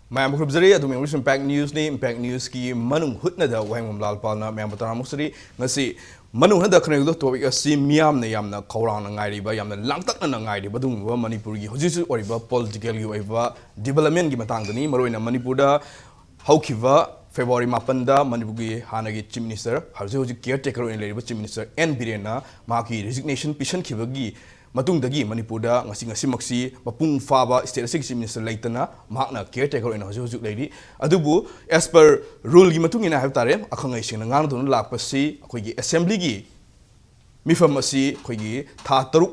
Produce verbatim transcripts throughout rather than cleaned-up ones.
ꯃꯌꯥꯝ ꯈꯨꯔꯨꯝꯖꯔꯤ꯫ ꯑꯗꯨꯝ ꯌꯦꯡꯕꯤꯔꯤꯁꯤ Impact Newsꯅꯤ꯫ Impact Newsꯀꯤ ꯃꯅꯨꯡ ꯍꯨꯠꯅꯗ ꯋꯥꯍꯦꯡꯕꯝ ꯂꯥꯜꯄꯥꯜꯅ ꯃꯌꯥꯝꯕꯨ ꯇꯔꯥꯃꯨꯛ ꯆꯥꯔꯤ꯫ ꯉꯁꯤ ꯃꯅꯨꯡ ꯍꯨꯠꯅꯗ ꯈꯟꯅꯒꯗꯕ topic ꯑꯁꯤ ꯃꯤꯌꯥꯝꯅ ꯌꯥꯝꯅ ꯈꯧꯔꯥꯡꯅ ꯉꯥꯏꯔꯤꯕ, ꯌꯥꯝꯅ ꯂꯥꯡꯇꯛꯅꯅ ꯉꯥꯏꯔꯤꯕ ꯑꯗꯨꯒꯨꯝꯂꯕ ꯃꯅꯤꯄꯨꯔꯒꯤ ꯍꯧꯖꯤꯛ ꯍꯧꯖꯤꯛ ꯑꯣꯏꯔꯤꯕ politicalꯒꯤ ꯑꯣꯏꯕ developmentꯀꯤ ꯃꯇꯥꯡꯗꯅꯤ꯫ ꯃꯔꯨꯑꯣꯏꯅ ꯃꯅꯤꯄꯨꯔꯗ ꯍꯧꯈꯤꯕ February ꯃꯥꯄꯟꯗ ꯃꯅꯤꯄꯨꯔꯒꯤ ꯍꯥꯟꯅꯒꯤ Chief Minister, ꯍꯧꯖꯤꯛ ꯍꯧꯖꯤꯛ caretaker ꯑꯣꯏꯅ ꯂꯩꯔꯤꯕ Chief Minister ꯑꯦꯟ ꯕꯤꯔꯦꯟꯅ ꯃꯍꯥꯛꯀꯤ resignation ꯄꯤꯁꯟꯈꯤꯕꯒꯤ ꯃꯇꯨꯡꯗꯒꯤ ꯃꯅꯤꯄꯨꯔꯗ ꯉꯁꯤ, ꯉꯁꯤꯃꯛꯁꯤ ꯃꯄꯨꯡ ꯐꯥꯕ state ꯑꯁꯤꯒꯤ Chief Minister ꯂꯩꯇꯅ ꯃꯍꯥꯛꯅ caretaker ꯑꯣꯏꯅ ꯍꯧꯖꯤꯛ ꯍꯧꯖꯤꯛ ꯂꯩꯔꯤ꯫ ꯑꯗꯨꯕꯨ as per ruleꯒꯤ ꯃꯇꯨꯡ ꯏꯟꯅ ꯍꯥꯏꯕ ꯇꯥꯔꯦ, ꯑꯈꯪ ꯑꯍꯩꯁꯤꯡꯅ ꯉꯥꯡꯅꯗꯨꯅ ꯂꯥꯛꯄꯁꯤ ꯑꯩꯈꯣꯏꯒꯤ Assemblyꯒꯤ ꯃꯤꯐꯝ ꯑꯁꯤ ꯑꯩꯈꯣꯏꯒꯤ ꯊꯥ ꯇꯔꯨꯛ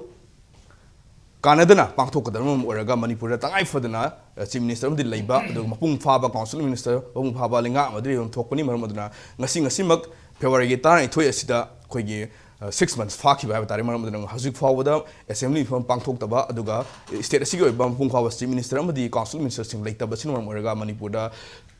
ꯀꯥꯟꯅꯗꯅ ꯄꯥꯡꯊꯣꯛꯀꯗꯕ ꯑꯃ ꯑꯣꯏꯔꯒ ꯃꯅꯤꯄꯨꯔꯗ ꯇꯉꯥꯏ ꯐꯗꯅ, ꯑ, Chief Minister ꯑꯃꯗꯤ ꯂꯩꯕ, ꯑꯗꯨꯒ ꯃꯄꯨꯡ ꯐꯥꯕ Council Minister, ꯃꯄꯨꯡ ꯐꯥꯕ ꯂꯩꯉꯥꯛ ꯑꯃꯗꯤ ꯑꯗꯨꯝ ꯊꯣꯛꯄꯅꯤ꯫ ꯃꯔꯝ ꯑꯗꯨꯅ ꯉꯁꯤ, ꯉꯁꯤꯃꯛ Februaryꯒꯤ ꯇꯔꯥꯅꯤꯊꯣꯏ ꯑꯁꯤꯗ ꯑꯩꯈꯣꯏꯒꯤ, ꯑ, six months ꯐꯥꯈꯤꯕ ꯍꯥꯏꯕ ꯇꯥꯔꯦ꯫ ꯃꯔꯝ ꯑꯗꯨꯅ ꯍꯧꯖꯤꯛ ꯐꯥꯎꯕꯗ Assembly ꯃꯤꯐꯝ ꯄꯥꯡꯊꯣꯛꯇꯕ, ꯑꯗꯨꯒ state ꯑꯁꯤꯒꯤ ꯑꯣꯏꯕ ꯃꯄꯨꯡ ꯐꯥꯕ Chief Minister ꯑꯃꯗꯤ Council Ministerꯁꯤꯡ ꯂꯩꯇꯕ ꯑꯁꯤꯅ ꯃꯔꯝ ꯑꯣꯏꯔꯒ ꯃꯅꯤꯄꯨꯔꯗ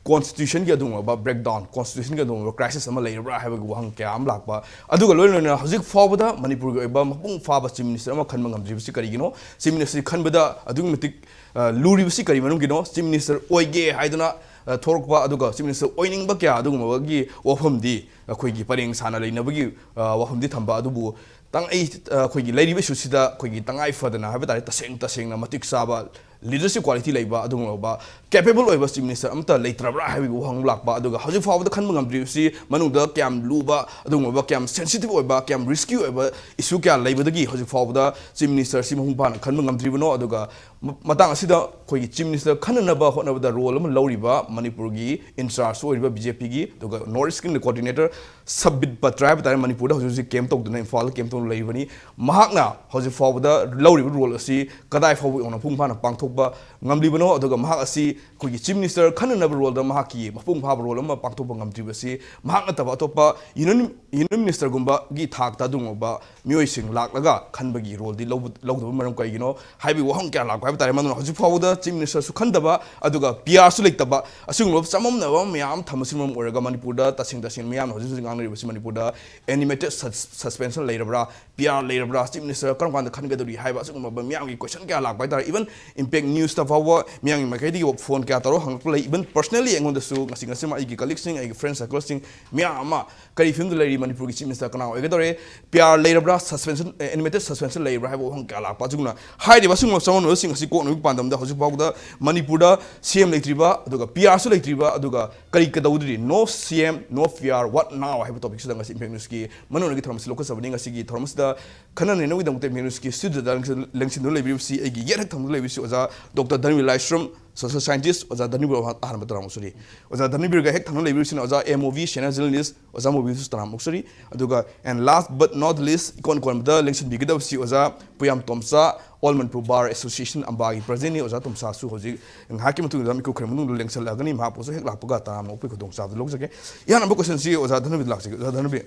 Constitutionꯒꯤ ꯑꯗꯨꯒꯨꯝꯂꯕ breakdown, Constitutionꯒꯤ ꯑꯗꯨꯒꯨꯝꯂꯕ crisis ꯑꯃ ꯂꯩꯔꯕ꯭ꯔꯥ ꯍꯥꯏꯕꯒꯤ ꯋꯥꯍꯪ ꯀꯌꯥ ꯑꯃ ꯂꯥꯛꯄ, ꯑꯗꯨꯒ ꯂꯣꯏꯅ ꯂꯣꯏꯅꯅ ꯍꯧꯖꯤꯛ ꯐꯥꯎꯕꯗ ꯃꯅꯤꯄꯨꯔꯒꯤ ꯑꯣꯏꯕ ꯃꯄꯨꯡ ꯐꯥꯕ Chief Minister ꯑꯃ ꯈꯟꯕ ꯉꯝꯗ꯭ꯔꯤꯕꯁꯤ ꯀꯔꯤꯒꯤꯅꯣ? Chief Minister ꯈꯟꯕꯗ ꯑꯗꯨꯛꯀꯤ ꯃꯇꯤꯛ, ꯑ, ꯂꯨꯔꯤꯕꯁꯤ ꯀꯔꯤ ꯃꯔꯝꯒꯤꯅꯣ? Chief Minister ꯑꯣꯏꯒꯦ ꯍꯥꯏꯗꯨꯅ, ꯑ, ꯊꯣꯔꯛꯄ, ꯑꯗꯨꯒ Chief Minister ꯑꯣꯏꯅꯤꯡꯕ ꯀꯌꯥ ꯑꯗꯨꯒꯨꯝꯕꯒꯤ ꯋꯥꯐꯝꯗꯤ ꯑꯩꯈꯣꯏꯒꯤ ꯄꯔꯦꯡ ꯁꯥꯅ ꯂꯩꯅꯕꯒꯤ, ꯑ, ꯋꯥꯐꯝꯗꯤ ꯊꯝꯕ ꯑꯗꯨꯕꯨ, ꯇꯪ-, ꯑꯩ, ꯑ, ꯑꯩꯈꯣꯏꯒꯤ ꯂꯩꯔꯤꯕ issue ꯁꯤꯗ ꯑꯩꯈꯣꯏꯒꯤ ꯇꯉꯥꯏ ꯐꯗꯅ ꯍꯥꯏꯕ ꯇꯥꯔꯦ, ꯇꯁꯦꯡ ꯇꯁꯦꯡꯅ ꯃꯇꯤꯛ ꯆꯥꯕ leadership quality ꯂꯩꯕ ꯑꯗꯨꯒꯨꯝꯂꯕ capable ꯑꯣꯏꯕ Chief Minister ꯑꯃꯠꯇ ꯂꯩꯇ꯭ꯔꯕ꯭ꯔꯥ ꯍꯥꯏꯕꯒꯤ ꯋꯥꯍꯪ ꯂꯥꯛꯄ, ꯑꯗꯨꯒ ꯍꯧꯖꯤꯛ ꯐꯥꯎꯕꯗ ꯈꯟꯕ ꯉꯝꯗ꯭ꯔꯤꯕꯁꯤ ꯃꯅꯨꯡꯗ ꯀꯌꯥꯝ ꯂꯨꯕ, ꯑꯗꯨꯒꯨꯝꯂꯕ ꯀꯌꯥꯝ sensitive ꯑꯣꯏꯕ, ꯀꯌꯥꯝ risky ꯑꯣꯏꯕ issue ꯀꯌꯥ ꯂꯩꯕꯗꯒꯤ ꯍꯧꯖꯤꯛ ꯐꯥꯎꯕꯗ Chief Minister ꯁꯤ ꯃꯄꯨꯡ ꯐꯥꯅ ꯈꯟꯕ ꯉꯝꯗ꯭ꯔꯤꯕꯅꯣ? ꯑꯗꯨꯒ ꯃ-, ꯃꯇꯥꯡ ꯑꯁꯤꯗ ꯑꯩꯈꯣꯏꯒꯤ Chief Minister ꯈꯟꯅꯅꯕ ꯍꯣꯠꯅꯕꯗ role ꯑꯃ ꯂꯧꯔꯤꯕ ꯃꯅꯤꯄꯨꯔꯒꯤ in charge ꯑꯣꯏꯔꯤꯕ BJPꯒꯤ, ꯑꯗꯨꯒ North Eastꯀꯤ coordinator ꯁꯕꯤꯠ ꯄꯇ꯭ꯔ ꯍꯥꯏꯕ ꯇꯥꯔꯦ, ꯃꯅꯤꯄꯨꯔꯗ ꯍꯧꯖꯤꯛ ꯍꯧꯖꯤꯛ camp ꯇꯧꯗꯨꯅ, ꯏꯝꯐꯥꯜꯗ camp ꯇꯧꯗꯨꯅ ꯂꯩꯔꯤꯕꯅꯤ꯫ ꯃꯍꯥꯛꯅ ꯍꯧꯖꯤꯛ ꯐꯥꯎꯕꯗ ꯂꯧꯔꯤꯕ role ꯑꯁꯤ ꯀꯗꯥꯏ ꯐꯥꯎꯕ ꯌꯧꯅ ꯃꯄꯨꯡ ꯐꯥꯅ ꯄꯥꯡꯊꯣꯛꯄ ꯉꯝꯂꯤꯕꯅꯣ? ꯑꯗꯨꯒ ꯃꯍꯥꯛ ꯑꯁꯤ ꯑꯩꯈꯣꯏꯒꯤ Chief Minister ꯈꯟꯅꯅꯕ roleꯗ ꯃꯍꯥꯛꯀꯤ ꯃꯄꯨꯡ ꯐꯥꯕ role ꯑꯃ ꯄꯥꯡꯊꯣꯛꯄ ꯉꯝꯗ꯭ꯔꯤꯕꯁꯤ ꯃꯍꯥꯛ ꯅꯠꯇꯕ ꯑꯇꯣꯞꯄ Union, Union Ministerꯒꯨꯝꯕꯒꯤ ꯊꯥꯛꯇ ꯑꯗꯨꯒꯨꯝꯂꯕ ꯃꯤꯑꯣꯏꯁꯤꯡ ꯂꯥꯛꯂꯒ ꯈꯟꯕꯒꯤ roleꯗꯤ ꯂꯧꯕ-, ꯂꯧꯗꯕ ꯃꯔꯝ ꯀꯔꯤꯒꯤꯅꯣ ꯍꯥꯏꯕꯒꯤ ꯋꯥꯍꯪ ꯀꯌꯥ ꯂꯥꯛꯄ ꯍꯥꯏꯕ ꯇꯥꯔꯦ꯫ ꯃꯗꯨꯅ ꯍꯧꯖꯤꯛ ꯐꯥꯎꯕꯗ Chief Ministerꯁꯨ ꯈꯟꯗꯕ, ꯑꯗꯨꯒ PRꯁꯨ ꯂꯩꯇꯕ, ꯑꯁꯤꯒꯨꯝꯂꯕ ꯆꯃꯝꯅꯕ ꯃꯌꯥꯝ ꯊꯝꯕꯁꯤꯅ ꯃꯔꯝ ꯑꯣꯏꯔꯒ ꯃꯅꯤꯄꯨꯔꯗ ꯇꯁꯦꯡ ꯇꯁꯦꯡꯅ ꯃꯤꯌꯥꯝꯅ ꯍꯧꯖꯤꯛ ꯍꯧꯖꯤꯛ ꯉꯥꯡꯅꯔꯤꯕꯁꯤ ꯃꯅꯤꯄꯨꯔꯗ animated sus-, suspension ꯂꯩꯔꯕ꯭ꯔꯥ? ꯄꯤ ꯑꯥꯔ ꯂꯩꯔꯕ꯭ꯔꯥ, ꯆꯤꯐ ꯃꯤꯅꯤꯁꯇꯔ ꯀꯔꯝ ꯀꯥꯟꯗ ꯈꯟꯒꯗꯧꯔꯤ ꯍꯥꯏꯕ ꯑꯁꯤꯒꯨꯝꯕ ꯃꯤꯌꯥꯝꯒꯤ ꯀꯣꯏꯁꯟ ꯀꯌꯥ ꯂꯥꯛꯄ ꯍꯥꯏꯇꯥꯔꯦ꯫ ꯏꯚꯟ ꯏꯝꯄꯦꯛ ꯅ꯭ꯌꯨꯁꯇ ꯐꯥꯎꯕ ꯃꯤꯌꯥꯝꯒꯤ ꯃꯥꯏꯀꯩꯗꯒꯤ ꯐꯣꯟ ꯀꯌꯥ ꯇꯧꯔꯒ ꯍꯪꯉꯛꯄ ꯂꯩ꯫ ꯏꯚꯟ ꯄꯔꯁꯅꯦꯜꯂꯤ ꯑꯩꯉꯣꯟꯗꯁꯨ ꯉꯁꯤ ꯉꯁꯤꯃꯛ ꯑꯩꯒꯤ ꯀꯂꯤꯛꯁꯤꯡ, ꯑꯩꯒꯤ ꯐ꯭ꯔꯦꯟ ꯁꯔꯀꯜꯁꯤꯡ ꯃꯌꯥꯝ ꯑꯃ ꯀꯔꯤ ꯐꯤꯕꯝꯗ ꯂꯩꯔꯤ, ꯃꯅꯤꯄꯨꯔꯒꯤ ꯆꯤꯐ ꯃꯤꯅꯤꯁꯇꯔ ꯀꯅꯥ ꯑꯣꯏꯒꯗꯧꯔꯦ, ꯄꯤ ꯑꯥꯔ ꯂꯩꯔꯕ꯭ꯔꯥ, ꯁꯁꯄꯦꯟꯁꯟ, ꯑꯦꯅꯤꯃꯦꯇꯦꯠ ꯁꯁꯄꯦꯟꯁꯟ ꯂꯩꯔꯕ꯭ꯔꯥ ꯍꯥꯏꯕ ꯋꯥꯍꯪ ꯀꯌꯥ ꯂꯥꯛꯄ꯫ ꯑꯁꯤꯒꯨꯝꯅ ꯍꯥꯏꯔꯤꯕ ꯑꯁꯤꯒꯨꯝꯕ ꯆꯃꯝꯅꯕꯁꯤꯡ ꯑꯁꯤ ꯀꯣꯛꯅꯕꯒꯤ ꯄꯥꯟꯗꯝꯗ ꯍꯧꯖꯤꯛ ꯐꯥꯎꯕꯗ ꯃꯅꯤꯄꯨꯔꯗ ꯁꯤ ꯑꯦꯝ ꯂꯩꯇ꯭ꯔꯤꯕ, ꯑꯗꯨꯒ ꯄꯤ ꯑꯥꯔꯁꯨ ꯂꯩꯇ꯭ꯔꯤꯕ, ꯑꯗꯨꯒ ꯀꯔꯤ ꯀꯩꯗꯧꯗ꯭ꯔꯤ, no C M, no P R, what now ꯍꯥꯏꯕ ꯇꯣꯄꯤꯛꯁꯤꯗ ꯉꯁꯤ ꯏꯝꯄꯦꯛ ꯅ꯭ꯌꯨꯁꯀꯤ ꯃꯅꯨꯡꯗꯒꯤ ꯊꯧꯔꯝ ꯑꯁꯤ ꯂꯧꯈꯠꯆꯕꯅꯤ꯫ ꯉꯁꯤꯒꯤ ꯊꯧꯔꯝ ꯑꯁꯤꯗ ꯈꯟꯅ ꯅꯩꯅꯕꯒꯤꯗꯃꯛꯇ ꯏꯝꯄꯦꯛ ꯅ꯭ꯌꯨꯁꯀꯤ ꯁ꯭ꯇꯨꯗꯤꯑꯣꯗ ꯂꯦꯡꯁꯤꯟ-, ꯂꯦꯡꯁꯤꯟꯗꯨꯅ ꯂꯩꯕꯤꯔꯤꯕꯁꯤ ꯑꯩꯒꯤ ꯌꯦꯠ ꯍꯦꯛ ꯊꯪꯕꯗ ꯂꯩꯕꯤꯔꯤꯁꯤ ꯑꯣꯖꯥ ꯗꯣꯛꯇꯔ ꯙꯅꯕꯤꯔ ꯂꯥꯏꯁ꯭ꯔꯝ, ꯁꯣꯁꯤꯌꯦꯜ ꯁꯥꯏꯟꯇꯤꯁ, ꯑꯣꯖꯥ ꯙꯅꯕꯤꯔ ꯑꯍꯥꯟꯕ ꯇꯔꯥꯃꯨꯛ ꯁꯨꯔꯤ꯫ ꯑꯣꯖꯥ ꯙꯅꯕꯤꯔꯒ ꯍꯦꯛ ꯊꯪꯅ ꯂꯩꯕꯤꯔꯤꯁꯤꯅ ꯑꯣꯖꯥ M O V, senior journalist, ꯑꯣꯖꯥ ꯃꯣꯕꯤꯁꯨ ꯇꯔꯥꯃꯨꯛ ꯁꯨꯔꯤ꯫ ꯑꯗꯨꯒ and last but not least, ꯏꯀꯣꯟ ꯀꯣꯟꯕꯗ ꯂꯦꯡꯁꯤꯟꯕꯤꯒꯗꯕꯁꯤ ꯑꯣꯖꯥ ꯄꯨꯌꯥꯝ ꯇꯣꯝꯆꯥ, All Manipur Bar Association ꯑꯝꯕꯥꯒꯤ ꯄ꯭ꯔꯖꯤꯗꯦꯟꯅꯤ꯫ ꯑꯣꯖꯥ ꯇꯣꯝꯆꯥꯁꯨ ꯍꯧꯖꯤꯛ ꯉꯥꯏꯍꯥꯛꯀꯤ ꯃꯇꯨꯡꯗ ꯃꯤꯀꯨꯞ ꯈꯔ ꯃꯅꯨꯡꯗ ꯂꯦꯡꯁꯤꯜꯂꯛꯑꯒꯅꯤ꯫ ꯃꯍꯥꯛꯄꯨꯁꯨ ꯍꯦꯛ ꯂꯥꯛꯄꯒ ꯇꯔꯥꯃꯨꯛ ꯑꯣꯛꯄꯒꯤ ꯈꯨꯗꯣꯡꯆꯥꯕꯗꯨ ꯂꯧꯖꯒꯦ꯫ ꯏꯍꯥꯟ ꯍꯥꯟꯕ ꯀꯣꯏꯁꯟꯁꯤ ꯑꯣꯖꯥ ꯙꯅꯕꯤꯔ ꯂꯥꯛꯆꯒꯦ꯫ ꯑꯣꯖꯥ ꯙꯅꯕꯤꯔ,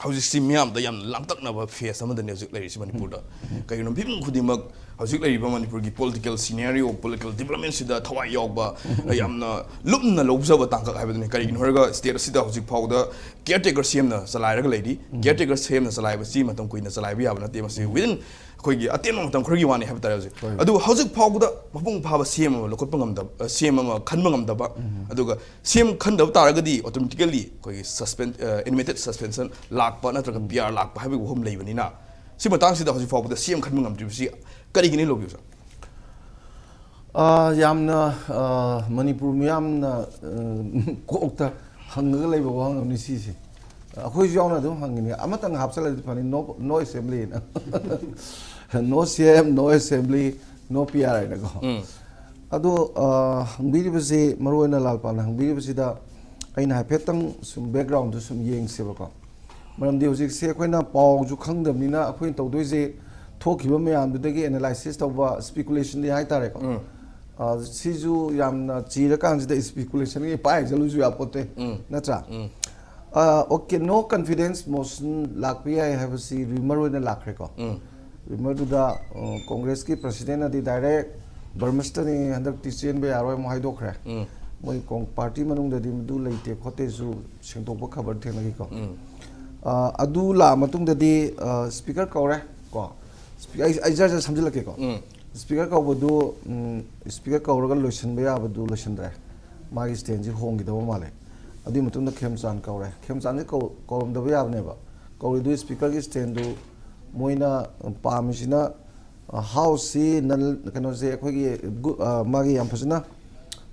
ꯍꯧꯖꯤꯛꯁꯤ ꯃꯤꯌꯥꯝꯗ ꯌꯥꯝꯅ ꯂꯥꯡꯇꯛꯅꯕ ꯐꯦꯁ ꯑꯃꯗꯅꯤ ꯍꯧꯖꯤꯛ ꯂꯩꯔꯤꯁꯤ ꯃꯅꯤꯄꯨꯔꯗ꯫ ꯀꯩꯒꯤꯅꯣ, ꯃꯤꯄꯨꯝ ꯈꯨꯗꯤꯡꯃꯛ ꯍꯧꯖꯤꯛ ꯂꯩꯔꯤꯕ ꯃꯅꯤꯄꯨꯔꯒꯤ ꯄꯣꯂꯤꯇꯤꯀꯦꯜ ꯁꯤꯅꯦꯔꯤꯑꯣ, ꯄꯣꯂꯤꯇꯤꯀꯦꯜ ꯗꯤꯕ꯭ꯂꯞꯃꯦꯟꯁꯤꯗ ꯊꯋꯥꯏ ꯌꯥꯎꯕ, ꯌꯥꯝꯅ ꯂꯨꯞꯅ ꯂꯧꯖꯕ ꯇꯥꯡꯀꯛ ꯍꯥꯏꯕꯗꯨꯅꯤ꯫ ꯀꯔꯤꯒꯤꯅꯣ ꯍꯥꯏꯔꯒ ꯁ꯭ꯇꯦꯠ ꯑꯁꯤꯗ ꯍꯧꯖꯤꯛ ꯐꯥꯎꯕꯗ ꯀꯤꯌꯔ ꯇꯦꯀꯔ ꯁꯤ ꯑꯦꯝꯅ ꯆꯂꯥꯏꯔꯒ ꯂꯩꯔꯤ꯫ ꯀꯤꯌꯔ ꯇꯦꯀꯔ ꯁꯤ ꯑꯦꯝꯅ ꯆꯂꯥꯏꯕꯁꯤ ꯃꯇꯝ ꯀꯨꯏꯅ ꯆꯂꯥꯏꯕ ꯌꯥꯕ ꯅꯠꯇꯦ꯫ ꯃꯁꯤ ꯋꯤꯗꯤꯟ ꯑꯩꯈꯣꯏꯒꯤ ꯑꯇꯦꯟꯕ ꯃꯇꯝ ꯈꯔꯒꯤ ꯋꯥꯅꯤ ꯍꯥꯏꯕ ꯇꯥꯔꯦ ꯍꯧꯖꯤꯛ꯫ ꯍꯣꯏ꯫ ꯑꯗꯨꯕꯨ ꯍꯧꯖꯤꯛ ꯐꯥꯎꯕꯗ ꯃꯄꯨꯡ ꯐꯥꯕ ꯁꯤ ꯑꯦꯝ ꯑꯃ ꯂꯧꯈꯠꯄ ꯉꯝꯗꯕ, ꯑ, ꯁꯤ ꯑꯦꯝ ꯑꯃ ꯈꯟꯕ ꯉꯝꯗꯕ, ꯑꯗꯨꯒ ꯁꯤ ꯑꯦꯝ ꯈꯟꯗꯕ ꯇꯥꯔꯒꯗꯤ ꯑꯣꯇꯣꯃꯦꯇꯤꯀꯦꯜꯂꯤ ꯑꯩꯈꯣꯏꯒꯤ ꯁꯁꯄꯦꯟ-, ꯑ, ꯑꯦꯅꯤꯃꯦꯇꯦꯠ ꯁꯁꯄꯦꯟꯁꯟ ꯂꯥꯛꯄ ꯅꯠꯇ꯭ꯔꯒ ꯄꯤ ꯑꯥꯔ ꯂꯥꯛꯄ ꯍꯥꯏꯕꯒꯤ ꯋꯥꯐꯝ ꯂꯩꯕꯅꯤꯅ, ꯁꯤ ꯃꯇꯥꯡꯁꯤꯗ ꯍꯧꯖꯤꯛ ꯐꯥꯎꯕꯗ ꯁꯤ ꯑꯦꯝ ꯈꯟꯕ ꯉꯝꯗ꯭ꯔꯤꯕꯁꯤ ꯀꯔꯤꯒꯤꯅꯤ ꯂꯧꯕꯤꯌꯨ, ꯁꯥꯔ? ꯑ, ꯌꯥꯝꯅ, ꯑ, ꯃꯅꯤꯄꯨꯔ ꯃꯤꯌꯥꯝꯅ, ꯑ, ꯀꯣꯛꯇ ꯍꯪꯉꯒ ꯂꯩꯕ ꯋꯥꯍꯪ ꯑꯃꯅꯤ ꯁꯤꯁꯦ꯫ ꯑꯩꯈꯣꯏꯁꯨ ꯌꯥꯎꯅ ꯑꯗꯨꯝ ꯍꯪꯉꯤꯅꯤ, ꯑꯃꯇꯪ ꯍꯥꯞꯆꯜꯂꯗꯤ ꯐꯅꯤ, "No, no assembly" ꯅ꯫ "No C M, no assembly, no P R" ꯍꯥꯏꯅꯀꯣ꯫ ꯎꯝ꯫ ꯑꯗꯣ, ꯑ, ꯍꯪꯕꯤꯔꯤꯕꯁꯤ, ꯃꯔꯨꯑꯣꯏꯅ ꯂꯥꯜꯄꯥꯅ ꯍꯪꯕꯤꯔꯤꯕꯁꯤꯗ ꯑꯩꯅ ꯍꯥꯏꯐꯦꯠꯇꯪ ꯁꯨꯝ ꯕꯦꯛꯒ꯭ꯔꯥꯎꯟꯗꯨ ꯁꯨꯝ ꯌꯦꯡꯁꯦꯕꯀꯣ꯫ ꯃꯔꯝꯗꯤ ꯍꯧꯖꯤꯛꯁꯦ ꯑꯩꯈꯣꯏꯅ ꯄꯥꯎꯁꯨ ꯈꯪꯗꯕꯅꯤꯅ ꯑꯩꯈꯣꯏꯅ ꯇꯧꯗꯣꯏꯁꯦ ꯊꯣꯛꯈꯤꯕ ꯃꯌꯥꯝꯗꯨꯗꯒꯤ ꯑꯦꯅꯥꯂꯥꯏꯁꯤꯁ ꯇꯧꯕ, ꯁ꯭ꯄꯤꯀꯨꯂꯦꯁꯟꯗꯤ ꯍꯥꯏꯇꯥꯔꯦꯀꯣ꯫ ꯎꯝ꯫ ꯑ, ꯁꯤꯁꯨ ꯌꯥꯝꯅ ꯆꯤꯔꯀꯥꯟꯁꯤꯗ ꯁ꯭ꯄꯤꯀꯨꯂꯦꯁꯟꯒꯤ ꯄꯥꯏ ꯆꯠꯂꯨꯁꯨ ꯌꯥꯄꯣꯠꯇꯦ, ꯎꯝ꯫ ꯅꯠꯇ꯭ꯔꯥ? ꯎꯝ꯫ ꯑ, ꯑꯣꯀꯦ, "No confidence motion" ꯂꯥꯛꯄ ꯌꯥꯏ ꯍꯥꯏꯕꯁꯤ ꯔꯨꯃꯔ ꯑꯣꯏꯅ ꯂꯥꯛꯈ꯭ꯔꯦꯀꯣ꯫ ꯎꯝ꯫ ꯔꯨꯃꯔꯗꯨꯗ, ꯑ, ꯀꯣꯡꯒ꯭ꯔꯦꯁꯀꯤ ꯄ꯭ꯔꯁꯤꯗꯦꯟꯅꯗꯤ ꯗꯥꯏꯔꯦꯛ ꯕꯔꯃꯤꯁꯇꯅꯤ, ꯍꯟꯗꯛꯇꯤ ꯆꯦꯟꯕ ꯌꯥꯔꯣꯏ ꯑꯃꯨꯛ ꯍꯥꯏꯗꯣꯛꯈ꯭ꯔꯦ꯫ ꯎꯝ꯫ ꯃꯣꯏ ꯀꯣꯡ-, ꯄꯥꯔꯇꯤ ꯃꯅꯨꯡꯗꯗꯤ ꯃꯗꯨ ꯂꯩꯇꯦ ꯈꯣꯠꯇꯦꯁꯨ ꯁꯦꯡꯗꯣꯛꯄ ꯈꯕꯔ ꯊꯦꯡꯅꯈꯤꯀꯣ꯫ ꯎꯝ꯫ ꯑ, ꯑꯗꯨ ꯂꯥꯛꯑ ꯃꯇꯨꯡꯗꯗꯤ, ꯑ, ꯁ꯭ꯄꯤꯀꯔ ꯀꯧꯔꯦ ꯀꯣ꯫ ꯁ꯭ꯄꯤ-, ꯑꯩ, ꯑꯩ ꯖꯔ ꯖꯔ ꯁꯝꯖꯤꯜꯂꯛꯀꯦꯀꯣ꯫ ꯎꯝ꯫ ꯁ꯭ꯄꯤꯀꯔ ꯀꯧꯕꯗꯨ, ꯎꯝ, ꯁ꯭ꯄꯤꯀꯔ ꯀꯧꯔꯒ ꯂꯣꯏꯁꯤꯟꯕ ꯌꯥꯕꯗꯨ ꯂꯣꯏꯁꯤꯟꯗ꯭ꯔꯦ꯫ ꯃꯥꯒꯤ ꯁ꯭ꯇꯦꯟꯁꯤ ꯍꯣꯡꯈꯤꯗꯧꯕ ꯃꯥꯜꯂꯦ꯫ ꯑꯗꯨꯒꯤ ꯃꯇꯨꯡꯗ ꯈꯦꯝꯆꯥꯟ ꯀꯧꯔꯦ꯫ ꯈꯦꯝꯆꯥꯟꯁꯤ ꯀꯧ-, ꯀꯧꯔꯝꯗꯕ ꯌꯥꯕꯅꯦꯕ꯫ ꯀꯧꯔꯤꯗꯨ ꯁ꯭ꯄꯤꯀꯔꯒꯤ ꯁ꯭ꯇꯦꯟꯗꯨ ꯃꯣꯏꯅ ꯄꯥꯝꯃꯤꯁꯤꯅ, ꯑ, ꯍꯥꯎꯁꯁꯤ ꯅꯟ-, ꯀꯩꯅꯣꯁꯦ ꯑꯩꯈꯣꯏꯒꯤ ꯒꯨ-, ꯑ, ꯃꯥꯒꯤ ꯌꯥꯝ ꯐꯖꯅ,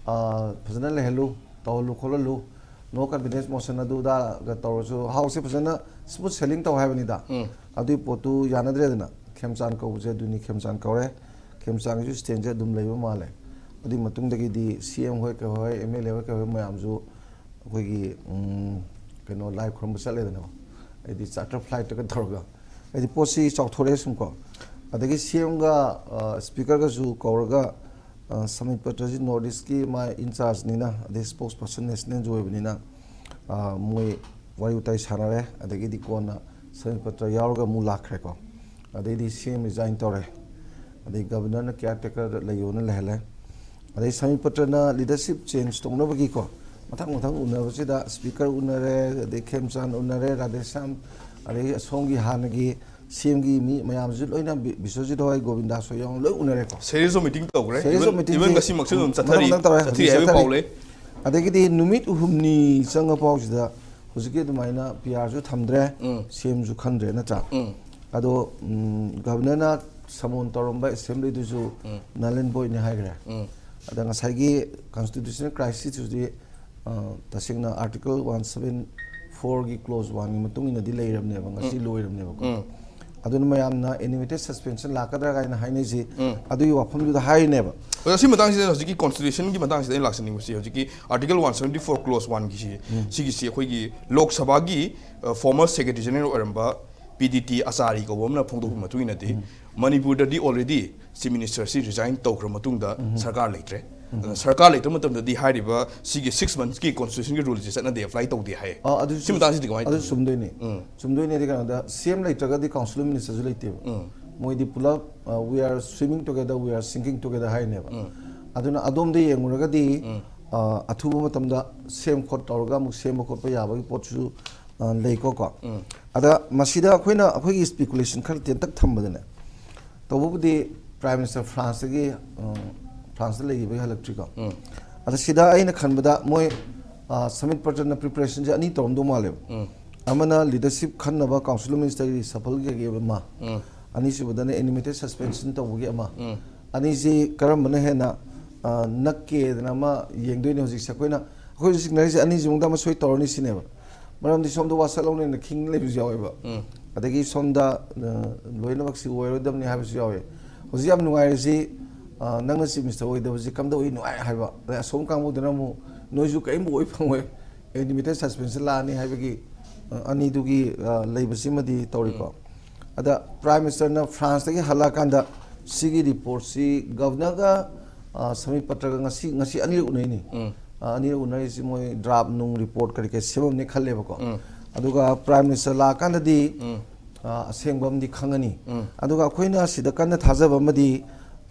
ꯑ, ꯐꯖꯅ ꯂꯩꯍꯜꯂꯨ, ꯇꯧꯍꯜꯂꯨ ꯈꯣꯠꯍꯜꯂꯨ, no confidence motion ꯑꯗꯨ ꯑꯗꯥꯒ ꯇꯧꯔꯁꯨ ꯍꯥꯎꯁꯁꯦ ꯐꯖꯅ smooth sailing ꯇꯧ ꯍꯥꯏꯕꯅꯤꯗ꯫ ꯎꯝ꯫ ꯑꯗꯨꯒꯤ ꯄꯣꯠꯇꯨ ꯌꯥꯅꯗ꯭ꯔꯦꯗꯅ꯫ ꯈꯦꯝꯆꯥꯟ ꯀꯧꯕꯁꯦ ꯑꯗꯨꯅꯤ, ꯈꯦꯝꯆꯥꯟ ꯀꯧꯔꯦ꯫ ꯈꯦꯝꯆꯥꯟꯒꯤꯁꯨ ꯁ꯭ꯇꯦꯟꯁꯦ ꯑꯗꯨꯝ ꯂꯩꯕ ꯃꯥꯜꯂꯦ꯫ ꯑꯗꯨꯒꯤ ꯃꯇꯨꯡꯗꯒꯤꯗꯤ ꯁꯤ ꯑꯦꯝ ꯍꯣꯏ ꯀꯩ ꯍꯣꯏ, ꯑꯦꯝ ꯑꯦꯜ ꯑꯦ ꯍꯣꯏ ꯀꯩ ꯍꯣꯏ ꯃꯌꯥꯝꯁꯨ ꯑꯩꯈꯣꯏꯒꯤ, ꯎꯝ, ꯀꯩꯅꯣ, ꯂꯥꯏ ꯈꯨꯔꯨꯝꯕ ꯆꯠꯂꯦꯗꯅ, ꯍꯥꯏꯗꯤ charter flightꯇꯒ ꯇꯧꯔꯒ, ꯍꯥꯏꯗꯤ ꯄꯣꯠꯁꯤ ꯆꯥꯎꯊꯣꯔꯛꯑꯦ ꯁꯨꯝ ꯀꯣ꯫ ꯑꯗꯒꯤ ꯁꯤ ꯑꯦꯝꯒ, ꯑ, ꯁ꯭ꯄꯤꯀꯔꯒꯁꯨ ꯀꯧꯔꯒ, ꯑ, ꯁꯃꯤꯠ ꯄꯇ꯭ꯔꯁꯤ ꯅꯣꯔꯠ ꯏꯁꯀꯤ ꯃꯥ in chargeꯅꯤꯅ, ꯑꯗꯩ spokesperson nationalꯁꯨ ꯑꯣꯏꯕꯅꯤꯅ, ꯑ, ꯃꯣꯏ ꯋꯥꯔꯤ ꯋꯥꯇꯥꯏ ꯁꯥꯟꯅꯔꯦ꯫ ꯑꯗꯒꯤꯗꯤ ꯀꯣꯟꯅ ꯁꯃꯤꯠ ꯄꯇ꯭ꯔ ꯌꯥꯎꯔꯒ ꯑꯃꯨꯛ ꯂꯥꯛꯈ꯭ꯔꯦꯀꯣ꯫ ꯑꯗꯩꯗꯤ ꯁꯤ ꯑꯦꯝ resign ꯇꯧꯔꯦ꯫ ꯑꯗꯩ ꯒꯕꯔꯅꯔꯅ caretaker ꯂꯩꯌꯣꯅ ꯂꯩꯍꯜꯂꯦ꯫ ꯑꯗꯩ ꯁꯃꯤꯠ ꯄꯇ꯭ꯔꯅ leadership change ꯇꯧꯅꯕꯒꯤꯀꯣ, ꯃꯊꯪ ꯃꯊꯪ ꯎꯅꯕꯁꯤꯗ ꯁ꯭ꯄꯤꯀꯔ ꯎꯅꯔꯦ, ꯑꯗꯩ ꯈꯦꯝꯆꯥꯟ ꯎꯅꯔꯦ, ꯔꯥꯙꯦꯁ꯭ꯌꯥꯝ, ꯑꯗꯩ ꯑꯁꯣꯝꯒꯤ ꯍꯥꯟꯅꯒꯤ ꯁꯤ ꯑꯦꯝꯒꯤ ꯃꯤ ꯃꯌꯥꯝꯁꯨ ꯂꯣꯏꯅ ꯕꯤ-, ꯕꯤꯁ꯭ꯋꯖꯤꯠ ꯍꯣꯏ, ꯒꯣꯕꯤꯟꯗꯥꯁ ꯍꯣꯏ ꯌꯥꯎꯅ ꯂꯣꯏ ꯎꯅꯔꯦꯀꯣ꯫ Series of meeting ꯇꯧꯈ꯭ꯔꯦ꯫ Series of even, meeting even ꯁꯤ ꯉꯁꯤ ꯑꯗꯨꯝ ꯃꯊꯪ ꯆꯠꯊꯔꯤ꯫ ꯃꯊꯪ ꯇꯧꯔꯦ, ꯆꯠꯊꯔꯤ ꯍꯧꯖꯤꯛ ꯍꯥꯏꯕꯒꯤ ꯆꯠꯊꯔꯤ꯫ ꯄꯥꯎ ꯂꯩ꯫ ꯑꯗꯒꯤꯗꯤ ꯅꯨꯃꯤꯠ ꯍꯨꯝꯅꯤ ꯆꯪꯉ ꯐꯥꯎꯁꯤꯗ ꯍꯧꯖꯤꯛꯀꯤ ꯑꯗꯨꯃꯥꯏꯅ ꯄꯤ ꯑꯥꯔꯁꯨ ꯊꯝꯗ꯭ꯔꯦ, ꯎꯝ꯫ ꯁꯤ ꯑꯦꯝꯁꯨ ꯈꯟꯗ꯭ꯔꯦ, ꯅꯠꯇ꯭ꯔꯥ? ꯎꯝ꯫ ꯑꯗꯣ, ꯎꯝ, ꯒꯕꯔꯅꯔꯅ summon ꯇꯧꯔꯝꯕ ꯑꯦꯁꯦꯝꯕ꯭ꯂꯤꯗꯨꯁꯨ ꯎꯝ꯫ null and voidꯅꯤ ꯍꯥꯏꯈ꯭ꯔꯦ꯫ ꯎꯝ꯫ ꯑꯗ ꯉꯁꯥꯏꯒꯤ constitutional crisisꯇꯨꯗꯤ, ꯑ, ꯇꯁꯦꯡꯅ article one seven fourꯒꯤ clause oneꯒꯤ ꯃꯇꯨꯡ ꯏꯟꯅꯗꯤ ꯂꯩꯔꯕꯅꯦꯕ, ꯉꯁꯤ ꯎꯝ꯫ ꯂꯣꯏꯔꯕꯅꯦꯕꯀꯣ꯫ ꯎꯝ꯫ ꯑꯗꯨꯅ ꯃꯌꯥꯝꯅ animated suspension ꯂꯥꯛꯀꯗ꯭ꯔꯥ ꯀꯥꯏꯅ ꯍꯥꯏꯅꯩꯁꯤ ꯎꯝ꯫ ꯑꯗꯨꯒꯤ ꯋꯥꯐꯝꯗꯨꯗ ꯍꯥꯏꯔꯤꯅꯦꯕ꯫ ꯑꯗꯣ ꯁꯤ ꯃꯇꯥꯡꯁꯤꯗ, ꯍꯧꯖꯤꯛꯀꯤ constitutionꯒꯤ ꯃꯇꯥꯡꯁꯤꯗ ꯑꯩꯅ ꯂꯥꯛꯆꯅꯤꯡꯕꯁꯤ, ꯍꯧꯖꯤꯛꯀꯤ article one seventy four clause oneꯒꯤꯁꯤ, ꯎꯝ꯫ ꯁꯤꯒꯤꯁꯤ ꯑꯩꯈꯣꯏꯒꯤ ꯂꯣꯛ ꯁꯚꯥꯒꯤ, ꯑ, former secretary general ꯑꯣꯏꯔꯝꯕ ꯄꯤ ꯗꯤ ꯇꯤ ꯑꯆꯥꯔꯤ ꯀꯧꯕ ꯑꯃꯅ ꯐꯣꯡꯗꯣꯛꯄ ꯃꯇꯨꯡ ꯏꯟꯅꯗꯤ, ꯎꯝ꯫ ꯃꯅꯤꯄꯨꯔꯗꯗꯤ already Chief Ministerꯁꯤ resign ꯇꯧꯈ꯭ꯔ ꯃꯇꯨꯡꯗ ꯎꯝ꯫ ꯁꯔꯀꯥꯔ ꯂꯩꯇ꯭ꯔꯦ꯫ ꯎꯝ꯫ ꯑꯗꯨꯅ ꯁꯔꯀꯥꯔ ꯂꯩꯇꯕ ꯃꯇꯝꯗꯗꯤ ꯍꯥꯏꯔꯤꯕ ꯁꯤꯒꯤ six monthsꯀꯤ constitutionꯒꯤ ruleꯁꯦ ꯆꯠꯅꯗꯦ, apply ꯇꯧꯗꯦ ꯍꯥꯏ꯫ ꯑ, ꯑꯗꯨ ꯁꯤ ꯆꯨꯝ-, ꯃꯇꯥꯡꯁꯤꯗꯤ ꯀꯃꯥꯏꯅ ꯑꯗꯨ ꯇꯧꯏ? ꯆꯨꯝꯗꯣꯏꯅꯤ꯫ ꯎꯝ꯫ ꯆꯨꯝꯗꯣꯏꯅꯤ꯫ ꯍꯥꯏꯗꯤ ꯀꯩꯅꯣꯗ, ꯁꯤ ꯑꯦꯝ ꯂꯩꯇ꯭ꯔꯒꯗꯤ council of ministerꯁꯨ ꯂꯩꯇꯦꯕ꯫ ꯎꯝ꯫ ꯃꯣꯏꯗꯤ ꯄꯨꯂꯞ, ꯑ, "We are swimming together, we are sinking together" ꯍꯥꯏꯅꯦꯕ꯫ ꯎꯝ꯫ ꯑꯗꯨꯅ ꯑꯗꯣꯝꯗ ꯌꯦꯡꯉꯨꯔꯒꯗꯤ, ꯎꯝ꯫ ꯑ, ꯑꯊꯨꯕ ꯃꯇꯝꯗ ꯁꯦꯝ ꯈꯣꯠ ꯇꯧꯔꯒ ꯑꯃꯨꯛ ꯁꯦꯝꯕ ꯈꯣꯠꯄ ꯌꯥꯕꯒꯤ ꯄꯣꯠꯁꯨ ꯑ, ꯂꯩꯀꯣ ꯀꯣ꯫ ꯑꯗ ꯃꯁꯤꯗ ꯑꯩꯈꯣꯏꯅ ꯑꯩꯈꯣꯏꯒꯤ ꯁ꯭ꯄꯦꯀꯨꯂꯦꯁꯟ ꯈꯔ ꯇꯦꯟꯇꯛ ꯊꯝꯕꯗꯅꯦ, ꯇꯧꯕꯕꯨꯗꯤ ꯄ꯭ꯔꯥꯏꯝ ꯃꯤꯅꯤꯁꯇꯔ ꯐ꯭ꯔꯥꯟꯁꯇꯒꯤ, ꯑ, ꯐ꯭ꯔꯥꯟꯁꯇ ꯂꯩꯈꯤꯕꯒꯤ ꯍꯜꯂꯛꯇ꯭ꯔꯤꯀꯣ꯫ ꯑꯗ ꯁꯤꯗ ꯑꯩꯅ ꯈꯟꯕꯗ ꯃꯣꯏ, ꯑ, ꯁꯃꯤꯠ ꯄꯇ꯭ꯔꯅ ꯄ꯭ꯔꯤꯄꯦꯔꯦꯁꯟꯁꯦ ꯑꯅꯤ ꯇꯧꯔꯝꯗꯧ ꯃꯥꯜꯂꯦꯕ꯫ ꯑꯃꯅ ꯂꯤꯗꯔꯁꯤꯞ ꯈꯟꯅꯕ ꯀꯥꯎꯟꯁꯤꯜ ꯑꯣꯐ ꯃꯤꯅꯤꯁꯇꯔꯒꯤ ꯔꯤꯁꯐꯜꯒꯤ ꯑꯃ, ꯑꯅꯤꯁꯨꯕꯗꯅ ꯑꯦꯅꯤꯃꯦꯇꯦꯠ ꯁꯁꯄꯦꯟꯁꯟ ꯇꯧꯕꯒꯤ ꯑꯃ꯫ ꯑꯅꯤꯁꯤ ꯀꯔꯝꯕꯅ ꯍꯦꯟꯅ, ꯑ, ꯅꯛꯀꯦꯗꯅ ꯑꯃ ꯌꯦꯡꯗꯣꯏꯅꯦ ꯍꯧꯖꯤꯛꯁꯦ꯫ ꯑꯩꯈꯣꯏꯅ, ꯑꯩꯈꯣꯏ ꯍꯧꯖꯤꯛ ꯆꯤꯡꯅꯔꯤꯁꯦ ꯑꯅꯤꯁꯤ ꯃꯅꯨꯡꯗ ꯑꯃ ꯁꯣꯏ ꯇꯧꯔꯅꯤ ꯁꯤꯅꯦꯕ꯫ ꯃꯔꯝꯗꯤ ꯁꯣꯝꯗ ꯋꯥꯁꯛ ꯂꯧꯅꯦꯅ ꯈꯤꯡ ꯂꯩꯕꯁꯨ ꯌꯥꯎꯋꯦꯕ꯫ ꯑꯗꯒꯤ ꯁꯣꯝꯗ, ꯑ, ꯂꯣꯏꯅꯃꯛꯁꯤ ꯑꯣꯏꯔꯣꯏꯗꯕꯅꯤ ꯍꯥꯏꯕꯁꯨ ꯌꯥꯎꯋꯦ꯫ ꯍꯧꯖꯤꯛ ꯌꯥꯝ ꯅꯨꯡꯉꯥꯏꯔꯤꯁꯤ, ꯑ, ꯅꯪꯅ ꯆꯤꯐ ꯃꯤꯅꯤꯁꯇꯔ ꯑꯣꯏꯗꯕꯁꯤ ꯀꯝꯗꯧꯏ ꯅꯨꯡꯉꯥꯏ ꯍꯥꯏꯕ꯫ ꯑꯗꯩ ꯑꯁꯣꯝ ꯀꯥꯡꯕꯨꯗꯨꯅ ꯑꯃꯨꯛ ꯅꯣꯏꯁꯨ ꯀꯔꯤꯝꯕꯨ ꯑꯣꯏ ꯐꯪꯉꯣꯏ, ꯑꯦꯅꯤꯃꯦꯇꯦꯠ ꯁꯁꯄꯦꯟꯁꯟ ꯂꯥꯛꯑꯅꯤ ꯍꯥꯏꯕꯒꯤ, ꯑ, ꯑꯅꯤꯗꯨꯒꯤ, ꯑ, ꯂꯩꯕꯁꯤꯃꯗꯤ ꯇꯧꯔꯤꯀꯣ꯫ ꯑꯗ ꯄ꯭ꯔꯥꯏꯝ ꯃꯤꯅꯤꯁꯇꯔꯅ ꯐ꯭ꯔꯥꯟꯁꯇꯒꯤ ꯍꯜꯂꯛꯑꯀꯥꯟꯗ ꯁꯤꯒꯤ ꯔꯤꯄꯣꯔꯠꯁꯤ ꯒꯕꯅꯔꯒ, ꯑ, ꯁꯃꯤꯠ ꯄꯇ꯭ꯔꯒ ꯉꯁꯤ, ꯉꯁꯤ ꯑꯅꯤꯔꯛ ꯎꯅꯩꯅꯤ꯫ ꯑ, ꯑꯅꯤꯔꯛ ꯎꯅꯔꯤꯁꯤ ꯃꯣꯏ ꯗ꯭ꯔꯥꯐ ꯅꯨꯡ ꯔꯤꯄꯣꯔꯠ ꯀꯔꯤ ꯀꯔꯤ ꯁꯦꯝꯃꯝꯅꯤ ꯈꯜꯂꯦꯕꯀꯣ꯫ ꯑꯗꯨꯒ ꯄ꯭ꯔꯥꯏꯝ ꯃꯤꯅꯤꯁꯇꯔ ꯂꯥꯛꯑꯀꯥꯟꯗꯗꯤ, ꯑ, ꯑꯁꯦꯡꯕ ꯑꯃꯗꯤ ꯈꯪꯉꯅꯤ꯫ ꯑꯗꯨꯒ ꯑꯩꯈꯣꯏꯅ ꯁꯤꯗ ꯀꯟꯅ ꯊꯥꯖꯕ ꯑꯃꯗꯤ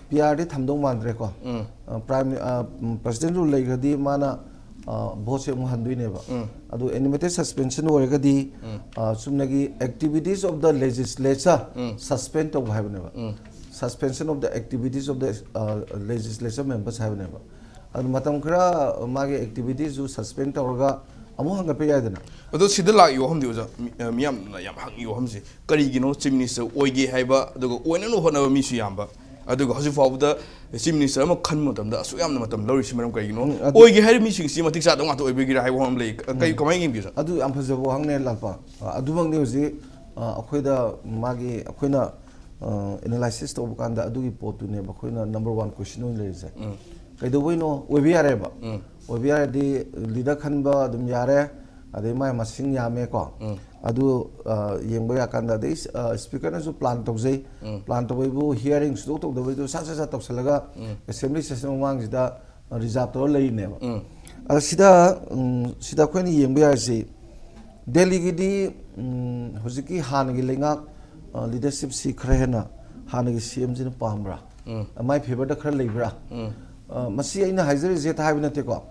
ꯄꯤ ꯑꯥꯔꯗꯤ ꯊꯝꯗꯧ ꯃꯥꯟꯗ꯭ꯔꯦꯀꯣ꯫ ꯑ, ꯄ꯭ꯔꯥꯏꯝ, ꯑ, ꯎꯝ, ꯄ꯭ꯔꯁꯤꯗꯦꯟ ꯔꯨꯜ ꯂꯩꯈ꯭ꯔꯗꯤ ꯃꯥꯅ, ꯑ, ꯚꯣꯠꯁꯦ ꯑꯃꯨꯛ ꯍꯟꯗꯣꯏꯅꯦꯕ꯫ ꯑꯗꯨ ꯑꯦꯅꯤꯃꯦꯇꯦꯠ ꯁꯁꯄꯦꯟꯁꯟ ꯑꯣꯏꯔꯒꯗꯤ, ꯑ, ꯆꯨꯝꯅꯒꯤ activities of the legislature suspend ꯇꯧꯕ ꯍꯥꯏꯕꯅꯦꯕ꯫ Suspension of the activities of the, ꯑ, legislature members ꯍꯥꯏꯕꯅꯦꯕ꯫ ꯑꯗꯨ ꯃꯇꯝ ꯈꯔ ꯃꯥꯒꯤ ꯑꯦꯛꯇꯤꯚꯤꯇꯤꯁꯁꯨ ꯁꯁꯄꯦꯟ ꯇꯧꯔꯒ ꯑꯃꯨꯛ ꯍꯪꯒꯠꯄ ꯌꯥꯏꯗꯅ꯫ ꯑꯗꯣ ꯁꯤꯗ ꯂꯥꯛꯏ ꯋꯥꯐꯝꯗꯤ ꯑꯣꯖꯥ, ꯃꯤ-, ꯑ, ꯃꯤꯌꯥꯝꯅ ꯌꯥꯝ ꯍꯪꯉꯤ ꯋꯥꯐꯝꯁꯦ, ꯀꯔꯤꯒꯤꯅꯣ ꯆꯤꯐ ꯃꯤꯅꯤꯁꯇꯔ ꯑꯣꯏꯒꯦ ꯍꯥꯏꯕ, ꯑꯗꯨꯒ ꯑꯣꯏꯅꯅꯕ ꯍꯣꯠꯅꯕ ꯃꯤꯁꯨ ꯌꯥꯝꯕ, ꯑꯗꯨꯒ ꯍꯧꯖꯤꯛ ꯐꯥꯎꯕꯗ ꯆꯤꯐ ꯃꯤꯅꯤꯁꯇꯔ ꯑꯃ ꯈꯟꯕ ꯃꯇꯝꯗ ꯑꯁꯨꯛ ꯌꯥꯝꯅ ꯃꯇꯝ ꯂꯧꯔꯤꯁꯤ ꯃꯔꯝ ꯀꯔꯤꯒꯤꯅꯣ? ꯎꯝ, ꯑꯗꯨ ꯑꯣꯏꯒꯦ ꯍꯥꯏꯔꯤꯕ ꯃꯤꯁꯤꯡꯁꯤ ꯃꯇꯤꯛ ꯆꯥꯗꯕ ꯉꯥꯛꯇ ꯑꯣꯏꯕꯒꯤꯔꯥ ꯍꯥꯏꯕ ꯋꯥꯐꯝ ꯑꯃ ꯂꯩ꯫ ꯀ-, ꯀꯩ, ꯎꯝ꯫ ꯀꯃꯥꯏꯅ ꯌꯦꯡꯕꯤꯕ? ꯑꯗꯨ ꯌꯥꯝ ꯐꯖꯕ ꯋꯥꯍꯪꯅꯦ, ꯂꯥꯛꯄ꯫ ꯑ, ꯑꯗꯨꯃꯛꯅꯤ ꯍꯧꯖꯤꯛ, ꯑ, ꯑꯩꯈꯣꯏꯗ ꯃꯥꯒꯤ, ꯑꯩꯈꯣꯏꯅ, ꯑ, ꯑꯦꯅꯥꯂꯥꯏꯁꯤꯁ ꯇꯧꯕ ꯀꯥꯟꯗ ꯑꯗꯨꯒꯤ ꯄꯣꯠꯇꯨꯅꯦꯕ ꯑꯩꯈꯣꯏꯅ ꯅꯝꯕꯔ ꯋꯥꯟ ꯀꯣꯏꯁꯟ ꯑꯣꯏꯅ ꯂꯩꯔꯤꯁꯦ꯫ ꯎꯝ꯫ ꯀꯩꯗꯧꯕꯩꯅꯣ? ꯑꯣꯏꯕ ꯌꯥꯔꯦꯕ꯫ ꯎꯝ꯫ ꯑꯣꯏꯕ ꯌꯥꯔꯗꯤ ꯂꯤꯗꯔ ꯈꯟꯕ ꯑꯗꯨꯝ ꯌꯥꯔꯦ, ꯑꯗꯩ ꯃꯥꯏ ꯃꯁꯤꯡ ꯌꯥꯝꯃꯦꯀꯣ꯫ ꯎꯝ꯫ ꯑꯗꯨ, ꯑ, ꯌꯦꯡꯕ ꯌꯥꯀꯥꯟꯗ ꯑꯗꯩ, ꯑ, ꯁ꯭ꯄꯤꯀꯔꯅꯁꯨ ꯄ꯭ꯂꯥꯟ ꯇꯧꯖꯩ꯫ ꯎꯝ꯫ ꯄ꯭ꯂꯥꯟ ꯇꯧꯕꯩꯕꯨ ꯍꯤꯌꯥꯔꯤꯡ ꯁꯨꯡꯇꯧ ꯇꯧꯗꯕꯩꯗꯨ ꯁꯠ ꯁꯠ ꯁꯠ ꯇꯧꯁꯜꯂꯒ ꯎꯝ꯫ ꯑꯦꯁꯦꯝꯕ꯭ꯂꯤ ꯁꯦꯁꯟ ꯃꯃꯥꯡꯁꯤꯗ ꯔꯤꯖꯥꯕ ꯇꯧꯔ ꯂꯩꯔꯤꯅꯦꯕ꯫ ꯎꯝ꯫ ꯑꯗ ꯁꯤꯗ, ꯎꯝ, ꯁꯤꯗ ꯑꯩꯈꯣꯏꯅ ꯌꯦꯡꯕ ꯌꯥꯔꯤꯁꯤ, ꯗꯦꯜꯂꯤꯒꯤꯗꯤ, ꯎꯝ, ꯍꯧꯖꯤꯛꯀꯤ ꯍꯥꯟꯅꯒꯤ ꯂꯩꯉꯥꯛ, ꯑ, ꯂꯤꯗꯔꯁꯤꯞꯁꯤ ꯈꯔ ꯍꯦꯟꯅ ꯍꯥꯟꯅꯒꯤ ꯁꯤ ꯑꯦꯝꯁꯤꯅ ꯄꯥꯝꯕ꯭ꯔꯥ? ꯎꯝ꯫ ꯃꯥꯏ ꯐꯦꯚꯔꯗ ꯈꯔ ꯂꯩꯕ꯭ꯔꯥ? ꯎꯝ꯫ ꯑ, ꯃꯁꯤ ꯑꯩꯅ ꯍꯥꯏꯖꯔꯤꯁꯦ ꯍꯥꯏꯕ ꯅꯠꯇꯦꯀꯣ꯫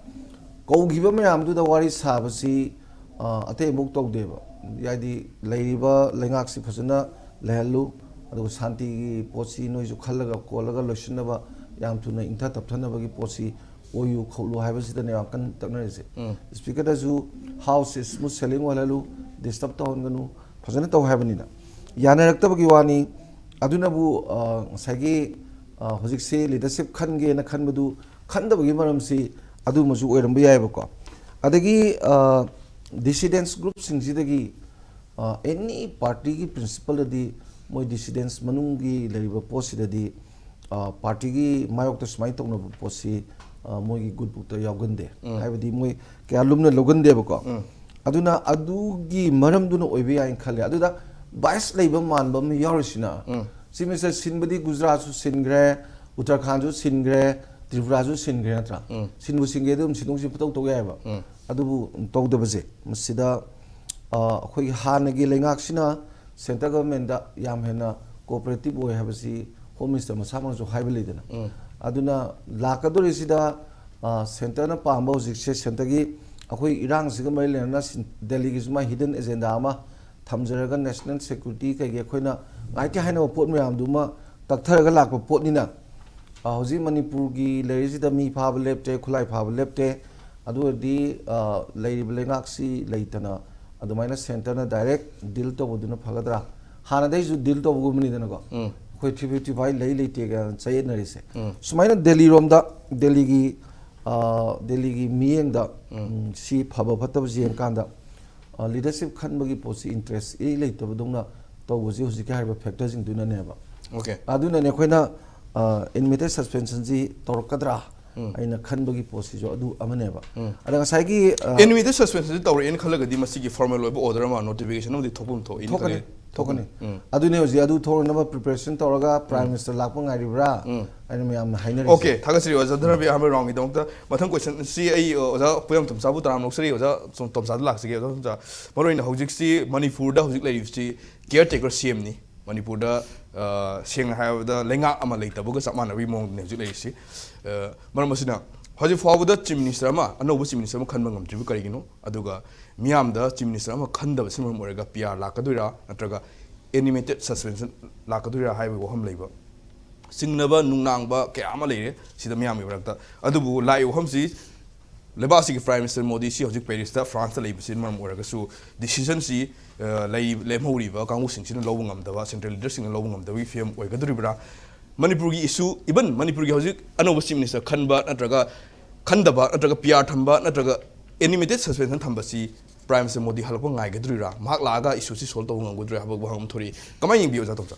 ꯀꯧꯈꯤꯕ ꯃꯌꯥꯝꯗꯨꯗ ꯋꯥꯔꯤ ꯁꯥꯕꯁꯤ ꯑ, ꯑꯇꯩ ꯑꯃꯨꯛ ꯇꯧꯗꯦꯕ꯫ ꯍꯥꯏꯗꯤ ꯂꯩꯔꯤꯕ ꯂꯩꯉꯥꯛꯁꯤ ꯐꯖꯅ ꯂꯩꯍꯜꯂꯨ, ꯑꯗꯨꯒ ꯁꯥꯟꯇꯤꯒꯤ ꯄꯣꯠꯁꯤ ꯅꯣꯏꯁꯨ ꯈꯜꯂꯒ ꯀꯣꯜꯂꯒ ꯂꯣꯏꯁꯤꯟꯅꯕ, ꯌꯥꯝ ꯊꯨꯅ ꯏꯪꯊ ꯇꯞꯊꯅꯕꯒꯤ ꯄꯣꯠꯁꯤ ꯑꯣꯏꯌꯨ ꯈꯣꯠꯂꯨ ꯍꯥꯏꯕꯁꯤꯗꯅꯦ ꯌꯥꯝ ꯀꯟꯅ ꯇꯛꯅꯔꯤꯁꯦ꯫ ꯎꯝ꯫ ꯁ꯭ꯄꯤꯀꯔꯗꯁꯨ ꯍꯥꯎꯁꯁꯦ ꯁ꯭ꯃꯨꯠ ꯁꯦꯂꯤꯡ ꯑꯣꯏꯍꯜꯂꯨ, ꯗꯤꯁꯇꯔꯕ ꯇꯧꯍꯟꯒꯅꯨ, ꯐꯖꯅ ꯇꯧ ꯍꯥꯏꯕꯅꯤꯅ ꯌꯥꯅꯔꯛꯇꯕꯒꯤ ꯋꯥꯅꯤ꯫ ꯑꯗꯨꯅꯕꯨ, ꯑ, ꯉꯁꯥꯏꯒꯤ, ꯑ, ꯍꯧꯖꯤꯛꯁꯦ ꯂꯤꯗꯔꯁꯤꯞ ꯈꯟꯒꯦꯅ ꯈꯟꯕꯗꯨ ꯈꯟꯗꯕꯒꯤ ꯃꯔꯝꯁꯤ ꯑꯗꯨꯃꯁꯨ ꯑꯣꯏꯔꯝꯕ ꯌꯥꯏꯑꯕꯀꯣ꯫ ꯑꯗꯒꯤ, ꯑ, ꯗꯤꯁꯤꯗꯦꯟꯁ ꯒ꯭ꯔꯨꯞꯁꯤꯡꯁꯤꯗꯒꯤ, ꯑ, ꯑꯦꯅꯤ ꯄꯥꯔꯇꯤꯒꯤ ꯄ꯭ꯔꯤꯟꯁꯤꯄꯜꯗꯗꯤ ꯃꯣꯏ ꯗꯤꯁꯤꯗꯦꯟꯁ ꯃꯅꯨꯡꯒꯤ ꯂꯩꯔꯤꯕ ꯄꯣꯠꯁꯤꯗꯗꯤ, ꯑ, ꯄꯥꯔꯇꯤꯒꯤ ꯃꯥꯌꯣꯛꯇ ꯁꯨꯃꯥꯏꯅ ꯇꯧꯅꯕ ꯄꯣꯠꯁꯤ, ꯑ, ꯃꯣꯏꯒꯤ ꯒꯨꯗ ꯕꯨꯛꯇ ꯌꯥꯎꯒꯟꯗꯦ꯫ ꯎꯝ꯫ ꯍꯥꯏꯕꯗꯤ ꯃꯣꯏ ꯀꯌꯥ ꯂꯨꯝꯅ ꯂꯧꯒꯟꯗꯦꯕꯀꯣ꯫ ꯎꯝ꯫ ꯑꯗꯨꯅ ꯑꯗꯨꯒꯤ ꯃꯔꯝꯗꯨꯅ ꯑꯣꯏꯕ ꯌꯥꯏꯅ ꯈꯜꯂꯦ꯫ ꯑꯗꯨꯗ ꯕꯥꯏꯁ ꯂꯩꯕ ꯃꯥꯟꯕ ꯑꯃ ꯌꯥꯎꯔꯤꯁꯤꯅ, ꯎꯝ꯫ ꯆꯤꯐ ꯃꯤꯅꯤꯁꯇꯔ ꯁꯤꯟꯕꯗꯤ ꯒꯨꯖꯔꯥꯠꯁꯨ ꯁꯤꯟꯈ꯭ꯔꯦ, ꯎꯠꯇꯔꯈꯥꯟꯁꯨ ꯁꯤꯟꯈ꯭ꯔꯦ, ꯇ꯭ꯔꯤꯄꯨꯔꯥꯁꯨ ꯁꯤꯟꯈ꯭ꯔꯦ ꯅꯠꯇ꯭ꯔꯥ? ꯎꯝ꯫ ꯁꯤꯟꯕꯨ ꯁꯤꯟꯒꯦꯗꯤ ꯑꯗꯨꯝ ꯁꯤꯟꯗꯣꯛ ꯁꯤꯟ ꯄꯨꯇꯧ ꯇꯧ ꯌꯥꯏꯑꯕ꯫ ꯎꯝ꯫ ꯑꯗꯨꯕꯨ ꯇꯧꯗꯕꯁꯦ, ꯃꯁꯤꯗ, ꯑ, ꯑꯩꯈꯣꯏꯒꯤ ꯍꯥꯟꯅꯒꯤ ꯂꯩꯉꯥꯛꯁꯤꯅ ꯁꯦꯟꯇ꯭ꯔꯦꯜ ꯒꯚꯔꯟꯃꯦꯟꯗ ꯌꯥꯝ ꯍꯦꯟꯅ ꯀꯣꯑꯣꯄꯔꯦꯇꯤꯞ ꯑꯣꯏ ꯍꯥꯏꯕꯁꯤ ꯍꯣꯝ ꯃꯤꯅꯤꯁꯇꯔ ꯃꯁꯥꯃꯛꯅꯁꯨ ꯍꯥꯏꯕ ꯂꯩꯗꯅ꯫ ꯎꯝ꯫ ꯑꯗꯨꯅ ꯂꯥꯛꯀꯗꯧꯔꯤꯁꯤꯗ, ꯑ, ꯁꯦꯟꯇꯔꯅ ꯄꯥꯝꯕ ꯍꯧꯖꯤꯛꯁꯦ ꯁꯦꯟꯇꯔꯒꯤ ꯑꯩꯈꯣꯏ ꯏꯔꯥꯡꯁꯤꯒ ꯃꯔꯤ ꯂꯩꯅꯅ ꯁꯤꯟ-, ꯗꯦꯜꯂꯤꯒꯤꯁꯨ ꯃꯥ ꯍꯤꯗꯟ ꯑꯦꯖꯦꯟꯗꯥ ꯑꯃ ꯊꯝꯖꯔꯒ ꯅꯦꯁꯅꯦꯜ ꯁꯦꯀ꯭ꯌꯨꯔꯤꯇꯤ ꯀꯩꯒꯤ ꯑꯩꯈꯣꯏꯅ ꯉꯥꯏꯇꯦ ꯍꯥꯏꯅꯕ ꯄꯣꯠ ꯃꯌꯥꯝꯗꯨꯃ ꯇꯛꯊꯔꯒ ꯂꯥꯛꯄ ꯄꯣꯠꯅꯤꯅ, ꯑ, ꯍꯧꯖꯤꯛ ꯃꯅꯤꯄꯨꯔꯒꯤ ꯂꯩꯔꯤꯁꯤꯗ ꯃꯤ ꯐꯥꯕ ꯂꯦꯞꯇꯦ, ꯈꯨꯠꯂꯥꯏ ꯐꯥꯕ ꯂꯦꯞꯇꯦ꯫ ꯑꯗꯨ ꯑꯣꯏꯔꯗꯤ, ꯑ, ꯂꯩꯔꯤꯕ ꯂꯩꯉꯥꯛꯁꯤ ꯂꯩꯇꯅ ꯑꯗꯨꯃꯥꯏꯅ ꯁꯦꯟꯇꯔꯅ ꯗꯥꯏꯔꯦꯛ ꯗꯤꯜ ꯇꯧꯕꯗꯨꯅ ꯐꯒꯗ꯭ꯔꯥ? ꯍꯥꯟꯅꯗꯩꯁꯨ ꯗꯤꯜ ꯇꯧꯕꯒꯨꯝꯕꯅꯤꯗꯅꯀꯣ꯫ ꯎꯝ꯫ ꯑꯩꯈꯣꯏ ꯊ꯭ꯔꯤ ꯐꯤꯐꯇꯤ ꯐꯥꯏꯚ ꯂꯩ ꯂꯩꯇꯦ ꯀꯥꯏꯅ ꯆꯌꯦꯠꯅꯔꯤꯁꯦ꯫ ꯎꯝ꯫ ꯁꯨꯃꯥꯏꯅ ꯗꯦꯜꯂꯤꯔꯣꯝꯗ, ꯗꯦꯜꯂꯤꯒꯤ, ꯑ, ꯗꯦꯜꯂꯤꯒꯤ ꯃꯤꯠꯌꯦꯡꯗ, ꯎꯝ꯫ ꯎꯝ, ꯁꯤ ꯐꯕ ꯐꯠꯇꯕꯁꯤ ꯌꯦꯡꯀꯥꯟꯗ, ꯑ, ꯂꯤꯗꯔꯁꯤꯞ ꯈꯟꯕꯒꯤ ꯄꯣꯠꯁꯤ ꯏꯟꯇꯔꯦꯁ ꯏꯔꯩ ꯂꯩꯇꯕꯗꯧꯅ ꯇꯧꯕꯁꯤ ꯍꯧꯖꯤꯛꯀꯤ ꯍꯥꯏꯔꯤꯕ ꯐꯦꯛꯇꯔꯁꯤꯡꯗꯨꯅꯅꯦꯕ꯫ ꯑꯣꯀꯦ꯫ ꯑꯗꯨꯅꯅꯦ ꯑꯩꯈꯣꯏꯅ, ꯑ, ꯏꯟꯃꯤꯇꯦꯠ ꯁꯁꯄꯦꯟꯁꯟꯁꯤ ꯇꯧꯔꯛꯀꯗ꯭ꯔꯥ ꯎꯝ꯫ ꯑꯩꯅ ꯈꯟꯕꯒꯤ ꯄꯣꯠꯁꯤꯁꯨ ꯑꯗꯨ ꯑꯃꯅꯦꯕ꯫ ꯎꯝ꯫ ꯑꯗ ꯉꯁꯥꯏꯒꯤ, ꯑ, ꯏꯟꯃꯤꯇꯦꯠ ꯁꯁꯄꯦꯟꯁꯟꯁꯤ ꯇꯧꯔꯛꯑꯦꯅ ꯈꯜꯂꯒꯗꯤ ꯃꯁꯤꯒꯤ ꯐꯣꯔꯃꯦꯜ ꯑꯣꯏꯕ ꯑꯣꯔꯗꯔ ꯑꯃ, ꯅꯣꯇꯤꯐꯤꯀꯦꯁꯟ ꯑꯃꯗꯤ ꯊꯣꯛꯐꯝ ꯊꯣꯛꯏꯅ ꯊꯣꯛꯀꯅꯤ, ꯈꯜꯂꯤ꯫ ꯊꯣꯛꯀꯅꯤ꯫ ꯎꯝ꯫ ꯑꯗꯨꯅꯦ ꯍꯧꯖꯤꯛ ꯑꯗꯨ ꯊꯣꯛꯅꯅꯕ ꯄ꯭ꯔꯤꯄꯦꯔꯦꯁꯟ ꯇꯧꯔꯒ ꯄ꯭ꯔꯥꯏꯝ ꯎꯝ꯫ ꯃꯤꯅꯤꯁꯇꯔ ꯂꯥꯛꯄ ꯉꯥꯏꯔꯤꯕ꯭ꯔꯥ ꯎꯝ꯫ ꯍꯥꯏꯅ ꯃꯌꯥꯝꯅ ꯍꯥꯏꯅꯔꯤꯁꯦ꯫ ꯑꯣꯀꯦ, ꯊꯥꯒꯠꯆꯔꯤ ꯑꯣꯖꯥ ꯙꯅꯕꯤꯔ ꯑꯍꯥꯟꯕ ꯔꯥꯎꯟꯒꯤꯗꯃꯛꯇ꯫ ꯃꯊꯪ ꯀꯣꯏꯁꯟꯁꯤ ꯑꯩ, ꯑ, ꯑꯣꯖꯥ ꯄꯨꯌꯥꯝ ꯇꯣꯝꯆꯥꯕꯨ ꯇꯔꯥꯝꯅ ꯂꯧꯖꯔꯤ꯫ ꯑꯣꯖꯥ ꯇꯣꯝ-, ꯇꯣꯝꯆꯥꯗ ꯂꯥꯛꯆꯒꯦ꯫ ꯑꯣꯖꯥ ꯇꯣꯝꯆꯥ, ꯃꯔꯨꯑꯣꯏꯅ ꯍꯧꯖꯤꯛꯁꯤ ꯃꯅꯤꯄꯨꯔꯗ ꯍꯧꯖꯤꯛ ꯂꯩꯔꯤꯕꯁꯤ ꯀꯤꯌꯔ ꯇꯦꯀꯔ ꯁꯤ ꯑꯦꯝꯅꯤ꯫ ꯃꯅꯤꯄꯨꯔꯗ, ꯑ, ꯁꯦꯡꯅ ꯍꯥꯏꯔꯕꯗ ꯂꯩꯉꯥꯛ ꯑꯃ ꯂꯩꯇꯕꯒ ꯆꯞ ꯃꯥꯟꯅꯕꯒꯤ ꯃꯑꯣꯡꯗꯅꯤ ꯍꯧꯖꯤꯛ ꯂꯩꯔꯤꯁꯤ꯫ ꯑ, ꯃꯔꯝ ꯑꯁꯤꯅ ꯍꯧꯖꯤꯛ ꯐꯥꯎꯕꯗ Chief Minister ꯑꯃ, ꯑꯅꯧꯕ Chief Minister ꯑꯃ ꯈꯟꯕ ꯉꯝꯗ꯭ꯔꯤꯕ ꯀꯔꯤꯒꯤꯅꯣ? ꯑꯗꯨꯒ ꯃꯤꯌꯥꯝꯗ Chief Minister ꯑꯃ ꯈꯟꯗꯕꯁꯤꯅ ꯃꯔꯝ ꯑꯣꯏꯔꯒ P R ꯂꯥꯛꯀꯗꯣꯏꯔꯥ, ꯅꯠꯇ꯭ꯔꯒ animated suspension ꯂꯥꯛꯀꯗꯣꯏꯔꯥ ꯍꯥꯏꯕꯒꯤ ꯋꯥꯐꯝ ꯂꯩꯕ, ꯆꯤꯡꯅꯕ ꯅꯨꯡꯅꯥꯡꯕ ꯀꯌꯥ ꯑꯃ ꯂꯩꯔꯦ ꯁꯤꯗ ꯃꯤꯌꯥꯝꯒꯤ ꯃꯔꯛꯇ꯫ ꯑꯗꯨꯕꯨ ꯂꯥꯛꯏꯕ ꯋꯥꯐꯝꯁꯤ, ꯂꯩꯕꯥꯛ ꯑꯁꯤꯒꯤ Prime Minister ꯃꯣꯗꯤ ꯁꯤ ꯍꯧꯖꯤꯛ ꯄꯦꯔꯤꯁꯇ, ꯐ꯭ꯔꯥꯟꯁꯇ ꯂꯩꯕꯁꯤꯅ ꯃꯔꯝ ꯑꯣꯏꯔꯒꯁꯨ decision ꯁꯤ, ꯑ, ꯂꯩ-, ꯂꯦꯝꯍꯧꯔꯤꯕ ꯀꯥꯡꯕꯨꯁꯤꯡꯁꯤꯅ ꯂꯧꯕ ꯉꯝꯗꯕ, central leader ꯁꯤꯡꯅ ꯂꯧꯕ ꯉꯝꯗꯕꯒꯤ ꯐꯤꯕꯝ ꯑꯣꯏꯒꯗꯧꯔꯤꯕ꯭ꯔꯥ? ꯃꯅꯤꯄꯨꯔꯒꯤ issue, even ꯃꯅꯤꯄꯨꯔꯒꯤ ꯍꯧꯖꯤꯛ ꯑꯅꯧꯕ Chief Minister ꯈꯟꯕ ꯅꯠꯇ꯭ꯔꯒ ꯈꯟꯗꯕ ꯅꯠꯇ꯭ꯔꯒ P R ꯊꯝꯕ ꯅꯠꯇ꯭ꯔꯒ animated suspension ꯊꯝꯕꯁꯤ Prime Minister Modi ꯍꯜꯂꯛꯄ ꯉꯥꯏꯒꯗꯧꯔꯤꯕ꯭ꯔꯥ? ꯃꯍꯥꯛ ꯂꯥꯛꯑꯒ issue ꯁꯤ solve ꯇꯧꯕ ꯉꯝꯒꯗꯧꯔꯤꯕ꯭ꯔꯥ ꯍꯥꯏꯕ ꯋꯥꯍꯪ ꯑꯃ ꯊꯣꯛꯂꯛꯏ꯫ ꯀꯃꯥꯏꯅ ꯌꯦꯡꯕꯤꯌꯨ, ꯑꯣꯖꯥ ꯇꯣꯝꯆꯥ?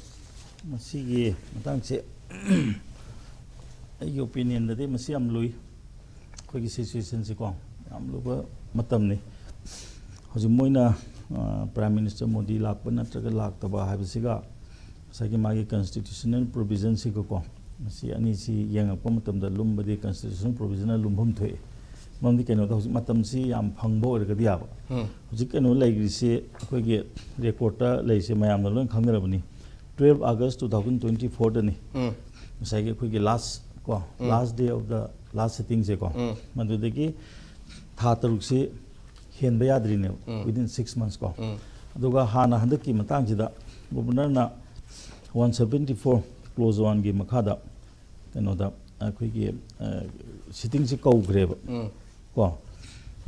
ꯃꯁꯤꯒꯤ ꯃꯇꯥꯡꯁꯦ ꯑꯩꯒꯤ opinion ꯗꯗꯤ ꯃꯁꯤ ꯌꯥꯝ ꯂꯨꯏ꯫ ꯑꯩꯈꯣꯏꯒꯤ situation ꯁꯤꯀꯣ, ꯌꯥꯝ ꯂꯨꯕ ꯃꯇꯝꯅꯤ꯫ ꯍꯧꯖꯤꯛ ꯃꯣꯏꯅ, ꯑ, Prime Minister ꯃꯣꯗꯤ ꯂꯥꯛꯄ ꯅꯠꯇ꯭ꯔꯒ ꯂꯥꯛꯇꯕ ꯍꯥꯏꯕꯁꯤꯒ ꯉꯁꯥꯏꯒꯤ ꯃꯥꯒꯤ constitutional provision ꯁꯤꯒꯀꯣ, ꯃꯁꯤ ꯑꯅꯤꯁꯤ ꯌꯦꯡꯉꯛꯄ ꯃꯇꯝꯗ ꯂꯨꯝꯕꯗꯤ constitutional provision ꯅ ꯂꯨꯝꯐꯝ ꯊꯣꯛꯑꯦ꯫ ꯃꯔꯝꯗꯤ ꯀꯩꯅꯣꯗ ꯍꯧꯖꯤꯛ ꯃꯇꯝꯁꯤ ꯌꯥꯝ ꯐꯪꯕ ꯑꯣꯏꯔꯒꯗꯤ ꯌꯥꯕ꯫ ꯎꯝ꯫ ꯍꯧꯖꯤꯛ ꯀꯩꯅꯣ ꯂꯩꯈ꯭ꯔꯤꯁꯤ ꯑꯩꯈꯣꯏꯒꯤ record ꯇ ꯂꯩꯔꯤꯁꯦ ꯃꯌꯥꯝꯅ ꯂꯣꯏ ꯈꯪꯅꯔꯕꯅꯤ꯫ Twelve August two thousand twenty four ꯗꯅꯤ꯫ ꯎꯝ꯫ ꯉꯁꯥꯏꯒꯤ ꯑꯩꯈꯣꯏꯒꯤ last ꯀꯣ, ꯎꯝ꯫ Last day of the last sitting ꯁꯦꯀꯣ꯫ ꯎꯝ꯫ ꯃꯗꯨꯗꯒꯤ ꯊꯥ ꯇꯔꯨꯛꯁꯤ ꯍꯦꯟꯕ ꯌꯥꯗ꯭ꯔꯤꯅꯦꯕ, ꯎꯝ꯫ Within six months ꯀꯣ꯫ ꯎꯝ꯫ ꯑꯗꯨꯒ ꯍꯥꯟꯅ ꯍꯟꯗꯛꯀꯤ ꯃꯇꯥꯡꯁꯤꯗ Governor ꯅ one seventy four clause one ꯒꯤ ꯃꯈꯥꯗ ꯀꯩꯅꯣꯗ ꯑꯩꯈꯣꯏꯒꯤ, ꯑ, sitting ꯁꯤ ꯀꯧꯈ꯭ꯔꯦꯕ꯫ ꯎꯝ꯫ ꯀꯣ,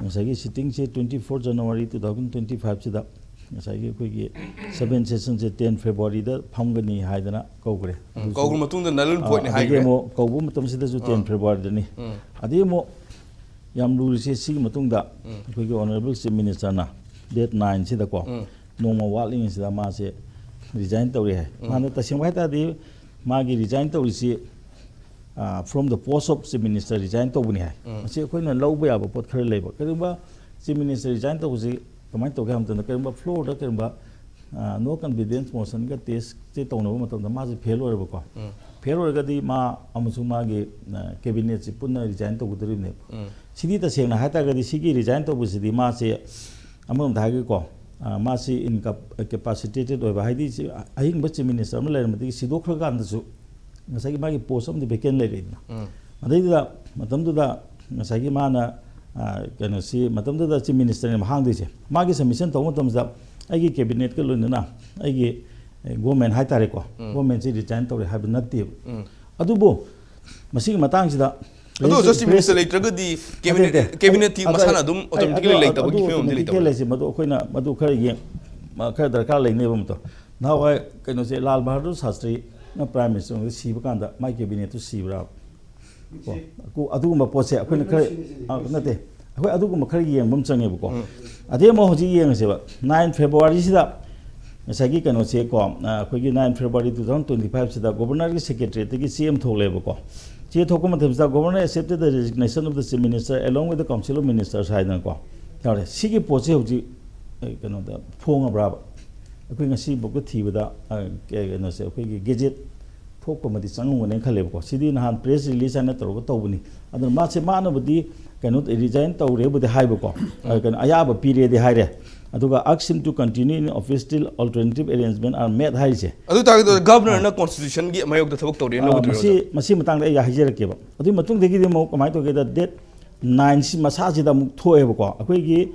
ꯉꯁꯥꯏꯒꯤ sitting ꯁꯦ twenty four January two thousand twenty five ꯁꯤꯗ ꯉꯁꯥꯏꯒꯤ ꯑꯩꯈꯣꯏꯒꯤ seven session ꯁꯦ ten February ꯗ ꯐꯝꯒꯅꯤ ꯍꯥꯏꯗꯅ ꯀꯧꯈ꯭ꯔꯦ꯫ ꯎꯝ, ꯑꯗꯨꯁꯨ, ꯀꯧꯈ꯭ꯔ ꯃꯇꯨꯡꯗ null and void ꯅꯤ ꯑ, ꯑꯗꯒꯤ ꯍꯥꯏꯈ꯭ꯔꯦ꯫ ꯑꯃꯨꯛ ꯀꯧꯕ ꯃꯇꯝꯁꯤꯗꯁꯨ ten ꯎꯝ꯫ February ꯗꯅꯤ꯫ ꯎꯝ꯫ ꯑꯗꯒꯤ ꯑꯃꯨꯛ ꯌꯥꯝ ꯂꯨꯔꯤꯁꯦ ꯁꯤꯒꯤ ꯃꯇꯨꯡꯗ ꯎꯝ꯫ ꯑꯩꯈꯣꯏꯒꯤ Honorable Chief Minister ꯅ date nine ꯁꯤꯗꯀꯣ, ꯎꯝ꯫ ꯅꯣꯡꯃ ꯋꯥꯠꯂꯤꯉꯩꯁꯤꯗ ꯃꯥꯁꯦ resign ꯇꯧꯔꯦ ꯍꯥꯏ꯫ ꯎꯝ꯫ ꯃꯥꯅ ꯇꯁꯦꯡꯕ ꯍꯥꯏ ꯇꯥꯔꯗꯤ ꯃꯥꯒꯤ resign ꯇꯧꯔꯤꯁꯤ, ꯑ, from the post of Chief Minister resign ꯇꯧꯕꯅꯤ ꯍꯥꯏ꯫ ꯎꯝ꯫ ꯃꯁꯤ ꯑꯩꯈꯣꯏꯅ ꯂꯧꯕ ꯌꯥꯕ ꯄꯣꯠ ꯈꯔ ꯂꯩꯕ꯫ ꯀꯔꯤꯒꯨꯝꯕ Chief Minister resign ꯇꯧꯕꯁꯤ ꯀꯃꯥꯏꯅ ꯇꯧꯒꯦ ꯍꯥꯏꯕ ꯃꯇꯝꯗ, ꯀꯔꯤꯒꯨꯝꯕ floor ꯗ ꯀꯔꯤꯒꯨꯝꯕ, ꯑ, no confidence motion ꯒ test ꯁꯦ ꯇꯧꯅꯕ ꯃꯇꯝꯗ ꯃꯥꯁꯦ fail ꯑꯣꯏꯔꯕꯀꯣ꯫ ꯎꯝ꯫ Fail ꯑꯣꯏꯔꯒꯗꯤ ꯃꯥ ꯑꯃꯁꯨꯡ ꯃꯥꯒꯤ, ꯑ, cabinet ꯁꯤ ꯄꯨꯟꯅ resign ꯇꯧꯒꯗꯧꯔꯤꯕꯅꯦꯕ꯫ ꯎꯝ꯫ ꯁꯤꯗꯤ ꯇꯁꯦꯡꯅ ꯍꯥꯏ ꯇꯥꯔꯒꯗꯤ ꯁꯤꯒꯤ resign ꯇꯧꯕꯁꯤꯗꯤ ꯃꯥꯁꯦ ꯑꯃꯔꯣꯝꯗ ꯍꯥꯏꯔꯒꯀꯣ, ꯑ, ꯃꯥꯁꯤ incap-, incapacitated ꯑꯣꯏꯕ, ꯍꯥꯏꯗꯤ ꯁꯤ ꯑꯍꯤꯡꯕ Chief Minister ꯑꯃ ꯂꯩꯔꯝꯕꯗꯒꯤ ꯁꯤꯗꯣꯛꯈ꯭ꯔꯀꯥꯟꯗꯁꯨ ꯉꯁꯥꯏꯒꯤ ꯃꯥꯒꯤ post ꯑꯃꯗꯤ vacant ꯂꯩꯔꯛꯏꯗꯅ꯫ ꯎꯝ꯫ ꯑꯗꯩꯗꯨꯗ ꯃꯇꯝꯗꯨꯗ ꯉꯁꯥꯏꯒꯤ ꯃꯥꯅ, ꯑ, ꯀꯩꯅꯣꯁꯤ, ꯃꯇꯝꯗꯨꯗ ꯆꯤꯐ ꯃꯤꯅꯤꯁꯇꯔꯅꯦꯕ ꯍꯥꯡꯗꯣꯏꯁꯦ꯫ ꯃꯥꯒꯤ ꯁꯕꯃꯤꯁꯟ ꯇꯧꯕ ꯃꯇꯝꯁꯤꯗ ꯑꯩꯒꯤ ꯀꯦꯕꯤꯅꯦꯠꯀ ꯂꯣꯏꯅꯅ ꯑꯩꯒꯤ, ꯑꯦ, ꯒꯣꯔꯃꯦꯟ ꯍꯥꯏꯇꯥꯔꯦꯀꯣ, ꯎꯝ꯫ ꯒꯣꯔꯃꯦꯟꯁꯤ ꯔꯤꯖꯥꯏꯟ ꯇꯧꯔꯦ ꯍꯥꯏꯕ ꯅꯠꯇꯦꯕ꯫ ꯎꯝ꯫ ꯑꯗꯨꯕꯨ ꯃꯁꯤꯒꯤ ꯃꯇꯥꯡꯁꯤꯗ ꯑꯗꯨ ꯑꯣꯏꯔꯁꯨ ꯆꯤꯐ ꯄ꯭ꯔꯦꯁ ꯃꯤꯅꯤꯁꯇꯔ ꯂꯩꯇ꯭ꯔꯒꯗꯤ ꯅꯠꯇꯦ, ꯀꯦꯕꯤꯅꯦꯠ, ꯅꯠꯇꯦ꯫ ꯀꯦꯕꯤꯅꯦꯠꯇꯤ ꯑꯗꯨ, ꯃꯁꯥꯅ ꯑꯗꯨꯝ ꯑꯩ, ꯑꯣꯇꯣꯃꯦꯇꯤꯀꯦꯂꯤ ꯑꯗꯨ, ꯂꯩꯇꯕꯒꯤ ꯑꯗꯨ ꯐꯤꯕꯝ ꯑꯃꯗꯤ ꯑꯣꯇꯣꯃꯦꯇꯤꯀꯦꯜ ꯂꯩꯇꯕ꯫ ꯂꯩꯁꯦ, ꯃꯗꯨ ꯑꯩꯈꯣꯏꯅ ꯃꯗꯨ ꯈꯔ ꯌꯦꯡ-, ꯃ-, ꯈꯔ ꯗꯔꯀꯥꯔ ꯂꯩꯅꯦꯕ ꯃꯗꯣ꯫ ꯅꯍꯥꯟꯋꯥꯏ ꯀꯩꯅꯣꯁꯦ, ꯂꯥꯜ ꯕꯍꯥꯗꯨꯔ ꯁꯥꯁꯇ꯭ꯔꯤꯅ ꯄ꯭ꯔꯥꯏꯝ ꯃꯤꯅꯤꯁꯇꯔ ꯑꯣꯏꯔꯒ ꯁꯤꯕ ꯀꯥꯟꯗ ꯃꯥꯏ ꯀꯦꯕꯤꯅꯦꯠꯇꯨ ꯁꯤꯕ꯭ꯔꯥ? ꯀꯣ, ꯑꯀꯨ-, ꯑꯗꯨꯒꯨꯝꯕ ꯄꯣꯠꯁꯦ ꯑꯩꯈꯣꯏꯅ ꯈꯔ, ꯑ, ꯅꯠꯇꯦ, ꯑꯩꯈꯣꯏ ꯑꯗꯨꯒꯨꯝꯕ ꯈꯔ ꯌꯦꯡꯕ ꯑꯃ ꯆꯪꯉꯦꯕꯀꯣ꯫ ꯎꯝ꯫ ꯑꯗꯩ ꯑꯃꯨꯛ ꯍꯧꯖꯤꯛ ꯌꯦꯡꯉꯁꯦꯕ, ꯅꯥꯏꯟ ꯐꯦꯕ꯭ꯔꯨꯋꯥꯔꯤꯁꯤꯗ ꯉꯁꯥꯏꯒꯤ ꯀꯩꯅꯣꯁꯦ ꯀꯣ, ꯑ, ꯑꯩꯈꯣꯏꯒꯤ nine February two thousand twenty ꯐꯥꯏꯚꯁꯤꯗ ꯒꯣꯕꯔꯅꯔꯒꯤ ꯁꯦꯀ꯭ꯔꯦꯇꯔꯤꯗꯒꯤ ꯆꯦ ꯑꯃ ꯊꯣꯛꯂꯛꯑꯦꯕꯀꯣ꯫ ꯆꯦ ꯊꯣꯛꯄ ꯃꯇꯝꯁꯤꯗ, "Governor accepted the resignation of the Chief Minister along with the Council of Ministers" ꯍꯥꯏꯗꯅꯀꯣ ꯌꯥꯎꯔꯦ꯫ ꯁꯤꯒꯤ ꯄꯣꯠꯁꯦ ꯍꯧꯖꯤꯛ, ꯑ, ꯀꯩꯅꯣꯗ ꯐꯣꯡꯉꯕ꯭ꯔꯥꯕ? ꯑꯩꯈꯣꯏ ꯉꯁꯤꯐꯥꯎꯗ ꯊꯤꯕꯗ, ꯑ, ꯀ-, ꯀꯩꯅꯣꯁꯦ, ꯑꯩꯈꯣꯏꯒꯤ ꯒꯦꯖꯦꯠ ꯊꯣꯛꯄ ꯑꯃꯗꯤ ꯆꯪꯉꯝꯒꯅꯦꯅ ꯈꯜꯂꯦꯕꯀꯣ꯫ ꯁꯤꯗꯤ ꯅꯍꯥꯟ ꯄ꯭ꯔꯦꯁ ꯔꯤꯂꯤꯁ ꯍꯥꯏꯅ ꯇꯧꯔꯒ ꯇꯧꯕꯅꯤ꯫ ꯑꯗꯨꯅ ꯃꯥꯁꯦ, ꯃꯥꯅꯕꯨꯗꯤ ꯀꯩꯅꯣ, ꯔꯤꯖꯥꯏꯟ ꯇꯧꯔꯦꯕꯨꯗꯤ ꯍꯥꯏꯕꯀꯣ, ꯑ, ꯀꯩꯅꯣ, ꯑꯌꯥꯕ ꯄꯤꯔꯦꯗꯤ ꯍꯥꯏꯔꯦ꯫ ꯑꯗꯨꯒ "Ask him to continue in office till alternative arrangement are made" ꯍꯥꯏꯔꯤꯁꯦ꯫ ꯑꯗꯨ ꯇꯥꯔꯒꯗꯤ ꯒꯕꯔꯅꯔꯅ ꯀꯣꯟꯁꯇꯤꯇ꯭ꯌꯨꯁꯟꯒꯤ ꯃꯥꯌꯣꯛꯇ ꯊꯕꯛ ꯇꯧꯔꯦꯅ ꯑ, ꯂꯧꯒꯗꯣꯏꯔꯣ? ꯃꯁꯤ, ꯃꯁꯤ ꯃꯇꯥꯡꯗ ꯑꯩ ꯍꯥꯏꯖꯔꯛꯀꯦꯕ꯫ ꯑꯗꯨꯒꯤ ꯃꯇꯨꯡꯗꯒꯤꯗꯤ ꯑꯃꯨꯛ ꯀꯃꯥꯏꯅ ꯇꯧꯒꯦꯗ, ꯗꯦꯠ ꯅꯥꯏꯟꯁꯤ ꯃꯁꯥꯁꯤꯗ ꯑꯃꯨꯛ ꯊꯣꯛꯑꯦꯕꯀꯣ꯫ ꯑꯩꯈꯣꯏꯒꯤ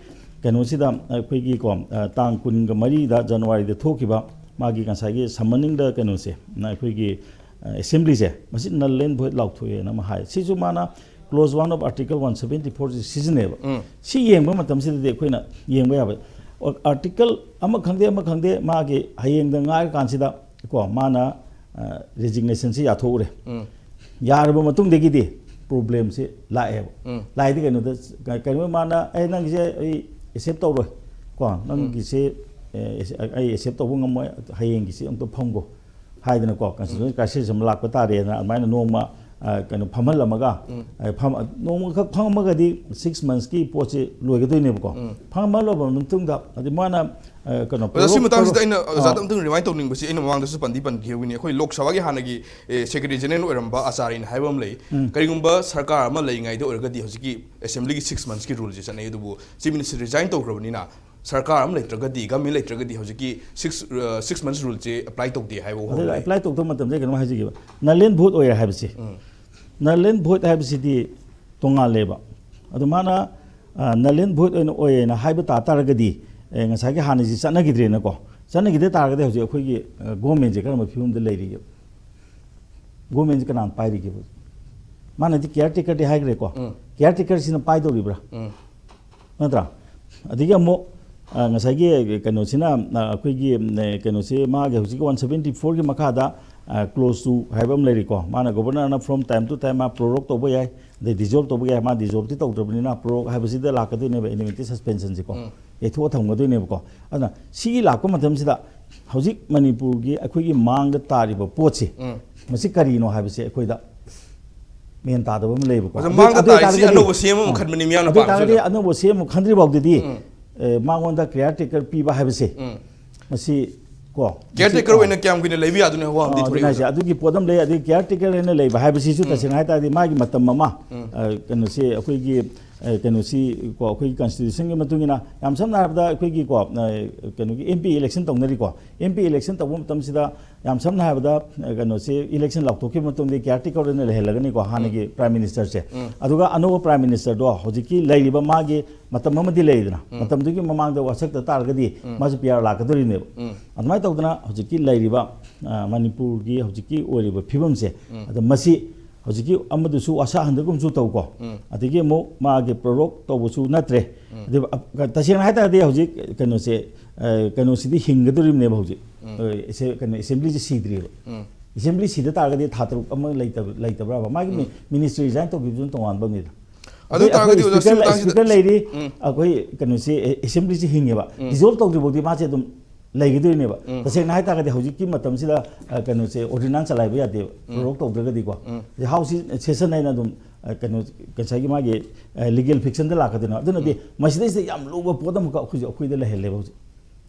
ꯀꯩꯅꯣꯁꯤꯗ, ꯑꯩꯈꯣꯏꯒꯤ ꯀꯣ, ꯑ, ꯇꯥꯡ ꯀꯨꯟꯒ ꯃꯔꯤꯗ ꯖꯅꯋꯥꯔꯤꯗ ꯊꯣꯛꯈꯤꯕ ꯃꯥꯒꯤ ꯉꯁꯥꯏꯒꯤ ꯁꯝꯃꯅꯤꯡꯗ ꯀꯩꯅꯣꯁꯦ, ꯑꯩꯈꯣꯏꯒꯤ, ꯑ, ꯑꯦꯁꯦꯝꯕ꯭ꯂꯤꯁꯦ, ꯃꯁꯤ null and void ꯂꯥꯎꯊꯣꯛꯑꯦꯅ ꯑꯃ ꯍꯥꯏ꯫ ꯁꯤꯁꯨ ꯃꯥꯅ clause one of Article one seventy four ꯁꯤ ꯁꯤꯖꯤꯟꯅꯩꯌꯦꯕ꯫ ꯎꯝ꯫ ꯁꯤ ꯌꯦꯡꯕ ꯃꯇꯝꯁꯤꯗꯗꯤ ꯑꯩꯈꯣꯏꯅ ꯌꯦꯡꯕ ꯌꯥꯕ, ꯑꯥꯔꯇꯤꯀꯜ ꯑꯃ ꯈꯪꯗꯦ, ꯑꯃ ꯈꯪꯗꯦ, ꯃꯥꯒꯤ ꯍꯌꯦꯡꯗ ꯉꯥꯏꯔꯀꯥꯟꯁꯤꯗ ꯀꯣ, ꯃꯥꯅ, ꯑ, ꯔꯤꯖꯤꯒꯅꯦꯁꯟꯁꯤ ꯌꯥꯊꯣꯛꯎꯔꯦ꯫ ꯎꯝ꯫ ꯌꯥꯔꯕ ꯃꯇꯨꯡꯗꯒꯤꯗꯤ ꯄ꯭ꯔꯣꯕ꯭ꯂꯦꯝꯁꯤ ꯂꯥꯛꯑꯦꯕ꯫ ꯎꯝ꯫ ꯂꯥꯛꯏꯗꯤ ꯀꯩꯅꯣꯗ, ꯀ-, ꯀꯩꯅꯣ, ꯃꯥꯅ, "ꯑꯦ, ꯅꯪꯒꯤꯁꯦ ꯑꯩ ꯑꯦꯛꯁꯦꯞ ꯇꯧꯔꯣꯏ ꯀꯣ, ꯎꯝ꯫ ꯅꯪꯒꯤꯁꯦ, ꯑꯦ, ꯑꯩ ꯑꯦꯛꯁꯦꯞ ꯇꯧꯕ ꯉꯝꯃꯣꯏ, ꯍꯌꯦꯡꯒꯤꯁꯦ ꯑꯝꯇ ꯐꯝꯈꯣ" ꯍꯥꯏꯗꯅꯀꯣ, ꯀꯟꯁꯇꯤꯇ꯭ꯌꯨꯁꯟ ꯎꯝ꯫ ꯀ꯭ꯔꯥꯏꯁꯤꯁ ꯑꯃ ꯂꯥꯛꯄ ꯇꯥꯔꯦꯅ ꯑꯗꯨꯃꯥꯏꯅ ꯅꯣꯡꯃ, ꯑ, ꯀꯩꯅꯣ, ꯐꯝꯍꯜꯂꯝꯃꯒ, ꯎꯝ꯫ ꯑ, ꯐꯝ-, ꯅꯣꯡꯃꯈꯛ ꯐꯝꯃꯒꯗꯤ ꯁꯤꯛꯁ ꯃꯟꯁꯀꯤ ꯄꯣꯠꯁꯦ ꯂꯣꯏꯒꯗꯣꯏꯅꯦꯕꯀꯣ꯫ ꯎꯝ꯫ ꯐꯝꯍꯜꯂꯕ ꯃꯇꯨꯡꯗ, ꯑꯗꯩ ꯃꯥꯅ, ꯑ, ꯀꯩꯅꯣ, ꯑꯣꯖꯥ, ꯁꯤ ꯄ꯭ꯔꯣ-, ꯃꯇꯥꯡꯁꯤꯗ ꯄ꯭ꯔꯣ-, ꯑꯩꯅ ꯑꯣꯖꯥꯗ ꯑ꯫ ꯑꯝꯇꯪ ꯔꯤꯃꯥꯏꯟ ꯇꯧꯅꯤꯡꯕꯁꯤ, ꯑꯩꯅ ꯃꯃꯥꯡꯗꯁꯨ ꯄꯟꯗꯤ ꯄꯟꯈꯤꯕꯅꯤ, ꯑꯩꯈꯣꯏ ꯂꯣꯛ ꯁꯚꯥꯒꯤ ꯍꯥꯟꯅꯒꯤ, ꯑꯦ, ꯁꯦꯀ꯭ꯔꯦꯇꯔꯤ ꯖꯦꯅꯔꯦꯜ ꯑꯣꯏꯔꯝꯕ ꯑꯆꯥꯔꯌꯟ ꯍꯥꯏꯕ ꯑꯃ ꯂꯩ꯫ ꯎꯝ꯫ ꯀꯔꯤꯒꯨꯝꯕ ꯁꯔꯀꯥꯔ ꯑꯃ ꯂꯩꯔꯤꯉꯩꯗ ꯑꯣꯏꯔꯒꯗꯤ ꯍꯧꯖꯤꯛꯀꯤ ꯑꯦꯁꯦꯝꯕ꯭ꯂꯤꯒꯤ ꯁꯤꯛꯁ ꯃꯟꯁꯀꯤ ꯔꯨꯜꯁꯦ ꯆꯠꯅꯩ, ꯑꯗꯨꯕꯨ ꯆꯤꯐ ꯃꯤꯅꯤꯁꯇꯔ ꯔꯤꯖꯥꯏꯟ ꯇꯧꯈ꯭ꯔꯕꯅꯤꯅ ꯁꯔꯀꯥꯔ ꯑꯃ ꯂꯩꯇ꯭ꯔꯒꯗꯤ, ꯒꯃꯦꯟ ꯂꯩꯇ꯭ꯔꯒꯗꯤ ꯍꯧꯖꯤꯛꯀꯤ ꯁꯤꯛꯁ, ꯑ, ꯁꯤꯛꯁ ꯃꯟꯁ ꯔꯨꯜꯁꯦ ꯑꯦꯄ꯭ꯂꯥꯏ ꯇꯧꯗꯦ ꯍꯥꯏꯕ ꯋꯥꯐꯝ ꯑꯗꯨꯒ ꯂꯩ꯫ ꯑꯦꯄ꯭ꯂꯥꯏ ꯇꯧꯗꯕ ꯃꯇꯝꯗ ꯀꯩꯅꯣꯝ ꯍꯥꯏꯖꯒꯦꯕ, null and void ꯑꯣꯏꯔꯦ ꯍꯥꯏꯕꯁꯦ꯫ ꯎꯝ꯫ Null and void ꯍꯥꯏꯕꯁꯤꯗꯤ ꯇꯣꯉꯥꯜꯂꯦꯕ꯫ ꯑꯗꯨ ꯃꯥꯅ null and void ꯑꯣꯏꯅ ꯑꯣꯏꯌꯦꯅ ꯍꯥꯏꯕ ꯇꯥ ꯇꯥꯔꯒꯗꯤ, ꯑꯦ, ꯉꯁꯥꯏꯒꯤ ꯍꯥꯟꯅꯁꯤ ꯆꯠꯅꯈꯤꯗ꯭ꯔꯦꯅꯀꯣ꯫ ꯆꯠꯅꯈꯤꯗ ꯇꯥꯔꯒꯗꯤ ꯍꯧꯖꯤꯛ ꯑꯩꯈꯣꯏꯒꯤ ꯒꯣꯔꯃꯦꯟꯁꯦ ꯀꯔꯝꯕ ꯐꯤꯕꯝꯗ ꯂꯩꯔꯤꯒꯦ? ꯒꯣꯔꯃꯦꯟꯁꯦ ꯀꯅꯥꯅ ꯄꯥꯏꯔꯤꯒꯦꯕ? ꯃꯥꯅꯗꯤ ꯀꯤꯌꯥꯔ ꯇꯦꯀꯔꯗꯤ ꯍꯥꯏꯈ꯭ꯔꯦꯀꯣ꯫ ꯎꯝ꯫ ꯀꯤꯌꯥꯔ ꯇꯦꯀꯔꯁꯤꯅ ꯄꯥꯏꯗꯧꯔꯤꯕ꯭ꯔꯥ? ꯎꯝ꯫ ꯅꯠꯇ꯭ꯔꯥ? ꯑꯗꯒꯤ ꯑꯃꯨꯛ, ꯑ, ꯉꯁꯥꯏꯒꯤ ꯀꯩꯅꯣꯁꯤꯅ, ꯑ, ꯑꯩꯈꯣꯏꯒꯤ, ꯎꯝ, ꯑ, ꯀꯩꯅꯣꯁꯤ ꯃꯥꯒꯤ ꯍꯧꯖꯤꯛꯀꯤ ꯋꯥꯟ ꯁꯕꯦꯟꯇꯤ ꯐꯣꯔꯒꯤ ꯃꯈꯥꯗ, ꯑ, ꯀ꯭ꯂꯣꯖ ꯇꯨ ꯍꯥꯏꯕ ꯑꯃ ꯂꯩꯔꯤꯀꯣ꯫ ꯃꯥꯅ ꯒꯣꯕꯔꯅꯔꯅ from time to time ꯃꯥ ꯄ꯭ꯔꯣꯔꯣꯛ ꯇꯧꯕ ꯌꯥꯏ, ꯑꯗꯩ ꯗꯤꯖꯣꯜꯕ ꯇꯧꯕ ꯌꯥꯏ꯫ ꯃꯥ ꯗꯤꯖꯣꯜꯕꯇꯤ ꯇꯧꯗ꯭ꯔꯕꯅꯤꯅ ꯄ꯭ꯔꯣꯔꯣꯛ ꯍꯥꯏꯕꯁꯤꯗ ꯂꯥꯛꯀꯗꯣꯏꯅꯦꯕ, ꯏꯟꯗꯤꯃꯤꯅꯤꯇꯤ ꯁꯁꯄꯦꯟꯁꯟꯁꯤꯀꯣ꯫ ꯎꯝ꯫ ꯌꯩꯊꯣꯛꯑ ꯊꯝꯒꯗꯣꯏꯅꯦꯕꯀꯣ꯫ ꯑꯗꯨꯅ ꯁꯤꯒꯤ ꯂꯥꯛꯄ ꯃꯇꯝꯁꯤꯗ ꯍꯧꯖꯤꯛ ꯃꯅꯤꯄꯨꯔꯒꯤ ꯑꯩꯈꯣꯏꯒꯤ ꯃꯥꯡꯗ ꯇꯥꯔꯤꯕ ꯄꯣꯠꯁꯤ, ꯎꯝ꯫ ꯃꯁꯤ ꯀꯔꯤꯅꯣ ꯍꯥꯏꯕꯁꯦ ꯑꯩꯈꯣꯏꯗ ꯃꯦꯟ ꯇꯥꯗꯕ ꯑꯃ ꯂꯩꯕꯀꯣ꯫ ꯑꯗꯣ ꯑꯗꯨ, ꯃꯥꯡꯗ ꯑꯗꯨ ꯇꯥꯔꯤꯁꯤ ꯑꯣꯏꯇꯥꯔꯒꯗꯤ, ꯑꯅꯧꯕ ꯁꯤ ꯑꯦꯝ ꯑꯃ ꯑ, ꯈꯟꯕꯅꯤ ꯃꯤꯌꯥꯝꯅ ꯑꯗꯨ ꯑꯣꯏꯇꯥꯔꯒꯗꯤ ꯄꯥꯝꯃꯤꯁꯤꯗ꯫ ꯑꯅꯧꯕ ꯁꯤ ꯑꯦꯝ ꯑꯃ ꯈꯟꯗ꯭ꯔꯤ ꯐꯥꯎꯗꯗꯤ, ꯎꯝ꯫ ꯑꯦ, ꯃꯉꯣꯟꯗ ꯀꯤꯌꯥꯔ ꯇꯦꯀꯔ ꯄꯤꯕ ꯍꯥꯏꯕꯁꯦ, ꯎꯝ꯫ ꯃꯁꯤ ꯀꯣ, ꯀꯤꯌꯥꯔ ꯃꯁꯤ, ꯇꯦꯀꯔ ꯑ, ꯑꯣꯏꯅ ꯀꯌꯥꯝ ꯀꯨꯏꯅ ꯂꯩꯕ ꯌꯥꯗꯣꯏꯅꯣ ꯍꯥꯏꯕ ꯋꯥ ꯑꯃ ꯑ, ꯑꯗꯨꯅ ꯊꯣꯛꯂꯛꯏ ꯍꯥꯏꯁꯦ, ꯍꯧꯖꯤꯛ꯫ ꯑꯗꯨꯒꯤ ꯄꯣꯠ ꯑꯃ ꯂꯩ꯫ ꯑꯗꯒꯤ ꯀꯤꯌꯥꯔ ꯇꯦꯀꯔ ꯍꯥꯏꯅ ꯂꯩꯕ ꯍꯥꯏꯕꯁꯤꯁꯨ ꯎꯝ꯫ ꯇꯁꯦꯡꯅ ꯍꯥꯏꯇꯥꯔꯗꯤ ꯃꯥꯒꯤ ꯃꯇꯝ ꯑꯃ, ꯎꯝ꯫ ꯑ, ꯀꯩꯅꯣꯁꯤ ꯑꯩꯈꯣꯏꯒꯤ, ꯑ, ꯀꯩꯅꯣꯁꯤ ꯀꯣ, ꯑꯩꯈꯣꯏꯒꯤ ꯀꯟꯁꯇꯤꯇ꯭ꯌꯨꯁꯟꯒꯤ ꯃꯇꯨꯡ ꯏꯟꯅ, ꯌꯥꯝ ꯁꯝꯅ ꯍꯥꯏꯔꯕꯗ ꯑꯩꯈꯣꯏꯒꯤ ꯀꯣ, ꯑ, ꯀꯩꯅꯣꯒꯤ ꯑꯦꯝ ꯄꯤ ꯏꯂꯦꯛꯁꯟ ꯇꯧꯅꯔꯤꯀꯣ꯫ ꯑꯦꯝ ꯄꯤ ꯏꯂꯦꯛꯁꯟ ꯇꯧꯕ ꯃꯇꯝꯁꯤꯗ ꯌꯥꯝ ꯁꯝꯅ ꯍꯥꯏꯔꯕꯗ, ꯑ, ꯀꯩꯅꯣꯁꯤ ꯏꯂꯦꯛꯁꯟ ꯂꯥꯎꯊꯣꯛꯈꯤꯕ ꯃꯇꯨꯡꯗ ꯀꯤꯌꯥꯔ ꯇꯦꯀꯔ ꯑꯣꯏꯅ ꯂꯩꯍꯜꯂꯒꯅꯤꯀꯣ, ꯍꯥꯟꯅꯒꯤ ꯎꯝ꯫ ꯄ꯭ꯔꯥꯏꯝ ꯃꯤꯅꯤꯁꯇꯔꯁꯦ꯫ ꯎꯝ꯫ ꯑꯗꯨꯒ ꯑꯅꯧꯕ ꯄ꯭ꯔꯥꯏꯝ ꯃꯤꯅꯤꯁꯇꯔꯗꯣ ꯍꯧꯖꯤꯛꯀꯤ ꯂꯩꯔꯤꯕ ꯃꯥꯒꯤ ꯃꯇꯝ ꯑꯃꯗꯤ ꯂꯩꯗꯅ, ꯎꯝ꯫ ꯃꯇꯝꯗꯨꯒꯤ ꯃꯃꯥꯡꯗ ꯋꯥꯁꯛꯇ ꯇꯥꯔꯒꯗꯤ ꯎꯝ꯫ ꯃꯥꯁꯨ ꯄꯤ ꯑꯥꯔ ꯂꯥꯛꯀꯗꯣꯔꯤꯅꯦꯕ꯫ ꯎꯝ꯫ ꯑꯗꯨꯃꯥꯏꯅ ꯇꯧꯗꯅ ꯍꯧꯖꯤꯛꯀꯤ ꯂꯩꯔꯤꯕ, ꯑ, ꯃꯅꯤꯄꯨꯔꯒꯤ ꯍꯧꯖꯤꯛꯀꯤ ꯑꯣꯏꯔꯤꯕ ꯐꯤꯕꯝꯁꯦ, ꯎꯝ꯫ ꯑꯗꯣ ꯃꯁꯤ ꯍꯧꯖꯤꯛꯀꯤ ꯑꯃꯗꯨꯁꯨ ꯋꯥꯁꯛ ꯍꯟꯗꯒꯨꯝꯁꯨ ꯇꯧꯀꯣ꯫ ꯎꯝ꯫ ꯑꯗꯒꯤ ꯑꯃꯨꯛ ꯃꯥꯒꯤ ꯄ꯭ꯔꯣꯔꯣꯛ ꯇꯧꯕꯁꯨ ꯅꯠꯇ꯭ꯔꯦ꯫ ꯎꯝ꯫ ꯑꯗꯨꯒ, ꯑ, ꯇꯁꯦꯡꯅ ꯍꯥꯏꯇꯥꯔꯗꯤ ꯍꯧꯖꯤꯛ ꯀꯩꯅꯣꯁꯦ, ꯑ, ꯀꯩꯅꯣꯁꯤꯗꯤ ꯍꯤꯡꯒꯗꯣꯔꯤꯕꯅꯦꯕ ꯍꯧꯖꯤꯛ꯫ ꯎꯝ꯫ ꯑ, ꯑꯦꯁꯦ-, ꯀꯩꯅꯣ, ꯑꯦꯁꯦꯝꯕ꯭ꯂꯤꯁꯦ ꯁꯤꯗ꯭ꯔꯤꯕ꯫ ꯎꯝ꯫ ꯑꯦꯁꯦꯝꯕ꯭ꯂꯤ ꯁꯤꯗ ꯇꯥꯔꯒꯗꯤ ꯊꯥ ꯇꯔꯨꯛ ꯑꯃ ꯂꯩꯇꯕ, ꯂꯩꯇꯕ꯭ꯔꯕ? ꯃꯥꯒꯤ ꯃꯤ-, ꯎꯝ꯫ ꯃꯤꯅꯤꯁꯇ꯭ꯔꯤ ꯔꯤꯖꯥꯏꯟ ꯇꯧꯈꯤꯕꯗꯨꯅ ꯇꯣꯉꯥꯟꯕ ꯑꯃꯅꯤꯗ꯫ ꯑꯗꯨ ꯑꯩꯈꯣꯏ ꯑꯣꯏꯇꯥꯔꯒꯗꯤ ꯑꯣꯖꯥ, ꯁꯤ ꯁ꯭ꯄꯤꯀꯔ ꯂꯩ-, ꯃꯇꯥꯡꯁꯤꯗ ꯁ꯭ꯄꯤꯀꯔ ꯂꯩꯔꯤ, ꯎꯝ꯫ ꯑꯩꯈꯣꯏ ꯀꯩꯅꯣꯁꯤ, ꯑꯦ-, ꯑꯦꯁꯦꯝꯕ꯭ꯂꯤꯁꯤ ꯍꯤꯡꯉꯦꯕ꯫ ꯎꯝ꯫ ꯗꯤꯖꯣꯜꯕ ꯇꯧꯗ꯭ꯔꯤꯐꯥꯎꯗꯤ ꯃꯥꯁꯦ ꯑꯗꯨꯝ ꯂꯩꯒꯗꯣꯏꯅꯦꯕ꯫ ꯎꯝ꯫ ꯇꯁꯦꯡꯅ ꯍꯥꯏꯇꯥꯔꯒꯗꯤ ꯍꯧꯖꯤꯛꯀꯤ ꯃꯇꯝꯁꯤꯗ, ꯑ, ꯀꯩꯅꯣꯁꯦ, ꯑꯣꯔꯗꯤꯅꯥꯟꯁ ꯆꯂꯥꯏꯕ ꯌꯥꯗꯦꯕ, ꯎꯝ꯫ ꯄ꯭ꯔꯣꯔꯣꯛ ꯇꯧꯗ꯭ꯔꯒꯗꯤꯀꯣ꯫ ꯎꯝ꯫ ꯍꯥꯎꯁ ꯁꯦꯁꯟ ꯍꯥꯏꯅ ꯑꯗꯨꯝ, ꯑ, ꯀꯩꯅꯣ, ꯉꯁꯥꯏꯒꯤ ꯃꯥꯒꯤ, ꯑ, ꯂꯤꯒꯦꯜ ꯐꯤꯛꯁꯟꯗ ꯂꯥꯛꯀꯗꯣꯏꯅꯦꯕ꯫ ꯑꯗꯨꯅꯗꯤ ꯎꯝ꯫ ꯃꯁꯤꯗꯩꯁꯤꯗ ꯌꯥꯝ ꯂꯨꯕ ꯄꯣꯠ ꯑꯃꯈꯛ ꯑꯩꯈꯣꯏꯁꯨ, ꯑꯩꯈꯣꯏꯗ ꯂꯩꯍꯜꯂꯦꯕ ꯍꯧꯖꯤꯛ꯫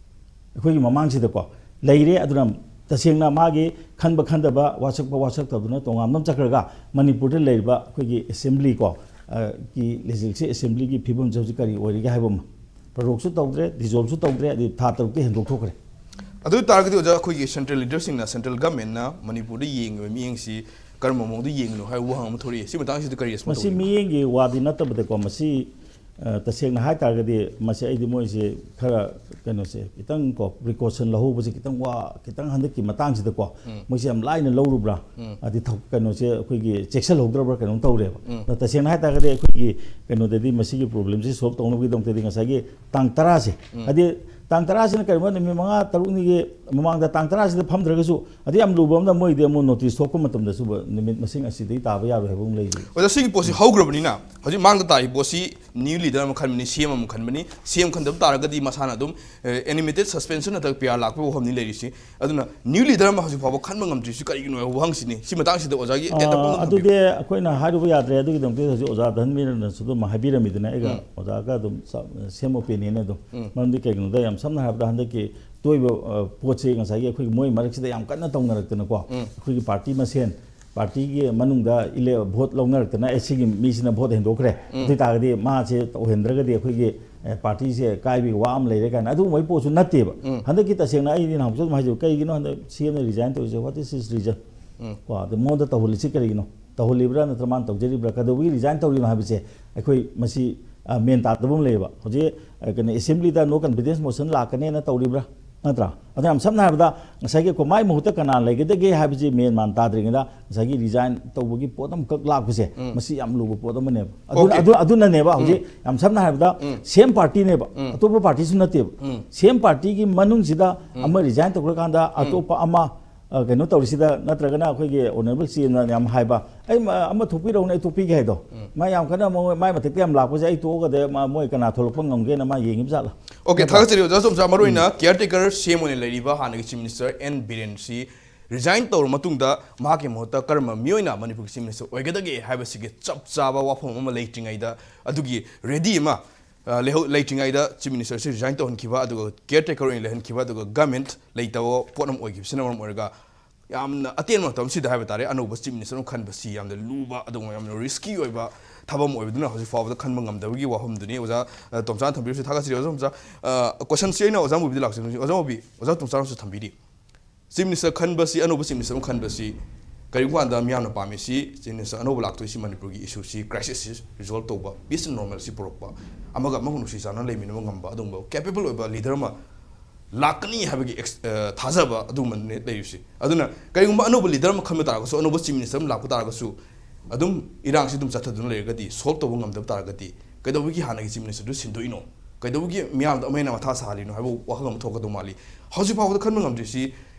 ꯑꯩꯈꯣꯏꯒꯤ ꯃꯃꯥꯡꯁꯤꯗꯀꯣ ꯂꯩꯔꯦ꯫ ꯑꯗꯨꯅ ꯇꯁꯦꯡꯅ ꯃꯥꯒꯤ ꯈꯟꯕ ꯈꯟꯗꯕ, ꯋꯥꯁꯛꯄ ꯋꯥꯁꯛꯇꯕꯗꯨꯅ ꯇꯣꯉꯥꯟꯕ ꯑꯃ ꯆꯠꯈ꯭ꯔꯒ, ꯃꯅꯤꯄꯨꯔꯗ ꯂꯩꯔꯤꯕ ꯑꯩꯈꯣꯏꯒꯤ ꯑꯦꯁꯦꯝꯕ꯭ꯂꯤ ꯀꯣ, ꯑ, ꯒꯤ ꯂꯦꯖꯤꯁꯂꯦꯇꯤꯚ ꯑꯦꯁꯦꯝꯕ꯭ꯂꯤꯒꯤ ꯐꯤꯕꯝꯁꯦ ꯍꯧꯖꯤꯛ ꯀꯔꯤ ꯑꯣꯏꯔꯤꯒꯦ ꯍꯥꯏꯕ ꯑꯃ꯫ ꯄ꯭ꯔꯣꯔꯣꯛꯁꯨ ꯇꯧꯗ꯭ꯔꯦ, ꯗꯤꯖꯣꯜꯕꯁꯨ ꯇꯧꯗ꯭ꯔꯦ, ꯑꯗꯩ ꯊꯥ ꯇꯔꯨꯛꯇꯤ ꯍꯦꯟꯗꯣꯛꯊꯣꯛꯈ꯭ꯔꯦ꯫ ꯑꯗꯨ ꯑꯣꯏ ꯇꯥꯔꯒꯗꯤ ꯑꯣꯖꯥ, ꯑꯩꯈꯣꯏꯒꯤ ꯁꯦꯟꯇ꯭ꯔꯦꯜ ꯂꯤꯗꯔꯁꯤꯡꯅ, ꯁꯦꯟꯇ꯭ꯔꯦꯜ ꯒꯃꯦꯟꯅ ꯃꯅꯤꯄꯨꯔꯗ ꯌꯦꯡꯉꯤꯕ ꯃꯤꯠꯌꯦꯡꯁꯤ ꯀꯔꯝꯕ ꯃꯑꯣꯡꯗ ꯌꯦꯡꯉꯤꯅꯣ ꯍꯥꯏꯕ ꯋꯥꯍꯪ ꯑꯃ ꯊꯣꯛꯂꯛꯏ꯫ ꯁꯤ ꯃꯇꯥꯡꯁꯤꯗ ꯀꯔꯤ ꯔꯦꯁꯄꯣꯟꯁ ꯃꯁꯤ ꯇꯧꯕꯤꯅꯤꯡꯕ? ꯃꯤꯠꯌꯦꯡꯒꯤ ꯋꯥꯗꯤ ꯅꯠꯇꯕꯗꯀꯣ, ꯃꯁꯤ ꯑ, ꯇꯁꯦꯡꯅ ꯍꯥꯏ ꯇꯥꯔꯒꯗꯤ ꯃꯁꯤ ꯑꯩꯗꯤ ꯃꯣꯏꯁꯦ ꯈꯔ ꯀꯩꯅꯣꯁꯦ ꯈꯤꯇꯪ ꯀꯣ ꯄ꯭ꯔꯤꯀꯣꯁꯟ ꯂꯧꯍꯧꯕꯁꯦ ꯈꯤꯇꯪ ꯋꯥ ꯈꯤꯇꯪ ꯍꯟꯗꯛꯀꯤ ꯃꯇꯥꯡꯁꯤꯗꯀꯣ ꯃꯣꯏꯁꯦ ꯌꯥꯝ ꯂꯥꯏꯅ ꯂꯧꯔꯨꯕ꯭ꯔꯥ, ꯑꯗꯤ ꯊꯧ- ꯀꯩꯅꯣꯁꯦ ꯑꯩꯈꯣꯏꯒꯤ ꯆꯦꯛꯁꯤꯜꯍꯧꯗ꯭ꯔꯕ꯭ꯔꯥ ꯀꯩꯅꯣꯝ ꯇꯧꯔꯦꯕ꯫ ꯑꯗꯣ ꯇꯁꯦꯡꯅ ꯍꯥꯏ ꯇꯥꯔꯒꯗꯤ ꯑꯩꯈꯣꯏꯒꯤ ꯀꯩꯅꯣꯗꯗꯤ ꯃꯁꯤꯒꯤ ꯄ꯭ꯔꯣꯕ꯭ꯂꯦꯝꯁꯤ ꯁꯣꯜꯕ ꯇꯧꯅꯕꯒꯤꯗꯃꯛꯇꯗꯤ ꯉꯁꯥꯏꯒꯤ ꯇꯥꯡ ꯇꯔꯥꯁꯦ, ꯍꯥꯏꯗꯤ ꯇꯥꯡ ꯇꯔꯥꯁꯤꯅ ꯀꯔꯤꯒꯨꯝꯕ ꯅꯨꯃꯤꯠ ꯃꯉꯥ ꯇꯔꯨꯛꯅꯤꯒꯤ ꯃꯃꯥꯡꯗ ꯇꯥꯡ ꯇꯔꯥꯁꯤꯗ ꯐꯝꯗ꯭ꯔꯒꯁꯨ, ꯑꯗꯩ ꯌꯥꯝ ꯂꯨꯕ ꯑꯃꯅ ꯃꯣꯏꯗꯤ ꯑꯃꯨꯛ ꯅꯣꯇꯤꯁ ꯊꯣꯛꯄ ꯃꯇꯝꯗꯁꯨ ꯅꯨꯃꯤꯠ ꯃꯁꯤꯡ ꯑꯁꯤꯗꯩ ꯇꯥꯕ ꯌꯥꯔꯣꯏ ꯍꯥꯏꯕ ꯑꯃ ꯂꯩꯔꯤ꯫ ꯑꯣꯖꯥ, ꯁꯤꯒꯤ ꯄꯣꯠꯁꯤ ꯍꯧꯈ꯭ꯔꯕꯅꯤꯅ ꯍꯧꯖꯤꯛ ꯃꯥꯡꯗ ꯇꯥꯔꯤꯕ ꯄꯣꯠꯁꯤ ꯅ꯭ꯌꯨ ꯂꯤꯗꯔ ꯑꯃ ꯈꯟꯕꯅꯤ, ꯁꯤ ꯑꯦꯝ ꯑꯃ ꯈꯟꯕꯅꯤ, ꯁꯤ ꯑꯦꯝ ꯈꯟꯗꯕ ꯇꯥꯔꯒꯗꯤ ꯃꯁꯥꯅ ꯑꯗꯨꯝ ꯑꯦꯅꯤꯃꯦꯇꯦꯠ ꯁꯁꯄꯦꯟꯁꯟ ꯅꯠꯇ꯭ꯔꯒ ꯄꯤ ꯑꯥꯔ ꯂꯥꯛꯄꯒꯤ ꯋꯥꯐꯝꯅꯤ ꯂꯩꯔꯤꯁꯤ꯫ ꯑꯗꯨꯅ ꯅ꯭ꯌꯨ ꯂꯤꯗꯔ ꯑꯃ ꯍꯧꯖꯤꯛ ꯐꯥꯎꯕ ꯈꯟꯕ ꯉꯝꯗ꯭ꯔꯤꯁꯤ ꯀꯔꯤꯒꯤꯅꯣ ꯍꯥꯏꯕ ꯋꯥꯍꯪꯁꯤꯅꯤ꯫ ꯁꯤ ꯃꯇꯥꯡꯁꯤꯗ ꯑꯣꯖꯥꯒꯤ ꯑꯦꯗ ꯑꯃ ꯑꯥ, ꯑꯗꯨꯗꯤ ꯑꯩꯈꯣꯏꯅ ꯍꯥꯏꯔꯨꯕ ꯌꯥꯗ꯭ꯔꯦ꯫ ꯑꯗꯨꯒꯤꯗꯃꯛꯇ ꯍꯧꯖꯤꯛ ꯑꯣꯖꯥ ꯙꯟꯕꯤꯔꯅꯁꯨ ꯑꯗꯨꯝ ꯍꯥꯏꯕꯤꯔꯝꯃꯤꯗꯅ, ꯑꯩꯒ ꯑꯣꯖꯥꯒ ꯑꯗꯨꯝ ꯁꯦꯝ ꯑꯣꯄꯤꯅꯤꯌꯟ ꯑꯗꯨꯝ꯫ ꯃꯔꯝꯗꯤ ꯀꯩꯒꯤꯅꯣꯗ, ꯌꯥꯝ ꯁꯝꯅ ꯍꯥꯏꯔꯕꯗ ꯍꯟꯗꯛꯀꯤ ꯊꯣꯛꯏꯕ ꯑ, ꯄꯣꯠꯁꯤ ꯉꯁꯥꯏꯒꯤ ꯑꯩꯈꯣꯏꯒꯤ ꯃꯣꯏ ꯃꯔꯛꯁꯤꯗ ꯌꯥꯝ ꯀꯟꯅ ꯇꯧꯅꯔꯛꯇꯅꯀꯣ, ꯑꯩꯈꯣꯏꯒꯤ ꯄꯥꯔꯇꯤ ꯃꯁꯦꯟ, ꯄꯥꯔꯇꯤꯒꯤ ꯃꯅꯨꯡꯗ ꯏꯂꯦ ꯚꯣꯠ ꯂꯧꯅꯔꯛꯇꯅ, ꯑꯦ, ꯁꯤꯒꯤ ꯃꯤꯁꯤꯅ ꯚꯣꯠ ꯍꯦꯟꯗꯣꯛꯈ꯭ꯔꯦ, ꯑꯗꯨ ꯑꯣꯏꯇꯥꯔꯒꯗꯤ ꯃꯥꯁꯦ ꯇꯧꯍꯟꯗ꯭ꯔꯒꯗꯤ ꯑꯩꯈꯣꯏꯒꯤ ꯑꯦ, ꯄꯥꯔꯇꯤꯁꯦ ꯀꯥꯏꯕꯒꯤ ꯋꯥ ꯑꯃ ꯂꯩꯔꯦ ꯀꯥꯏꯅ ꯑꯗꯨꯒꯨꯝꯕꯒꯤ ꯄꯣꯠꯁꯨ ꯅꯠꯇꯦꯕ꯫ ꯍꯟꯗꯛꯀꯤ ꯇꯁꯦꯡꯅ ꯑꯩꯗꯤ ꯅꯍꯥꯟꯃꯨꯛꯁꯨ ꯑꯗꯨꯝ ꯍꯥꯏꯖꯩ, ꯀꯩꯒꯤꯅꯣ ꯍꯟꯗꯛ ꯁꯤ ꯑꯦꯝꯅ ꯔꯤꯖꯥꯏꯟ ꯇꯧꯔꯤꯁꯦ? What is his reason? ꯀꯣ, ꯑꯗ ꯃꯉꯣꯟꯗ ꯇꯧꯍꯜꯂꯤꯁꯤ ꯀꯔꯤꯒꯤꯅꯣ? ꯇꯧꯍꯜꯂꯤꯕ꯭ꯔꯥ ꯅꯠꯇ꯭ꯔ ꯃꯥꯅ ꯇꯧꯖꯔꯤꯕ꯭ꯔꯥ? ꯀꯩꯗꯧꯕꯒꯤ ꯔꯤꯖꯥꯏꯟ ꯇꯧꯔꯤꯅꯣ ꯍꯥꯏꯕꯁꯦ ꯑꯩꯈꯣꯏ ꯃꯁꯤ, ꯑ, ꯃꯦꯟ ꯇꯥꯗꯕ ꯑꯃ ꯂꯩꯌꯦꯕ꯫ ꯍꯧꯖꯤꯛ, ꯑ, ꯀꯩꯅꯣ, ꯑꯦꯁꯦꯝꯕ꯭ꯂꯤꯗ ꯅꯣ ꯀꯟꯐꯤꯗꯦꯟꯁ ꯃꯣꯁꯟ ꯂꯥꯛꯀꯅꯦꯅ ꯇꯧꯔꯤꯕ꯭ꯔꯥ? ꯅꯠꯇ꯭ꯔꯥ? ꯑꯗꯨꯅ ꯌꯥꯝ ꯁꯝꯅ ꯍꯥꯏꯔꯕꯗ ꯉꯁꯥꯏꯒꯤ ꯑꯩꯈꯣꯏ ꯃꯥꯏ ꯃꯍꯨꯠꯇ ꯀꯅꯥ ꯂꯩꯒꯗꯒꯦ ꯍꯥꯏꯕꯁꯤ ꯃꯦꯟ ꯃꯥꯟ ꯇꯥꯗ꯭ꯔꯤꯉꯩꯗ ꯉꯁꯥꯏꯒꯤ ꯔꯤꯖꯥꯏꯟ ꯇꯧꯕꯒꯤ ꯄꯣꯠ ꯑꯃꯈꯛ ꯂꯥꯛꯄꯁꯦ, ꯃꯁꯤ ꯌꯥꯝ ꯂꯨꯕ ꯄꯣꯠ ꯑꯃꯅꯦꯕ꯫ ꯑꯗꯨꯅ, Okay. ꯑꯗꯨ-, ꯑꯗꯨꯅꯅꯦꯕ ꯍꯧꯖꯤꯛ ꯌꯥꯝ ꯁꯝꯅ ꯍꯥꯏꯔꯕꯗ ꯁꯤ ꯑꯦꯝ ꯄꯥꯔꯇꯤꯅꯦꯕ, ꯑꯇꯣꯞꯄ ꯄꯥꯔꯇꯤꯁꯨ ꯅꯠꯇꯦꯕ꯫ ꯁꯤ ꯑꯦꯝ ꯄꯥꯔꯇꯤꯒꯤ ꯃꯅꯨꯡꯁꯤꯗ ꯑꯃ ꯔꯤꯖꯥꯏꯟ ꯇꯧꯈ꯭ꯔꯀꯥꯟꯗ ꯑꯇꯣꯞꯄ ꯑꯃ, ꯑ, ꯀꯩꯅꯣ ꯇꯧꯔꯤꯁꯤꯗ, ꯅꯠꯇ꯭ꯔꯒꯅ ꯑꯩꯈꯣꯏꯒꯤ ꯑꯣꯅꯔꯦꯕꯜ ꯁꯤ ꯑꯦꯝꯅ ꯌꯥꯝ ꯍꯥꯏꯕ, "ꯑꯩ ꯃ-, ꯑꯃ ꯊꯣꯛꯄꯤꯔꯛꯎꯅꯦ, ꯑꯩ ꯇꯣꯛꯄꯤꯒꯦ" ꯍꯥꯏꯗꯣ, ꯃꯥ ꯌꯥꯝ ꯀꯟꯅ ꯃꯉꯣꯟ-, ꯃꯥꯏ ꯃꯊꯛꯇ ꯌꯥꯝ ꯂꯥꯛꯄꯁꯦ ꯑꯩ ꯇꯣꯛꯑꯒꯗꯤ ꯃꯥ, ꯃꯣꯏ ꯀꯅꯥ ꯊꯣꯛꯂꯛꯄ ꯉꯝꯒꯦꯅ ꯃꯥ ꯌꯦꯡꯉꯤꯕ ꯖꯥꯠꯂ? Okay, ꯅꯠꯇ꯭ꯔꯥ? ꯊꯥꯒꯠꯆꯔꯤ ꯑꯣꯖꯥ ꯆꯣꯝꯆꯥ꯫ ꯃꯔꯨꯑꯣꯏꯅ ꯀꯤꯌꯔ ꯇꯦꯀꯔ ꯁꯤ ꯑꯦꯝ ꯑꯣꯏꯅ ꯂꯩꯔꯤꯕ ꯍꯥꯟꯅꯒꯤ ꯆꯤꯐ ꯃꯤꯅꯤꯁꯇꯔ ꯑꯦꯟ ꯕꯤꯔꯦꯟ ꯁꯤ ꯔꯤꯖꯥꯏꯟ ꯇꯧꯔꯕ ꯃꯇꯨꯡꯗ ꯃꯍꯥꯛꯀꯤ ꯃꯍꯨꯠꯇ ꯀꯔꯝꯕ ꯃꯤꯑꯣꯏꯅ ꯃꯅꯤꯄꯨꯔꯒꯤ ꯆꯤꯐ ꯃꯤꯅꯤꯁꯇꯔ ꯑꯣꯏꯒꯗꯒꯦ ꯍꯥꯏꯕꯁꯤꯒꯤ ꯆꯞ ꯆꯥꯕ ꯋꯥꯐꯝ ꯑꯃ ꯂꯩꯇ꯭ꯔꯤꯉꯩꯗ, ꯑꯗꯨꯒꯤ ꯔꯦꯗꯤ ꯑꯃ, ꯑ, ꯂꯩꯍꯧ-, ꯂꯩꯇ꯭ꯔꯤꯉꯩꯗ ꯆꯤꯐ ꯃꯤꯅꯤꯁꯇꯔꯁꯤ ꯔꯤꯖꯥꯏꯟ ꯇꯧꯍꯟꯈꯤꯕ, ꯑꯗꯨꯒ ꯀꯤꯌꯔ ꯇꯦꯀꯔ ꯑꯣꯏꯅ ꯂꯩꯍꯟꯈꯤꯕ, ꯑꯗꯨꯒ ꯒꯃꯦꯟ ꯂꯩꯇꯕ ꯄꯣꯠ ꯑꯃ ꯑꯣꯏꯈꯤꯕꯁꯤꯅ ꯃꯔꯝ ꯑꯣꯏꯔꯒ ꯌꯥꯝꯅ ꯑꯇꯦꯟꯕ ꯃꯇꯝꯁꯤꯗ ꯍꯥꯏꯕ ꯇꯥꯔꯦ, ꯑꯅꯧꯕ ꯆꯤꯐ ꯃꯤꯅꯤꯁꯇꯔ ꯑꯃ ꯈꯟꯕꯁꯤ ꯌꯥꯝꯅ ꯂꯨꯕ, ꯑꯗꯨꯒ ꯌꯥꯝꯅ ꯔꯤꯁꯀꯤ ꯑꯣꯏꯕ ꯊꯕꯛ ꯑꯃ ꯑꯣꯏꯕꯗꯨꯅ ꯍꯧꯖꯤꯛ ꯐꯥꯎꯕꯗ ꯈꯟꯕ ꯉꯝꯗꯕꯒꯤ ꯋꯥꯐꯝꯗꯨꯅꯤ꯫ ꯑꯣꯖꯥ, ꯑ, ꯇꯣꯝꯆꯥꯅ ꯊꯝꯕꯤꯔꯤꯕꯁꯤ ꯊꯥꯒꯠꯆꯔꯤ꯫ ꯑꯣꯖꯥ ꯇꯣꯝꯆꯥ, ꯑ, ꯀꯣꯏꯁꯟꯁꯤ ꯑꯩꯅ ꯑꯣꯖꯥ ꯃꯨꯕꯤꯗ ꯂꯥꯛꯆꯕꯅꯤ꯫ ꯑꯣꯖꯥ ꯃꯨꯕꯤ, ꯑꯣꯖꯥ ꯇꯣꯝꯆꯥꯅꯁꯨ ꯊꯝꯕꯤꯔꯤ꯫ ꯆꯤꯐ ꯃꯤꯅꯤꯁꯇꯔ ꯈꯟꯕꯁꯤ, ꯑꯅꯧꯕ ꯆꯤꯐ ꯃꯤꯅꯤꯁꯇꯔ ꯑꯃ ꯈꯟꯕꯁꯤ ꯀꯔꯤꯒꯨꯝꯕ ꯀꯥꯟꯗ ꯃꯤꯌꯥꯝꯅ ꯄꯥꯝꯃꯤꯁꯤ Chief Minister ꯑꯅꯧꯕ ꯂꯥꯛꯇꯣꯏꯁꯤ ꯃꯅꯤꯄꯨꯔꯒꯤ issue ꯁꯤ, crisis ꯁꯤ resolve ꯇꯧꯕ, peace and normalcy ꯄꯨꯔꯛꯄ, ꯑꯃꯒ ꯑꯃꯒ ꯅꯨꯡꯁꯤ ꯆꯥꯟꯅꯅ ꯂꯩꯃꯤꯟꯅꯕ ꯉꯝꯕ ꯑꯗꯨꯒꯨꯝꯕ capable ꯑꯣꯏꯕ leader ꯑꯃ ꯂꯥꯛꯀꯅꯤ ꯍꯥꯏꯕꯒꯤ ꯑꯦꯛꯁ-, ꯑ, ꯊꯥꯖꯕ ꯑꯗꯨꯒꯨꯝꯕꯅꯤ ꯂꯩꯔꯤꯁꯤ꯫ ꯑꯗꯨꯅ ꯀꯔꯤꯒꯨꯝꯕ ꯑꯅꯧꯕ leader ꯑꯃ ꯈꯟꯕ ꯇꯥꯔꯒꯁꯨ, ꯑꯅꯧꯕ Chief Minister ꯑꯃ ꯂꯥꯛꯄ ꯇꯥꯔꯒꯁꯨ, ꯑꯗꯨꯝ ꯏꯔꯥꯡꯁꯤ ꯑꯗꯨꯝ ꯆꯠꯊꯗꯨꯅ ꯂꯩꯔꯒꯗꯤ, solve ꯇꯧꯕ ꯉꯝꯗꯕ ꯇꯥꯔꯒꯗꯤ, ꯀꯩꯗꯧꯕꯒꯤ ꯍꯥꯟꯅꯒꯤ Chief Minister ꯗꯨ ꯁꯤꯟꯗꯣꯛꯏꯅꯣ? ꯀꯩꯗꯧꯕꯒꯤ ꯃꯤꯌꯥꯝꯗ ꯑꯃꯨꯛ ꯍꯦꯟꯅ ꯃꯊꯥ ꯁꯥꯍꯜꯂꯤꯅꯣ ꯍꯥꯏꯕ ꯋꯥꯍꯪ ꯑꯃ ꯊꯣꯛꯀꯗꯧ ꯃꯥꯜꯂꯤ꯫ ꯍꯧꯖꯤꯛ ꯐꯥꯎꯕꯗ ꯈꯟꯕ ꯉꯝꯗ꯭ꯔꯤꯁꯤ,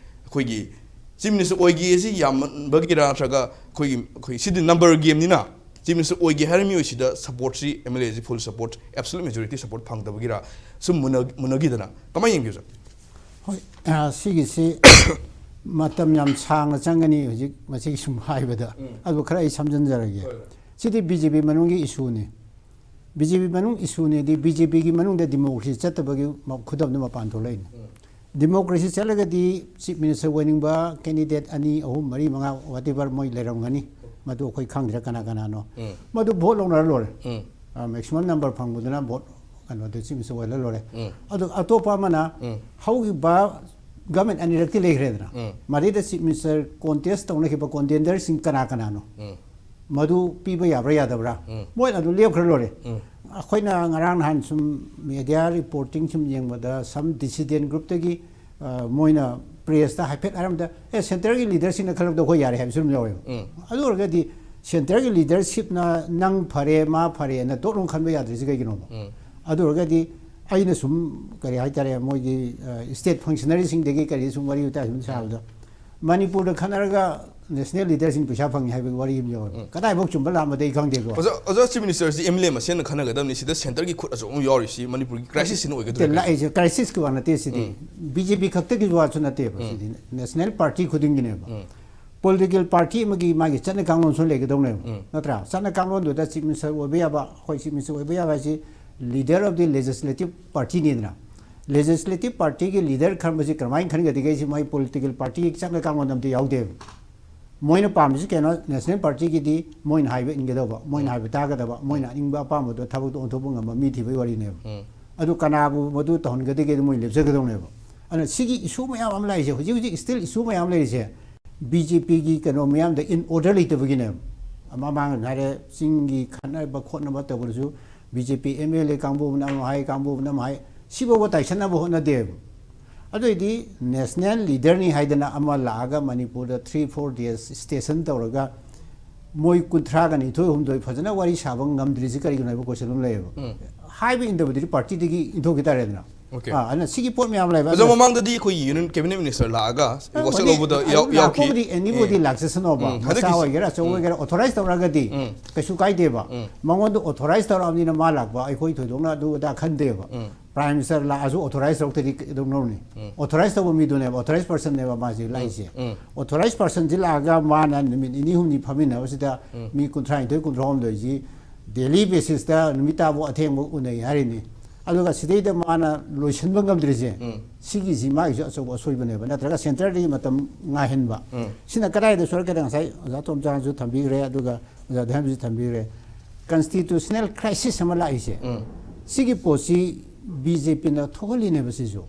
ꯑꯩꯈꯣꯏꯒꯤ Chief Minister ꯑꯣꯏꯒꯦ ꯑꯁꯤ ꯌꯥꯝꯃꯟꯕꯒꯤꯔꯥ, ꯅꯠꯇ꯭ꯔꯒ ꯑꯩꯈꯣꯏꯒꯤ, ꯑꯩꯈꯣꯏ ꯁꯤꯗꯤ number game ꯅꯤꯅ, Chief Minister ꯑꯣꯏꯒꯦ ꯍꯥꯏꯔ ꯃꯤꯑꯣꯏꯁꯤꯗ support ꯁꯤ, M L A ꯁꯤ full support, absolute majority support ꯐꯪꯗꯕꯒꯤꯔꯥ, ꯁꯨꯝ ꯃꯨꯟꯅ-, ꯃꯨꯟꯅꯈꯤꯗꯅ? ꯀꯃꯥꯏꯅ ꯌꯦꯡꯒꯦ, sir? ꯍꯣꯏ, ꯑ, ꯁꯤꯒꯤꯁꯤ ꯃꯇꯝ ꯌꯥꯝ ꯁꯥꯡꯅ ꯆꯪꯒꯅꯤ ꯍꯧꯖꯤꯛ ꯃꯁꯤꯒꯤ ꯁꯨꯝ ꯍꯥꯏꯕꯗ꯫ ꯎꯝ꯫ ꯑꯗꯨ ꯈꯔ ꯑꯩ ꯁꯝꯖꯤꯟꯖꯔꯒꯦ꯫ ꯍꯣꯏ, ꯍꯣꯏ꯫ ꯁꯤꯗꯤ B J P ꯃꯅꯨꯡꯒꯤ issue ꯅꯤ꯫ B J P ꯃꯅꯨꯡ issue ꯅꯤꯗꯤ B J P ꯒꯤ ꯃꯅꯨꯡꯗ democracy ꯆꯠꯇꯕꯒꯤ ꯃ-, ꯈꯨꯗꯝꯗ ꯃꯄꯥꯟ ꯊꯣꯛꯂꯛꯏꯅꯤ꯫ ꯎꯝ꯫ Democracy ꯆꯠꯂꯒꯗꯤ Chief Minister ꯑꯣꯏꯅꯤꯡꯕ candidate ꯑꯅꯤ, ꯑꯍꯨꯝ, ꯃꯔꯤ, ꯃꯉꯥ, whatever ꯃꯣꯏ ꯂꯩꯔꯝꯒꯅꯤ꯫ ꯃꯗꯨ ꯑꯩꯈꯣꯏ ꯈꯪꯗ꯭ꯔꯦ ꯀꯅꯥ ꯀꯅꯥꯅꯣ꯫ ꯎꯝ꯫ ꯃꯗꯨ vote ꯂꯧꯅꯔ ꯂꯣꯏꯔꯦ꯫ ꯎꯝ꯫ ꯑ, maximum number ꯐꯪꯕꯗꯨꯅ vote ꯀꯩꯅꯣꯗ Chief Minister ꯑꯣꯏꯍꯜꯂ ꯂꯣꯏꯔꯦ꯫ ꯎꯝ꯫ ꯑꯗꯨꯒ ꯑꯇꯣꯞꯄ ꯑꯃꯅ ꯎꯝ꯫ ꯍꯧꯈꯤꯕ government ꯑꯅꯤꯔꯛꯇꯤ ꯂꯩꯈ꯭ꯔꯦꯗꯅ꯫ ꯎꯝ꯫ ꯃꯗꯩꯗ Chief Minister contest ꯇꯧꯅꯈꯤꯕ contenderꯁꯤꯡ ꯀꯅꯥ ꯀꯅꯥꯅꯣ? ꯎꯝ꯫ ꯃꯗꯨ ꯄꯤꯕ ꯌꯥꯕ꯭ꯔꯥ ꯌꯥꯗꯕ꯭ꯔꯥ? ꯎꯝ꯫ ꯃꯣꯏꯅ ꯑꯗꯨꯝ ꯂꯦꯞꯈ꯭ꯔ ꯂꯣꯏꯔꯦ꯫ ꯎꯝ꯫ ꯑꯩꯈꯣꯏꯅ ꯉꯔꯥꯡ ꯅꯍꯥꯟ ꯁꯨꯝ media reporting ꯁꯨꯝ ꯌꯦꯡꯕꯗ, some dissident group ꯇꯒꯤ, ꯑ, ꯃꯣꯏꯅ press ꯇ ꯍꯥꯏꯐꯦꯠ ꯍꯥꯏꯔꯝꯕꯗ, "ꯑꯦ, centre ꯒꯤ leader ꯁꯤꯡꯅ ꯈꯜꯂꯕꯗ ꯑꯩꯈꯣꯏ ꯌꯥꯔꯦ" ꯍꯥꯏꯕꯁꯨ ꯑꯗꯨꯝ ꯌꯥꯎꯋꯦꯕ꯫ ꯎꯝ꯫ ꯑꯗꯨ ꯑꯣꯏꯔꯒꯗꯤ centre ꯒꯤ leadership ꯅ "ꯅꯪ ꯐꯔꯦ, ꯃꯥ ꯐꯔꯦꯅ ꯇꯣꯛ ꯂꯥꯎꯅ ꯈꯟꯕ ꯌꯥꯗ꯭ꯔꯤꯁꯤ ꯀꯩꯒꯤꯅꯣꯕ? ꯎꯝ꯫ ꯑꯗꯨ ꯑꯣꯏꯔꯒꯗꯤ ꯑꯩꯅ ꯁꯨꯝ, ꯀꯔꯤ ꯍꯥꯏꯇꯥꯔꯦ, ꯃꯣꯏꯒꯤ, ꯑ, state functionary ꯁꯤꯡꯗꯒꯤ ꯀꯔꯤ ꯁꯨꯝ ꯋꯥꯔꯤ ꯋꯥꯇꯥꯏ ꯁꯨꯝ ꯁꯥꯕꯗ, ꯃꯅꯤꯄꯨꯔꯗ ꯈꯠꯅꯔꯒ national leader ꯁꯤꯡ ꯄꯩꯁꯥ ꯐꯪꯉꯤ ꯍꯥꯏꯕꯒꯤ ꯋꯥꯔꯤ ꯑꯃ ꯌꯥꯎꯋꯦ꯫ ꯎꯝ꯫ ꯀꯗꯥꯏꯐꯥꯎ ꯆꯨꯝꯕ ꯂꯥꯟꯕꯗꯤ ꯑꯩ ꯈꯪꯗꯦꯀꯣ꯫ ꯑꯣꯖꯥ, ꯑꯣꯖꯥ, Chief Minister ꯁꯤ M L A ꯃꯁꯦꯟꯅ ꯈꯟꯅꯒꯗꯕꯅꯤ꯫ ꯁꯤꯗ centre ꯒꯤ ꯈꯨꯠ ꯑꯆꯧꯕ ꯑꯃ ꯌꯥꯎꯔꯤꯁꯤ ꯃꯅꯤꯄꯨꯔꯒꯤ crisis ꯁꯤꯅ ꯑꯣꯏꯒꯗꯧꯔꯤꯕ꯭ꯔꯥ? ꯂꯥꯛꯏꯁꯦ crisis ꯀꯤ ꯋꯥ ꯅꯠꯇꯦ ꯁꯤꯗꯤ꯫ ꯎꯝ꯫ B J P ꯈꯛꯇꯒꯤ ꯋꯥꯁꯨ ꯅꯠꯇꯦꯕ ꯎꯝ꯫ ꯁꯤꯗꯤ꯫ National party ꯈꯨꯗꯤꯡꯒꯤꯅꯦꯕ꯫ ꯎꯝ꯫ Political party ꯑꯃꯒꯤ ꯃꯥꯒꯤ ꯆꯠꯅ ꯀꯥꯡꯂꯣꯟꯁꯨ ꯂꯩꯒꯗꯧꯅꯦꯕ꯫ ꯎꯝ꯫ ꯅꯠꯇ꯭ꯔꯥ? ꯆꯠꯅ ꯀꯥꯡꯂꯣꯟꯗꯨꯗ Chief Minister ꯑꯣꯏꯕ ꯌꯥꯕ, ꯑꯩꯈꯣꯏ Chief Minister ꯑꯣꯏꯕ ꯌꯥꯕ ꯍꯥꯏꯁꯤ leader of the legislative party ꯅꯤꯗꯅ꯫ Legislative party ꯒꯤ leader ꯈꯟꯕꯁꯤ ꯀꯔꯝꯍꯥꯏꯅ ꯈꯟꯒꯗꯒꯦ? ꯁꯤ ꯃꯣꯏ political party ꯒꯤ ꯆꯠꯅ ꯀꯥꯡꯂꯣꯟ ꯑꯝꯇ ꯌꯥꯎꯗꯦꯕ꯫ ꯃꯣꯏꯅ ꯄꯥꯝꯃꯤꯁꯤ ꯀꯩꯅꯣ? National party ꯒꯤꯗꯤ ꯃꯣꯏꯅ ꯍꯥꯏꯕ ꯏꯟꯒꯗꯧꯕ, ꯃꯣꯏꯅ ꯎꯝ꯫ ꯍꯥꯏꯕ ꯇꯥꯒꯗꯕ, ꯃꯣꯏꯅ ꯎꯝ꯫ ꯑꯅꯤꯡꯕ ꯑꯄꯥꯝꯕꯗꯣ ꯊꯕꯛꯇꯣ ꯑꯣꯟꯊꯣꯛꯄ ꯉꯝꯕ ꯃꯤ ꯊꯤꯕꯒꯤ ꯋꯥꯔꯤꯅꯦꯕ꯫ ꯎꯝ꯫ ꯑꯗꯨ ꯀꯅꯥꯕꯨ ꯃꯗꯨ ꯇꯧꯍꯟꯒꯗꯒꯦ? ꯑꯗꯨ ꯃꯣꯏ ꯂꯦꯞꯆꯒꯗꯧꯅꯦꯕ꯫ ꯑꯗꯨꯅ ꯁꯤꯒꯤ issue ꯃꯌꯥꯝ ꯑꯃ ꯂꯥꯛꯏꯁꯦ, ꯍꯧꯖꯤꯛ ꯍꯧꯖꯤꯛ still issue ꯃꯌꯥꯝ ꯂꯩꯔꯤꯁꯦ, ꯕꯤ ꯖꯦ ꯄꯤꯒꯤ ꯀꯩꯅꯣ ꯃꯌꯥꯝꯗ in order ꯂꯩꯇꯕꯒꯤꯅꯦ꯫ ꯃꯃꯥꯡꯗ ꯍꯥꯏꯔꯦ, ꯆꯤꯡꯒꯤ ꯈꯠꯅꯕ ꯈꯣꯠꯅꯕ ꯇꯧꯕꯗꯁꯨ B J P M L A ꯀꯥꯡꯕꯨꯅ ꯑꯃ ꯍꯥꯏ, ꯀꯥꯡꯕꯨꯅ ꯑꯃ ꯍꯥꯏ, ꯁꯤꯐꯥꯎꯕ ꯇꯥꯏꯁꯟꯅꯕ ꯍꯣꯠꯅꯗꯦꯕ꯫ ꯑꯗꯨꯏꯗꯤ ꯅꯦꯁꯅꯦꯜ ꯂꯤꯗꯔꯅꯤ ꯍꯥꯏꯗꯅ ꯑꯃ ꯂꯥꯛꯑꯒ ꯃꯅꯤꯄꯨꯔꯗ three four days station ꯇꯧꯔꯒ ꯃꯣꯏ ꯀꯨꯟꯊ꯭ꯔꯥꯒ ꯅꯤꯊꯣꯏ ꯍꯨꯝꯗꯣꯏ ꯐꯖꯅ ꯋꯥꯔꯤ ꯁꯥꯕ ꯉꯝꯗ꯭ꯔꯤꯁꯤ ꯀꯔꯤꯒꯤꯅꯣ ꯍꯥꯏꯕ ꯀꯣꯏꯁꯟ ꯑꯃ ꯂꯩꯌꯦꯕ꯫ ꯍꯥꯏꯕ ꯏꯟꯗꯕꯗꯨꯗꯤ ꯄꯥꯔꯇꯤꯗꯒꯤ ꯏꯟꯊꯣꯛꯈꯤ ꯇꯥꯔꯦꯗꯅ꯫ Okay. ꯑꯥ, ꯑꯗꯨꯅ ꯁꯤꯒꯤ ꯄꯣꯠ ꯃꯌꯥꯝ ꯂꯩꯕ꯫ ꯑꯗꯣ ꯃꯃꯥꯡꯗꯗꯤ ꯑꯩꯈꯣꯏꯒꯤ ꯌꯨꯅꯤꯌꯟ ꯀꯦꯕꯤꯅꯦꯠ ꯃꯤꯅꯤꯁꯇꯔ ꯂꯥꯛꯑꯒ ꯋꯥꯁꯛ ꯂꯧꯕꯗ ꯌꯥꯎꯈꯤ꯫ ꯂꯥꯛꯄꯕꯨꯗꯤ ꯑꯦꯅꯤꯕꯣꯗꯤ ꯂꯥꯛꯆꯁꯅꯣꯕ, ꯃꯆꯥ ꯑꯣꯏꯒꯦꯔꯥ ꯑꯆꯧꯕ ꯑꯣꯏꯒꯦꯔꯥ ꯑꯣꯊꯣꯔꯥꯏꯁ ꯇꯧꯔꯒꯗꯤ ꯀꯩꯁꯨ ꯀꯥꯏꯗꯦꯕ꯫ ꯃꯉꯣꯟꯗ ꯑꯣꯊꯣꯔꯥꯏꯁ ꯇꯧꯔꯛꯑꯕꯅꯤꯅ ꯃꯥ ꯂꯥꯛꯄ, ꯑꯩꯈꯣꯏ ꯊꯣꯏꯗꯣꯛꯅ ꯑꯗꯨ ꯑꯗꯥ ꯈꯟꯗꯦꯕ꯫ ꯄ꯭ꯔꯥꯏꯝ ꯃꯤꯅꯤꯁꯇꯔ ꯂꯥꯛꯑꯁꯨ ꯑꯣꯊꯣꯔꯥꯏꯁ ꯇꯧꯔꯛꯇꯗꯤ ꯀꯩꯗꯧꯅꯧꯅꯤ? ꯑꯣꯊꯣꯔꯥꯏꯁ ꯇꯧꯕ ꯃꯤꯗꯨꯅꯦꯕ, ꯑꯣꯊꯣꯔꯥꯏꯁ ꯄꯔꯁꯟꯅꯦꯕ ꯃꯥꯁꯦ ꯂꯥꯛꯏꯁꯦ꯫ ꯑꯣꯊꯣꯔꯥꯏꯁ ꯄꯔꯁꯟꯁꯤ ꯂꯥꯛꯑꯒ ꯃꯥꯅ ꯅꯨꯃꯤꯠ ꯅꯤꯅꯤ ꯍꯨꯝꯅꯤ ꯐꯝꯃꯤꯟꯅꯕꯁꯤꯗ ꯃꯤ ꯀꯨꯟꯊ꯭ꯔꯥ ꯅꯤꯊꯣꯏ ꯀꯨꯟꯊ꯭ꯔꯥ ꯍꯨꯝꯗꯣꯏꯁꯤ ꯗꯦꯂꯤ ꯕꯦꯁꯤꯁꯇ ꯅꯨꯃꯤꯠ ꯇꯥꯕꯨ ꯑꯊꯦꯡꯕ ꯎꯅꯩ ꯍꯥꯏꯔꯤꯅꯤ꯫ ꯑꯗꯨꯒ ꯁꯤꯗꯩꯗ ꯃꯥꯅ ꯂꯣꯏꯁꯤꯟꯕ ꯉꯝꯗ꯭ꯔꯤꯁꯦ, ꯁꯤꯒꯤꯁꯤ ꯃꯥꯒꯤꯁꯨ ꯑꯆꯧꯕ ꯑꯁꯣꯏꯕꯅꯦꯕ, ꯅꯠꯇ꯭ꯔꯒ ꯁꯦꯟꯇꯔꯗꯒꯤ ꯃꯇꯝ ꯉꯥꯏꯍꯟꯕ꯫ ꯁꯤꯅ ꯀꯗꯥꯏꯗ ꯁꯣꯏꯔꯛꯀꯦꯗ? ꯉꯁꯥꯏ ꯑꯣꯖꯥ ꯇꯣꯝꯆꯥꯅꯁꯨ ꯊꯝꯕꯤꯈ꯭ꯔꯦ, ꯑꯗꯨꯒ ꯑꯣꯖꯥ ꯙꯔꯃꯁꯨ ꯊꯝꯕꯤꯈ꯭ꯔꯦ꯫ ꯀꯟꯁꯇꯤꯇ꯭ꯌꯨꯁꯅꯦꯜ ꯀ꯭ꯔꯥꯏꯁꯤꯁ ꯑꯃ ꯂꯥꯛꯏꯁꯦ, ꯁꯤꯒꯤ ꯄꯣꯠꯁꯤ ꯕꯤ ꯖꯦ ꯄꯤꯅ ꯊꯣꯛꯍꯜꯂꯤꯅꯦꯕ ꯁꯤꯁꯨ꯫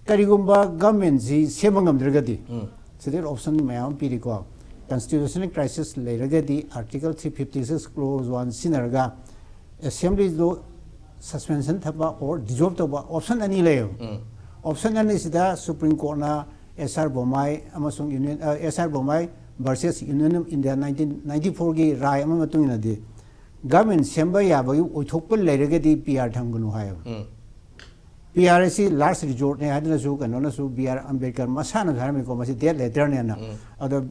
ꯀꯔꯤꯒꯨꯝꯕ ꯒꯚꯔꯟꯃꯦꯟꯁꯤ ꯁꯦꯝꯕ ꯉꯝꯗ꯭ꯔꯒꯗꯤ, ꯁꯤꯗ ꯑꯣꯞꯁꯟ ꯃꯌꯥꯝ ꯑꯃ ꯄꯤꯔꯤꯀꯣ꯫ ꯀꯟꯁꯇꯤꯇ꯭ꯌꯨꯁꯅꯦꯜ ꯀ꯭ꯔꯥꯏꯁꯤꯁ ꯂꯩꯔꯒꯗꯤ article three fifty six clause one ꯁꯤꯖꯤꯟꯅꯔꯒ ꯑꯦꯁꯦꯝꯕ꯭ꯂꯤꯗꯨ ꯁꯁꯄꯦꯟꯁꯟ ꯊꯝꯕ or dissolve ꯇꯧꯕ ꯑꯣꯞꯁꯟ ꯑꯅꯤ ꯂꯩꯌꯦꯕ꯫ ꯑꯣꯞꯁꯟ ꯑꯅꯤꯁꯤꯗ ꯁꯨꯄ꯭ꯔꯤꯝ ꯀꯣꯔꯠꯅ ꯑꯦꯁ ꯑꯥꯔ ꯕꯣꯃꯥꯏ ꯑꯃꯁꯨꯡ union, S R Bommai versus union of India nineteen ninety ꯐꯣꯔꯒꯤ ꯔꯥꯏ ꯑꯃ ꯃꯇꯨꯡ ꯏꯟꯅꯗꯤ ꯒꯚꯔꯟꯃꯦꯟ ꯁꯦꯝꯕ ꯌꯥꯕꯒꯤ ꯑꯣꯏꯊꯣꯛꯄ ꯂꯩꯔꯒꯗꯤ ꯄꯤ ꯑꯥꯔ ꯊꯝꯒꯅꯨ ꯍꯥꯏꯌꯦꯕ꯫ ꯄꯤ ꯑꯥꯔ ꯑꯁꯤ ꯂꯥꯁ ꯔꯤꯖꯣꯔꯠꯅꯦ ꯍꯥꯏꯗꯨꯅꯁꯨ ꯀꯩꯅꯣꯅꯁꯨ ꯕꯤ ꯑꯥꯔ ꯑꯝꯕꯦꯗꯀꯔ ꯃꯁꯥꯅꯁꯨ ꯍꯥꯏꯔꯝꯃꯤꯀꯣ, ꯃꯁꯤ ꯗꯦꯠ ꯂꯦꯇꯔꯅꯦꯅ꯫ ꯑꯗꯣ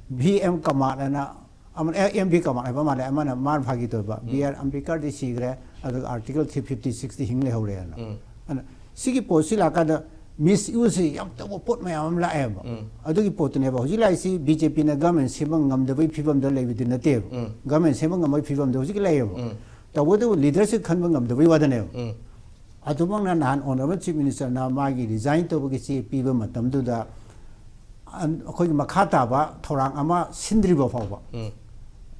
ꯚꯤ ꯑꯦꯝ ꯀꯃꯥꯠ ꯍꯥꯏꯅ ꯑꯃꯅ, ꯑꯦꯝ ꯚꯤ ꯀꯃꯥꯠ ꯍꯥꯏꯕ ꯃꯥꯜꯂꯦ, ꯑꯃꯅ ꯃꯥꯅ ꯐꯥꯒꯤ ꯇꯧꯕ, ꯕꯤ ꯑꯥꯔ ꯑꯝꯕꯦꯗꯀꯔꯗꯤ ꯁꯤꯈ꯭ꯔꯦ, ꯑꯗꯨꯒ ꯑꯥꯔꯇꯤꯀꯜ three fifty sixꯇꯤ ꯍꯤꯡ ꯂꯩꯍꯧꯔꯦꯅ꯫ ꯑꯗꯨꯅ ꯁꯤꯒꯤ ꯄꯣꯠꯁꯤ ꯂꯥꯛꯀꯥꯟꯗ ꯃꯤꯁꯌꯨꯁꯁꯤ ꯌꯥꯝ ꯇꯧꯕ ꯄꯣꯠ ꯃꯌꯥꯝ ꯑꯃ ꯂꯥꯛꯑꯦꯕ꯫ ꯑꯗꯨꯒꯤ ꯄꯣꯠꯇꯨꯅꯦꯕ ꯍꯧꯖꯤꯛ ꯂꯥꯛꯏꯁꯤ꯫ ꯕꯤ ꯖꯦ ꯄꯤꯅ ꯒꯚꯔꯟꯃꯦꯟ ꯁꯦꯝꯕ ꯉꯝꯗꯕꯒꯤ ꯐꯤꯕꯝꯗ ꯂꯩꯕꯗꯤ ꯅꯠꯇꯦꯕ, ꯒꯚꯔꯟꯃꯦꯟ ꯁꯦꯝꯕ ꯉꯝꯕꯒꯤ ꯐꯤꯕꯝꯗ ꯍꯧꯖꯤꯛ ꯂꯩꯌꯦꯕ꯫ ꯇꯧꯕꯇꯕꯨ ꯂꯤꯗꯔꯁꯤꯞ ꯈꯟꯕ ꯉꯝꯗꯕꯒꯤ ꯋꯥꯗꯅꯦꯕ꯫ ꯑꯗꯨꯃꯛꯅ ꯅꯍꯥꯟ ꯑꯣꯅꯔꯦꯕꯜ ꯆꯤꯐ ꯃꯤꯅꯤꯁꯇꯔꯅ ꯃꯥꯒꯤ ꯔꯤꯖꯥꯏꯟ ꯇꯧꯕꯒꯤ ꯆꯦ ꯄꯤꯕ ꯃꯇꯝꯗꯨꯗ ꯑꯩꯈꯣꯏꯒꯤ ꯃꯈꯥ ꯇꯥꯕ ꯊꯧꯔꯥꯡ ꯑꯃ ꯁꯤꯟꯗ꯭ꯔꯤꯕ ꯐꯥꯎꯕ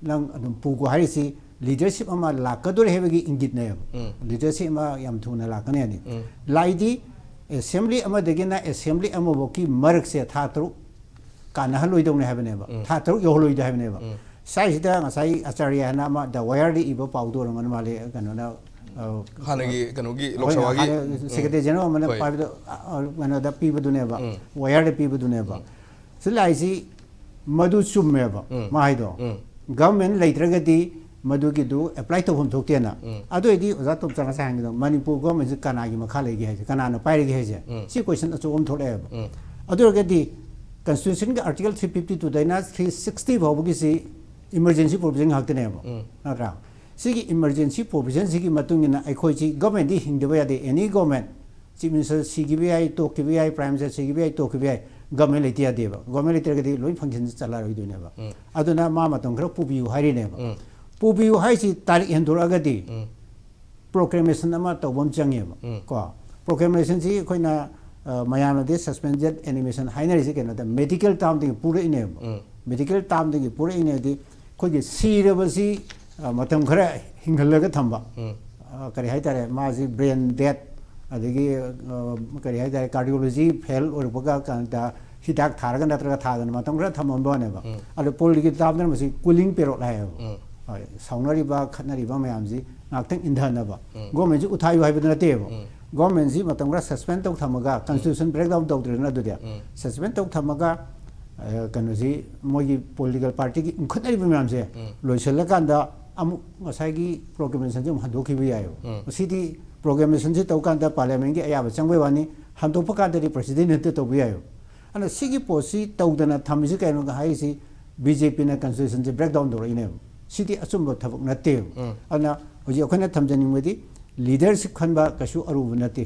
ꯅꯪ ꯑꯗꯨꯝ ꯄꯨꯈꯣ ꯍꯥꯏꯔꯤꯁꯤ ꯂꯤꯗꯔꯁꯤꯞ ꯑꯃ ꯂꯥꯛꯀꯗꯣꯔꯦ ꯍꯥꯏꯕꯒꯤ ꯏꯪꯒꯤꯠꯅꯦꯕ꯫ ꯂꯤꯗꯔꯁꯤꯞ ꯑꯃ ꯌꯥꯝ ꯊꯨꯅ ꯂꯥꯛꯀꯅꯤ ꯍꯥꯏꯅꯤ꯫ ꯂꯥꯛꯏꯗꯤ ꯑꯦꯁꯦꯝꯕ꯭ꯂꯤ ꯑꯃꯗꯒꯤꯅ ꯑꯦꯁꯦꯝꯕ꯭ꯂꯤ ꯑꯃꯐꯥꯎꯒꯤ ꯃꯔꯛꯁꯦ ꯊꯥ ꯇꯔꯨꯛ ꯀꯥꯟꯅꯍꯜꯂꯣꯏꯗꯧꯅꯦ ꯍꯥꯏꯕꯅꯦꯕ, ꯊꯥ ꯇꯔꯨꯛ ꯌꯧꯍꯜꯂꯣꯏꯗꯦ ꯍꯥꯏꯕꯅꯦꯕ꯫ ꯁ꯭ꯋꯥꯏꯁꯤꯗ ꯉꯁꯥꯏ ꯑꯆꯥꯔꯌꯥꯅ ꯑꯃ ꯗ ꯋꯥꯌꯔꯗ ꯏꯕ ꯄꯥꯎꯗꯨ ꯑꯣꯏꯔꯝꯒꯅꯤ ꯃꯥꯜꯂꯦ, ꯀꯩꯅꯣꯅ, ꯑ, ꯍꯥꯟꯅꯒꯤ ꯀꯩꯅꯣꯒꯤ ꯑꯩꯈꯣꯏꯅ ꯂꯣꯛꯁꯚꯥꯒꯤ ꯍꯥꯟꯅ ꯁꯦꯀ꯭ꯔꯦꯇꯔꯤ ꯖꯦꯅꯔꯦꯜ ꯑꯃꯅ ꯍꯣꯏ꯫ ꯄꯥꯏꯕꯗ, ꯑ, ꯑ, ꯀꯩꯅꯣꯗ ꯄꯤꯕꯗꯨꯅꯦꯕ, ꯋꯥꯌꯔꯗ ꯄꯤꯕꯗꯨꯅꯦꯕ꯫ ꯁꯤ ꯂꯥꯛꯏꯁꯤ ꯃꯗꯨ ꯆꯨꯝꯃꯦꯕ, ꯃꯥ ꯍꯥꯏꯗꯣ꯫ ꯒꯚꯔꯟꯃꯦꯟ ꯂꯩꯇ꯭ꯔꯒꯗꯤ ꯃꯗꯨꯒꯤꯗꯨ ꯑꯦꯄ꯭ꯂꯥꯏ ꯇꯧꯐꯝ ꯊꯣꯛꯇꯦꯅ꯫ ꯑꯗꯨ ꯑꯣꯏꯗꯤ ꯑꯣꯖꯥ ꯇꯣꯝꯆꯥ ꯉꯁꯥꯏ ꯍꯪꯉꯤꯗꯣ, ꯃꯅꯤꯄꯨꯔ ꯒꯚꯔꯟꯃꯦꯟꯁꯤ ꯀꯅꯥꯒꯤ ꯃꯈꯥ ꯂꯩꯒꯦ ꯍꯥꯏꯁꯦ, ꯀꯅꯥꯅ ꯄꯥꯏꯔꯤꯒꯦ ꯍꯥꯏꯁꯦ? ꯁꯤ ꯀꯣꯏꯁꯟ ꯑꯆꯧꯕ ꯑꯃ ꯊꯣꯛꯂꯛꯑꯦꯕ꯫ ꯑꯗꯨ ꯑꯣꯏꯔꯒꯗꯤ ꯀꯟꯁꯇꯤꯇ꯭ꯌꯨꯁꯟꯒꯤ ꯑꯥꯔꯇꯤꯀꯜ ꯊ꯭ꯔꯤ ꯐꯤꯐꯇꯤ ꯇꯨꯗꯩꯅ ꯊ꯭ꯔꯤ ꯁꯤꯛꯁꯇꯤ ꯐꯥꯎꯕꯒꯤꯁꯤ ꯏꯃꯔꯖꯦꯟꯁꯤ ꯄ꯭ꯔꯣꯚꯤꯖꯟ ꯉꯥꯛꯇꯅꯦꯕ, ꯅꯠꯇ꯭ꯔꯥ? ꯁꯤꯒꯤ ꯏꯃꯔꯖꯦꯟꯁꯤ ꯄ꯭ꯔꯣꯚꯤꯖꯟꯁꯤꯒꯤ ꯃꯇꯨꯡ ꯏꯟꯅ ꯑꯩꯈꯣꯏꯁꯤ ꯒꯚꯔꯟꯃꯦꯟꯗꯤ ꯍꯤꯡꯗꯕ ꯌꯥꯗꯦ, ꯑꯦꯅꯤ ꯒꯚꯔꯟꯃꯦꯟ꯫ ꯆꯤꯐ ꯃꯤꯅꯤꯁꯇꯔ ꯁꯤꯈꯤꯕ ꯌꯥꯏ, ꯇꯣꯛꯈꯤꯕ ꯌꯥꯏ, ꯄ꯭ꯔꯥꯏꯝ ꯃꯤꯅꯤꯁꯇꯔ ꯁꯤꯈꯤꯕ ꯌꯥꯏ, ꯇꯣꯛꯈꯤꯕ ꯌꯥꯏ, ꯒꯚꯔꯟꯃꯦꯟ ꯂꯩꯇ ꯌꯥꯗꯦꯕ꯫ ꯒꯚꯔꯟꯃꯦꯟ ꯂꯩꯇ꯭ꯔꯒꯗꯤ ꯂꯣꯏ ꯐꯪꯁꯟꯁꯤ ꯆꯠꯂꯔꯣꯏꯗꯣꯏꯅꯦꯕ꯫ ꯑꯗꯨꯅ ꯃꯥ ꯃꯇꯝ ꯈꯔ ꯄꯨꯕꯤꯌꯨ ꯍꯥꯏꯔꯤꯅꯦꯕ꯫ ꯄꯨꯕꯤꯌꯨ ꯍꯥꯏꯁꯤ ꯇꯥꯔꯤꯛ ꯍꯦꯟꯗꯣꯔꯛꯑꯒꯗꯤ ꯄ꯭ꯔꯣꯀ꯭ꯂꯦꯃꯦꯁꯟ ꯑꯃ ꯇꯧꯕ ꯑꯃ ꯆꯪꯉꯦꯕ꯫ ꯀꯣ, ꯄ꯭ꯔꯣꯀ꯭ꯂꯦꯃꯦꯁꯟꯁꯤ ꯑꯩꯈꯣꯏꯅ, ꯑ, ꯃꯌꯥꯝꯅꯗꯤ ꯁꯁꯄꯦꯟꯁꯟ ꯑꯦꯅꯤꯃꯦꯁꯟ ꯍꯥꯏꯅꯔꯤꯁꯦ ꯀꯩꯅꯣꯗ, ꯃꯦꯗꯤꯀꯦꯜ ꯇꯥꯝꯗꯒꯤ ꯄꯨꯔꯛꯏꯅꯦꯕ꯫ ꯃꯦꯗꯤꯀꯦꯜ ꯇꯥꯝꯗꯒꯤ ꯄꯨꯔꯛꯏꯅꯦꯗꯤ ꯑꯩꯈꯣꯏꯒꯤ ꯁꯤꯔꯕꯁꯤ, ꯑ, ꯃꯇꯝ ꯈꯔ ꯍꯤꯡꯍꯜꯂꯒ ꯊꯝꯕ꯫ ꯑ, ꯀꯔꯤ ꯍꯥꯏꯇꯥꯔꯦ, ꯃꯥꯁꯤ ꯕ꯭ꯔꯦꯟ ꯗꯦꯠ, ꯑꯗꯒꯤ, ꯑ, ꯀꯔꯤ ꯍꯥꯏꯇꯥꯔꯦ, ꯀꯥꯔꯗꯤꯑꯣꯂꯣꯖꯤ ꯐꯦꯜ ꯑꯣꯏꯔꯛꯄꯒ ꯀꯥꯟꯗ ꯍꯤꯗꯥꯛ ꯊꯥꯔꯒ ꯅꯠꯇ꯭ꯔꯒ ꯊꯥꯗꯅ ꯃꯇꯝ ꯈꯔ ꯊꯝꯃꯝꯕꯅꯦꯕ꯫ ꯑꯗꯣ ꯄꯣꯂꯤꯇꯤꯀꯦꯜ ꯇꯥꯝꯗꯅ ꯃꯁꯤ ꯀꯨꯂꯤꯡ ꯄꯦꯔꯣꯠ ꯍꯥꯏꯌꯦꯕ꯫ ꯍꯣꯏ, ꯁꯥꯎꯅꯔꯤꯕ ꯈꯠꯅꯔꯤꯕ ꯃꯌꯥꯝꯁꯤ ꯉꯥꯛꯇꯪ ꯏꯟꯊꯅꯕ꯫ ꯒꯣꯔꯃꯦꯟꯁꯤ ꯎꯊꯥꯏꯌꯨ ꯍꯥꯏꯕꯗꯤ ꯅꯠꯇꯦꯕ꯫ ꯒꯣꯔꯃꯦꯟꯁꯤ ꯃꯇꯝ ꯈꯔ ꯁꯁꯄꯦꯟ ꯇꯧ ꯊꯝꯃꯒ, ꯀꯟꯁꯇꯤꯇ꯭ꯌꯨꯁꯟ ꯕ꯭ꯔꯦꯛ ꯗꯥꯎꯟ ꯇꯧꯗ꯭ꯔꯦꯗꯅ ꯑꯗꯨꯗꯤ, ꯁꯁꯄꯦꯟ ꯇꯧ ꯊꯝꯃꯒ, ꯑ, ꯀꯩꯅꯣꯁꯤ, ꯃꯣꯏꯒꯤ ꯄꯣꯂꯤꯇꯤꯀꯦꯜ ꯄꯥꯔꯇꯤꯒꯤ ꯏꯟꯈꯠꯅꯔꯤꯕ ꯃꯌꯥꯝꯁꯦ ꯂꯣꯏꯁꯤꯜꯂꯀꯥꯟꯗ ꯑꯃꯨꯛ ꯉꯁꯥꯏꯒꯤ ꯄ꯭ꯔꯣꯀ꯭ꯂꯦꯃꯦꯁꯟꯁꯦ ꯑꯃꯨꯛ ꯍꯟꯗꯣꯛꯈꯤꯕ ꯌꯥꯏꯌꯦꯕ꯫ ꯃꯁꯤꯗꯤ ꯄ꯭ꯔꯣꯀ꯭ꯂꯦꯃꯦꯁꯟꯁꯦ ꯇꯧ ꯀꯥꯟꯗ ꯄꯥꯔꯂꯤꯌꯥꯃꯦꯟꯒꯤ ꯑꯌꯥꯕ ꯆꯪꯕꯩ ꯋꯥꯅꯤ, ꯍꯟꯗꯣꯛꯄ ꯀꯥꯟꯗꯗꯤ ꯄ꯭ꯔꯁꯤꯗꯦꯟ ꯍꯦꯛꯇ ꯇꯧꯕ ꯌꯥꯏꯌꯦꯕ꯫ ꯑꯗꯨꯅ ꯁꯤꯒꯤ ꯄꯣꯠꯁꯤ ꯇꯧꯗꯅ ꯊꯝꯃꯤꯁꯤ ꯀꯩꯅꯣ ꯍꯥꯏꯔꯤꯁꯤ, ꯕꯤ ꯖꯦ ꯄꯤꯅ ꯀꯟꯁꯇꯤꯇ꯭ꯌꯨꯁꯟꯁꯦ ꯕ꯭ꯔꯦꯛ ꯗꯥꯎꯟ ꯇꯧꯔꯛꯏꯅꯦꯕ꯫ ꯁꯤꯗꯤ ꯑꯆꯨꯝꯕ ꯊꯕꯛ ꯅꯠꯇꯦꯕ꯫ ꯑꯗꯨꯅ ꯍꯧꯖꯤꯛ ꯑꯩꯈꯣꯏꯅ ꯊꯝꯖꯅꯤꯡꯕꯗꯤ, ꯂꯤꯗꯔꯁꯤꯞ ꯈꯟꯕ ꯀꯩꯁꯨ ꯑꯔꯨꯕ ꯅꯠꯇꯦ꯫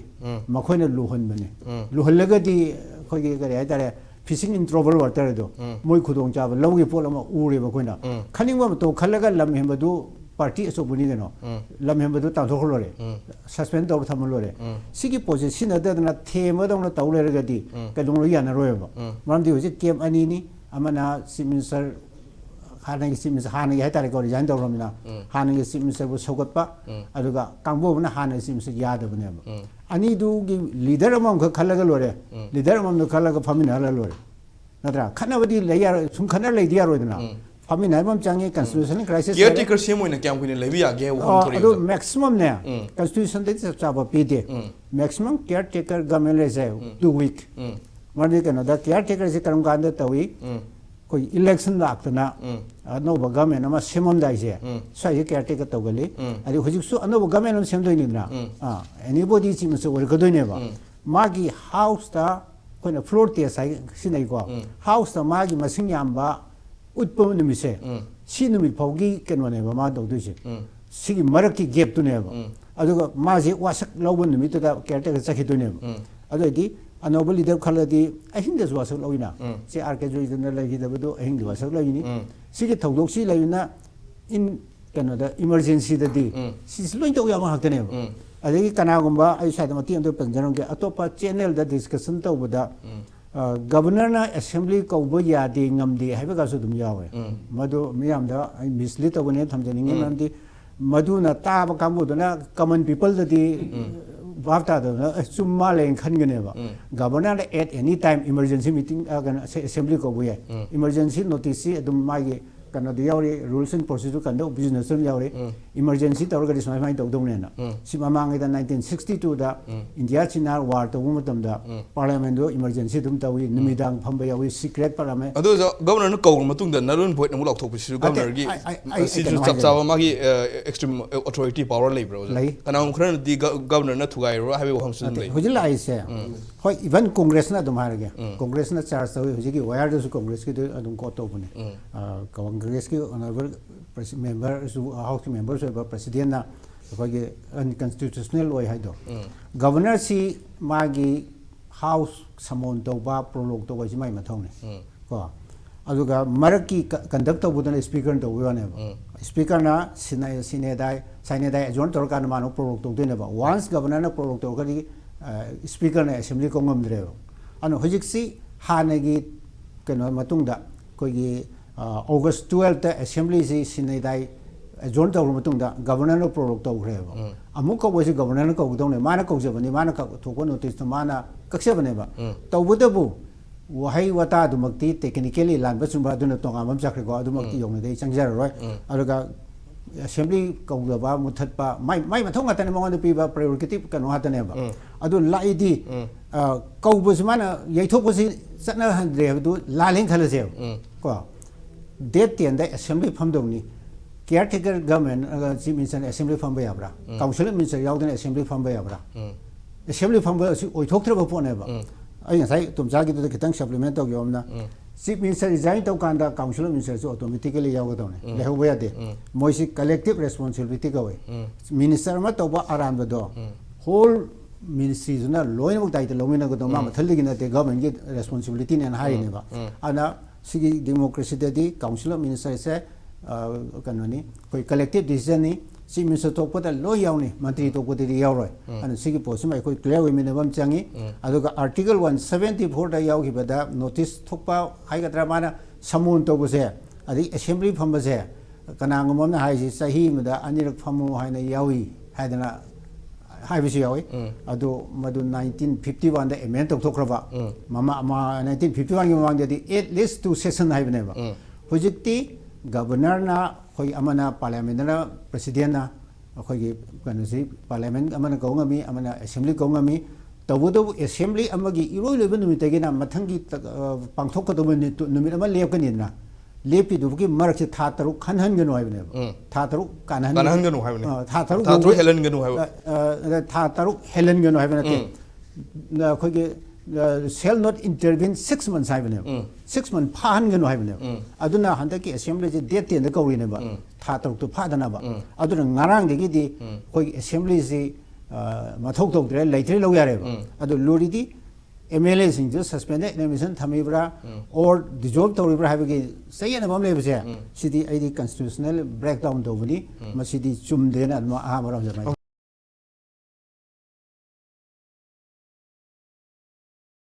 ꯃꯈꯣꯏꯅ ꯂꯨꯍꯟꯕꯅꯦ꯫ ꯂꯨꯍꯜꯂꯒꯗꯤ ꯑꯩꯈꯣꯏꯒꯤ ꯀꯔꯤ ꯍꯥꯏꯇꯥꯔꯦ, fishing in trouble water ꯍꯥꯏꯗꯣ, ꯃꯣꯏ ꯈꯨꯗꯣꯡꯆꯥꯕ ꯂꯧꯒꯤ ꯄꯣꯠ ꯑꯃ ꯎꯔꯦꯕ ꯑꯩꯈꯣꯏꯅ꯫ ꯈꯟꯅꯤꯡꯕ ꯑꯃ ꯇꯧ ꯈꯜꯂꯒ ꯂꯝ ꯍꯦꯟꯕꯗꯨ ꯄꯥꯔꯇꯤ ꯑꯆꯧꯕꯅꯤ ꯀꯩꯅꯣ꯫ ꯂꯝ ꯍꯦꯟꯕꯗꯨ ꯇꯥꯟꯊꯣꯛꯈ꯭ꯔ ꯂꯣꯏꯔꯦ꯫ ꯁꯁꯄꯦꯟ ꯇꯧꯔ ꯊꯝꯃ ꯂꯣꯏꯔꯦ꯫ ꯁꯤꯒꯤ ꯄꯣꯠꯁꯦ ꯁꯤꯖꯤꯟꯅꯗꯗꯅ ꯊꯦꯝꯕꯗꯧꯅ ꯇꯧ ꯂꯩꯔꯒꯗꯤ ꯀꯩꯗꯧꯅꯨꯡꯗ ꯌꯥꯅꯔꯣꯏꯕ꯫ ꯃꯔꯝꯗꯤ ꯍꯧꯖꯤꯛ ꯀꯦꯝ ꯑꯅꯤꯅꯤ, ꯑꯃꯅ ꯆꯤꯐ ꯃꯤꯅꯤꯁꯇꯔ, ꯍꯥꯟꯅꯒꯤ ꯆꯤꯐ ꯃꯤꯅꯤꯁꯇꯔ, ꯍꯥꯟꯅꯒꯤ ꯍꯥꯏꯇꯥꯔꯦꯀꯣ, ꯔꯤꯖꯥꯏꯟ ꯇꯧꯔꯕꯅꯤꯅ, ꯍꯥꯟꯅꯒꯤ ꯆꯤꯐ ꯃꯤꯅꯤꯁꯇꯔꯕꯨ ꯁꯧꯒꯠꯄ, ꯑꯗꯨꯒ ꯀꯥꯡꯕꯨ ꯑꯃꯅ ꯍꯥꯟꯅꯒꯤ ꯆꯤꯐ ꯃꯤꯅꯤꯁꯇꯔ ꯌꯥꯗꯕꯅꯦꯕ꯫ ꯑꯅꯤꯗꯨꯒꯤ ꯂꯤꯗꯔ ꯑꯃꯃꯝꯈꯛ ꯈꯜꯂꯒ ꯂꯣꯏꯔꯦ꯫ ꯂꯤꯗꯔ ꯑꯃꯃꯝꯗꯣ ꯈꯜꯂꯒ ꯐꯝꯃꯤꯟꯅꯍꯜꯂ ꯂꯣꯏꯔꯦ꯫ ꯅꯠꯇ꯭ꯔꯥ? ꯈꯠꯅꯕꯗꯤ ꯂꯩ ꯌꯥꯔꯣꯏ, ꯁꯨꯝ ꯈꯠꯅ ꯂꯩꯗꯤ ꯌꯥꯔꯣꯏꯗꯅ꯫ ꯐꯝꯃꯤꯟꯅꯕ ꯑꯃ ꯆꯪꯉꯤ, constitutional crisis ꯂꯩꯔꯦ꯫ Caretaker ꯁꯦꯝ ꯑꯣꯏꯅ ꯀꯌꯥꯝ ꯀꯨꯏꯅ ꯂꯩꯕ ꯌꯥꯒꯦ ꯍꯥꯏꯕ ꯋꯥꯐꯝ ꯑ, ꯊꯣꯛꯂꯛꯏ ꯑꯗꯨ ꯑꯣꯖꯥ? Maximum ꯅꯦ, ꯎꯝ. Constitution ꯗꯗꯤ ꯆꯞ ꯆꯥꯕ ꯄꯤꯗꯦ꯫ ꯎꯝ. Maximum caretaker government ꯂꯩꯁꯦ two week꯫ ꯎꯝ. ꯃꯔꯝꯗꯤ ꯀꯩꯅꯣꯗ, caretaker ꯁꯦ ꯀꯔꯝ ꯀꯥꯟꯗ ꯇꯧꯏ? ꯎꯝ. ꯑꯩꯈꯣꯏ election ꯂꯥꯛꯇꯅ ꯎꯝ. ꯑꯅꯧꯕ government ꯑꯃ ꯁꯦꯝꯃꯝꯗꯥꯏꯁꯦ, ꯎꯝ. ꯁ꯭ꯋꯥꯏꯁꯦ caretaker ꯇꯧꯒꯜꯂꯤ꯫ ꯎꯝ. ꯑꯗꯩ ꯍꯧꯖꯤꯛꯁꯨ ꯑꯅꯧꯕ government ꯑꯃ ꯁꯦꯝꯗꯣꯏꯅꯤꯗꯅ, ꯎꯝ. ꯑꯥ, anybody ꯆꯤꯡꯕꯁꯨ ꯑꯣꯏꯔꯛꯀꯗꯣꯏꯅꯦꯕ꯫ ꯎꯝ. ꯃꯥꯒꯤ house ꯇ ꯑꯩꯈꯣꯏꯅ floor test ꯍꯥꯏ ꯁꯤꯖꯤꯟꯅꯩꯀꯣ, ꯎꯝ. House ꯇ ꯃꯥꯒꯤ ꯃꯁꯤꯡ ꯌꯥꯝꯕ ꯎꯠꯄ ꯅꯨꯃꯤꯠꯁꯦ, ꯎꯝ. ꯁꯤ ꯅꯨꯃꯤꯠ ꯐꯥꯎꯒꯤ ꯀꯩꯅꯣꯅꯦꯕ ꯃꯥ ꯇꯧꯗꯣꯏꯁꯦ꯫ ꯎꯝ. ꯁꯤꯒꯤ ꯃꯔꯛꯀꯤ gap ꯇꯨꯅꯦꯕ꯫ ꯎꯝ. ꯑꯗꯨꯒ ꯃꯥꯁꯦ ꯋꯥꯁꯛ ꯂꯧꯕ ꯅꯨꯃꯤꯠꯇꯨꯗ caretaker ꯆꯠꯈꯤꯗꯣꯏꯅꯦꯕ꯫ ꯎꯝ. ꯑꯗꯨ ꯑꯣꯏꯗꯤ ꯑꯅꯧꯕ leader ꯈꯜꯂꯗꯤ ꯑꯍꯤꯡꯗꯁꯨ ꯋꯥꯁꯛ ꯂꯧꯏꯅ꯫ ꯎꯝ. ꯁꯤ ꯑꯥꯔ ꯀꯦ ꯖꯣꯏꯗꯅ ꯂꯩꯈꯤꯗꯕꯗꯣ ꯑꯍꯤꯡꯗ ꯋꯥꯁꯛ ꯂꯧꯏꯅꯤ꯫ ꯎꯝ. ꯁꯤꯒꯤ ꯊꯧꯗꯣꯛꯁꯤ ꯂꯩꯕꯅ in ꯀꯩꯅꯣꯗ emergency ꯗꯗꯤ ꯎꯝ. ꯁꯤꯁꯤ ꯂꯣꯏ ꯇꯧ ꯌꯥꯕ ꯉꯥꯛꯇꯅꯦꯕ꯫ ꯎꯝ. ꯑꯗꯒꯤ ꯀꯅꯥꯒꯨꯝꯕ ꯑꯩ ꯁ꯭ꯋꯥꯏꯗ ꯃꯇꯦꯛ ꯑꯃꯇ ꯄꯟꯖꯔꯝꯒꯦ, ꯑꯇꯣꯞꯄ channel ꯗ discussion ꯇꯧꯕꯗ ꯎꯝ. ꯑ, Governor ꯅ assembly ꯀꯧꯕ ꯌꯥꯗꯦ, ꯉꯝꯗꯦ ꯍꯥꯏꯕꯒꯁꯨ ꯑꯗꯨꯝ ꯌꯥꯎꯋꯦ꯫ ꯎꯝ. ꯃꯗꯨ ꯃꯤꯌꯥꯝꯗ ꯑꯩ mislead ꯇꯧꯒꯅꯦꯅ ꯊꯝꯖꯅꯤꯡꯉꯤ꯫ ꯎꯝ. ꯃꯔꯝꯗꯤ ꯃꯗꯨꯅ ꯇꯥꯕ ꯀꯥꯡꯕꯨꯗꯨꯅ common people ꯗꯗꯤ ꯚꯥꯞ ꯇꯥꯗꯗꯅ, "ꯑꯦ, ꯆꯨꯝ ꯃꯥꯜꯂꯦꯅ" ꯈꯟꯒꯅꯦꯕ꯫ ꯎꯝ. Governor ꯅ at any time emergency meeting, ꯑ, ꯀꯩꯅꯣ, ꯑꯁꯦ-, assembly ꯀꯧꯕ ꯌꯥꯏ꯫ ꯎꯝ. Emergency notice ꯁꯤ ꯑꯗꯨꯝ ꯃꯥꯒꯤ ꯀꯩꯅꯣꯗ ꯌꯥꯎꯔꯤ, rules and procedure conduct of business ꯑꯗꯨꯝ ꯌꯥꯎꯔꯤ꯫ ꯎꯝ. Emergency ꯇꯧꯔꯒꯗꯤ ꯁꯨꯃꯥꯏ ꯁꯨꯃꯥꯏꯅ ꯇꯧꯗꯧꯅꯦꯅ꯫ ꯎꯝ. ꯁꯤ ꯃꯃꯥꯡꯉꯩꯗ nineteen sixty two ꯗ ꯎꯝ. India China war ꯇꯧꯕ ꯃꯇꯝꯗ ꯎꯝ. Parliament ꯗꯣ emergency ꯑꯗꯨꯝ ꯇꯧꯏ, ꯅꯨꯃꯤꯗꯥꯡ ꯐꯝꯕ ꯌꯥꯎꯏ, secret Parliament꯫ ꯑꯗꯨ ꯑꯣꯖꯥ, Governor ꯅ ꯀꯧꯔꯕ ꯃꯇꯨꯡꯗ null and void ꯑꯃꯨꯛ ꯂꯥꯎꯊꯣꯛꯄꯁꯤꯁꯨ ꯑꯇꯩ, Governor ꯒꯤ ꯑꯩ, ꯑꯩ, ꯑꯩ, ꯑꯩ ꯁꯤꯁꯨ ꯀꯩꯅꯣ ꯆꯞ ꯆꯥꯕ ꯍꯥꯏꯖꯒꯦ꯫ ꯃꯥꯒꯤ ꯑ, extreme authority power ꯂꯩꯕ꯭ꯔꯥ ꯑꯣꯖꯥ? ꯂꯩ꯫ ꯀꯅꯥꯒꯨꯝꯕ ꯈꯔꯅꯗꯤ ꯒ-, Governor ꯅ ꯊꯨꯒꯥꯏꯔꯨꯔꯣ ꯍꯥꯏꯕꯒꯤ ꯋꯥꯐꯝꯁꯨ ꯑꯗꯨꯝ ꯅꯠꯇꯦ, ꯂꯩ꯫ ꯍꯧꯖꯤꯛ ꯂꯥꯛꯏꯁꯦ, ꯎꯝ. ꯍꯣꯏ, even Congress ꯅ ꯑꯗꯨꯝ ꯍꯥꯏꯔꯒꯦ, ꯎꯝ. Congress ꯅ charge ꯇꯧꯏ, ꯍꯧꯖꯤꯛꯀꯤ wire ꯗꯁꯨ Congress ꯀꯤꯗꯨ ꯑꯗꯨꯝ quote ꯇꯧꯕꯅꯦ꯫ ꯎꯝ. ꯑ, Congress ꯀꯤ honourable presi-, member ꯁꯨ, House ꯀꯤ member ꯁꯨ ꯑꯣꯏꯕ President ꯅ ꯑꯩꯈꯣꯏꯒꯤ unconstitutional ꯑꯣꯏ ꯍꯥꯏꯗꯣ꯫ ꯎꯝ. Governor ꯁꯤ ꯃꯥꯒꯤ House summon ꯇꯧꯕ, prorogue ꯇꯧꯕ ꯍꯥꯏꯁꯤ ꯃꯥꯒꯤ ꯃꯊꯧꯅꯤ꯫ ꯎꯝ. ꯀꯣ, ꯑꯗꯨꯒ ꯃꯔꯛꯀꯤ ꯀ-, conduct ꯇꯧꯕꯗꯨꯅ Speaker ꯅ ꯇꯧꯕꯒꯤ ꯋꯥꯅꯦꯕ꯫ ꯎꯝ. Speaker ꯅ sine-, sine die, sine die adjourn ꯇꯧꯔꯀꯥꯟꯗ ꯃꯥꯅ prorogue ꯇꯧꯗꯣꯏꯅꯦꯕ꯫ Once Governor ꯅ prorogue ꯇꯧꯔꯒꯗꯤ, ꯑ, Speaker ꯅ assembly ꯀꯧ ꯉꯝꯗ꯭ꯔꯦꯕ꯫ ꯑꯗꯨꯅ ꯍꯧꯖꯤꯛꯁꯤ ꯍꯥꯟꯅꯒꯤ ꯀꯩꯅꯣ ꯃꯇꯨꯡꯗ ꯑꯩꯈꯣꯏꯒꯤ, ꯑ, August twelve ꯇ assembly ꯁꯤ sine die adjourn ꯇꯧꯔꯕ ꯃꯇꯨꯡꯗ Governor ꯅ prorogue ꯇꯧꯈ꯭ꯔꯦꯕ꯫ ꯎꯝ. ꯑꯃꯨꯛ ꯀꯧꯕꯁꯤ Governor ꯅ ꯀꯧꯒꯗꯧꯅꯦ, ꯃꯥꯅ ꯀꯧꯖꯕꯅꯤ, ꯃꯥꯅ ꯀ-, ꯊꯣꯛꯄ notice ꯇꯣ ꯃꯥꯅ ꯀꯛꯆꯕꯅꯦꯕ꯫ ꯎꯝ. ꯇꯧꯕꯇꯕꯨ ꯋꯥꯍꯩ ꯋꯥꯇꯥꯗꯨꯃꯛꯇꯤ technically ꯂꯥꯟꯕ ꯆꯨꯝꯕ ꯑꯗꯨꯅ ꯇꯣꯉꯥꯟꯕ ꯑꯃ ꯆꯠꯈ꯭ꯔꯦꯀꯣ, ꯑꯗꯨꯃꯛꯇꯤ ꯌꯧꯅꯗꯤ ꯑꯩ ꯆꯪꯖꯔꯔꯣꯏ꯫ ꯑꯗꯨꯒ assembly ꯀꯧꯗꯕ, ꯃꯨꯠꯊꯠꯄ, ꯃꯥꯏ ꯃꯥꯏ ꯃꯊꯧ ꯉꯥꯛꯇꯅꯤ ꯃꯉꯣꯟꯗ ꯄꯤꯕ prerogative, ꯀꯩꯅꯣ ꯉꯥꯛꯇꯅꯦꯕ꯫ ꯑꯗꯨ ꯂꯥꯛꯏꯗꯤ, ꯑ, ꯀꯧꯕꯁꯤ ꯃꯥꯅ ꯌꯩꯊꯣꯛꯄꯁꯤ ꯆꯠꯅꯍꯟꯗ꯭ꯔꯦ ꯍꯥꯏꯕꯗꯨ ꯂꯥꯜꯂꯦꯅ ꯈꯜꯂꯁꯦꯕ꯫ ꯀꯣ, date ten ꯗ assembly ꯐꯝꯗꯧꯅꯤ꯫ Caretaker government, ꯑ, chief minister assembly ꯐꯝꯕ ꯌꯥꯕ꯭ꯔꯥ? Council of minister ꯌꯥꯎꯗꯅ assembly ꯐꯝꯕ ꯌꯥꯕ꯭ꯔꯥ? Assembly ꯐꯝꯕ ꯑꯁꯤ ꯑꯣꯏꯊꯣꯛꯇ꯭ꯔꯕ ꯄꯣꯠꯅꯦꯕ꯫ ꯑꯩ ꯉꯁꯥꯏ ꯇꯣꯝꯆꯥꯒꯤꯗꯨꯗ ꯈꯤꯇꯪ supplement ꯇꯧꯒꯦ ꯑꯃꯅ, chief minister resign ꯇꯧꯀꯥꯟꯗ council of minister ꯁꯨ automatically ꯌꯥꯎꯒꯗꯧꯅꯦ, ꯂꯩꯍꯧꯕ ꯌꯥꯗꯦ꯫ ꯃꯣꯏꯁꯤ collective responsibility ꯀꯧꯋꯦ꯫ Minister ꯑꯃ ꯇꯧꯕ ꯑꯔꯥꯟꯕꯗꯣ whole ministry ꯗꯨꯅ ꯂꯣꯏꯅꯃꯛ ꯗꯥꯏꯇ ꯂꯧꯃꯤꯟꯅꯒꯗꯧꯕ, ꯃꯥ ꯃꯊꯟꯗꯒꯤ ꯅꯠꯇꯦ, government ꯒꯤ responsibility ꯅꯦꯅ ꯍꯥꯏꯔꯤꯅꯦꯕ꯫ ꯑꯗꯨꯅ ꯁꯤꯒꯤ democracy ꯗꯗꯤ council of minister ꯁꯦ, ꯑ, ꯀꯩꯅꯣꯅꯤ, ꯑꯩꯈꯣꯏ collective decision ꯅꯤ꯫ Chief minister ꯊꯣꯛꯄꯗ ꯂꯣꯏ ꯌꯥꯎꯅꯤ, ꯃꯟꯇ꯭ꯔꯤ ꯊꯣꯛꯄꯗꯗꯤ ꯌꯥꯎꯔꯣꯏ꯫ ꯑꯗꯨꯅ ꯁꯤꯒꯤ ꯄꯣꯠꯁꯤꯃ ꯑꯩꯈꯣꯏ clear ꯑꯣꯏꯃꯤꯟꯅꯕ ꯑꯃ ꯆꯪꯉꯤ꯫ ꯑꯗꯨꯒ article one seventy four ꯗ ꯌꯥꯎꯈꯤꯕꯗ notice ꯊꯣꯛꯄ ꯍꯥꯏꯒꯗ꯭ꯔꯥ, ꯃꯥꯅ summon ꯇꯧꯕꯁꯦ, ꯑꯗꯩ assembly ꯐꯝꯕꯁꯦ, ꯀꯅꯥꯒꯨꯝꯕ ꯑꯃꯅ ꯍꯥꯏꯁꯤ ꯆꯍꯤ ꯑꯃꯗ ꯑꯅꯤꯔꯛ ꯐꯝꯃꯨ ꯍꯥꯏꯅ ꯌꯥꯎꯏ ꯍꯥꯏꯗꯅ ꯍꯥꯏꯕꯁꯨ ꯌꯥꯎꯏ꯫ ꯑꯗꯣ ꯃꯗꯨ nineteen fifty one ꯗ amend ꯇꯧꯊꯣꯛꯈ꯭ꯔꯕ, ꯃꯃꯥ-, ꯃꯥ-, nineteen fifty one ꯒꯤ ꯃꯃꯥꯡꯗꯗꯤ at least two session ꯍꯥꯏꯕꯅꯦꯕ꯫ ꯍꯧꯖꯤꯛꯇꯤ governor ꯅ, ꯑꯩꯈꯣꯏ ꯑꯃꯅ parliament ꯅ, president ꯅ, ꯑꯩꯈꯣꯏꯒꯤ ꯀꯩꯅꯣꯁꯤ parliament ꯑꯃꯅ ꯀꯧ ꯉꯝꯃꯤ, ꯑꯃꯅ assembly ꯀꯧ ꯉꯝꯃꯤ꯫ ꯇꯧꯕꯇꯕꯨ assembly ꯑꯃꯒꯤ ꯏꯔꯣꯏ ꯂꯣꯏꯕ ꯅꯨꯃꯤꯠꯇꯒꯤꯅ ꯃꯊꯪꯒꯤ ꯇ-, ꯑ, ꯄꯥꯡꯊꯣꯛꯀꯗꯧꯕ ꯅꯨꯃꯤꯠ, ꯅꯨꯃꯤꯠ ꯑꯃ ꯂꯦꯞꯀꯅꯤꯗꯅ, ꯂꯦꯞꯄꯤꯗꯨꯒꯤ ꯃꯔꯛꯁꯦ ꯊꯥ ꯇꯔꯨꯛ ꯈꯟꯍꯟꯒꯅꯨ ꯍꯥꯏꯕꯅꯦꯕ꯫ ꯎꯝ꯫ ꯊꯥ ꯇꯔꯨꯛ ꯀꯥꯟꯍꯟ-, ꯀꯥꯟꯍꯟꯒꯅꯨ ꯍꯥꯏꯕꯅꯦ꯫ ꯑ, ꯊꯥ ꯇꯔꯨꯛ ꯊꯥ ꯇꯔꯨꯛ ꯌꯧꯕ-, ꯍꯦꯜꯍꯟꯒꯅꯨ ꯍꯥꯏꯕ꯫ ꯑ, ꯑ, ꯊꯥ ꯇꯔꯨꯛ ꯍꯦꯜꯍꯟꯒꯅꯨ ꯍꯥꯏꯕ ꯅꯠꯇꯦ꯫ ꯎꯝ꯫ ꯑ, ꯑꯩꯈꯣꯏꯒꯤ, ꯑ, shall not intervene six months ꯍꯥꯏꯕꯅꯦꯕ꯫ ꯎꯝ꯫ Six months ꯐꯥꯍꯟꯒꯅꯨ ꯍꯥꯏꯕꯅꯦꯕ꯫ ꯎꯝ꯫ ꯑꯗꯨꯅ ꯍꯟꯗꯛꯀꯤ assembly ꯁꯦ date ten ꯗ ꯀꯧꯔꯤꯅꯦꯕ꯫ ꯎꯝ꯫ ꯊꯥ ꯇꯔꯨꯛꯇꯨ ꯐꯥꯗꯅꯕ꯫ ꯎꯝ꯫ ꯑꯗꯨꯅ ꯉꯔꯥꯡꯗꯒꯤꯗꯤ ꯎꯝ꯫ ꯑꯩꯈꯣꯏꯒꯤ assembly ꯁꯤ, ꯑ, ꯃꯊꯧ ꯇꯧꯗ꯭ꯔꯦ, ꯂꯩꯇ꯭ꯔꯦ ꯂꯧ ꯌꯥꯔꯦꯕ꯫ ꯎꯝ꯫ ꯑꯗꯨ ꯂꯨꯔꯤꯗꯤ M L A ꯁꯤꯡꯁꯨ suspended animation ꯊꯝꯃꯤꯕ꯭ꯔꯥ, um. or dissolve ꯇꯧꯔꯤꯕ꯭ꯔꯥ ꯍꯥꯏꯕꯒꯤ ꯆꯌꯦꯠꯅꯕ ꯑꯃ ꯂꯩꯕꯁꯦ, ꯎꯝ꯫ ꯁꯤꯗꯤ ꯑꯩꯗꯤ constitutional breakdown ꯇꯧꯕꯅꯤ, ꯎꯝ꯫ ꯃꯁꯤꯗꯤ ꯆꯨꯝꯗꯦꯅ ꯑꯗꯨꯝ ꯑꯍꯥꯟꯕ ꯔꯣꯝꯗ ꯑꯗꯨꯃꯥꯏꯅ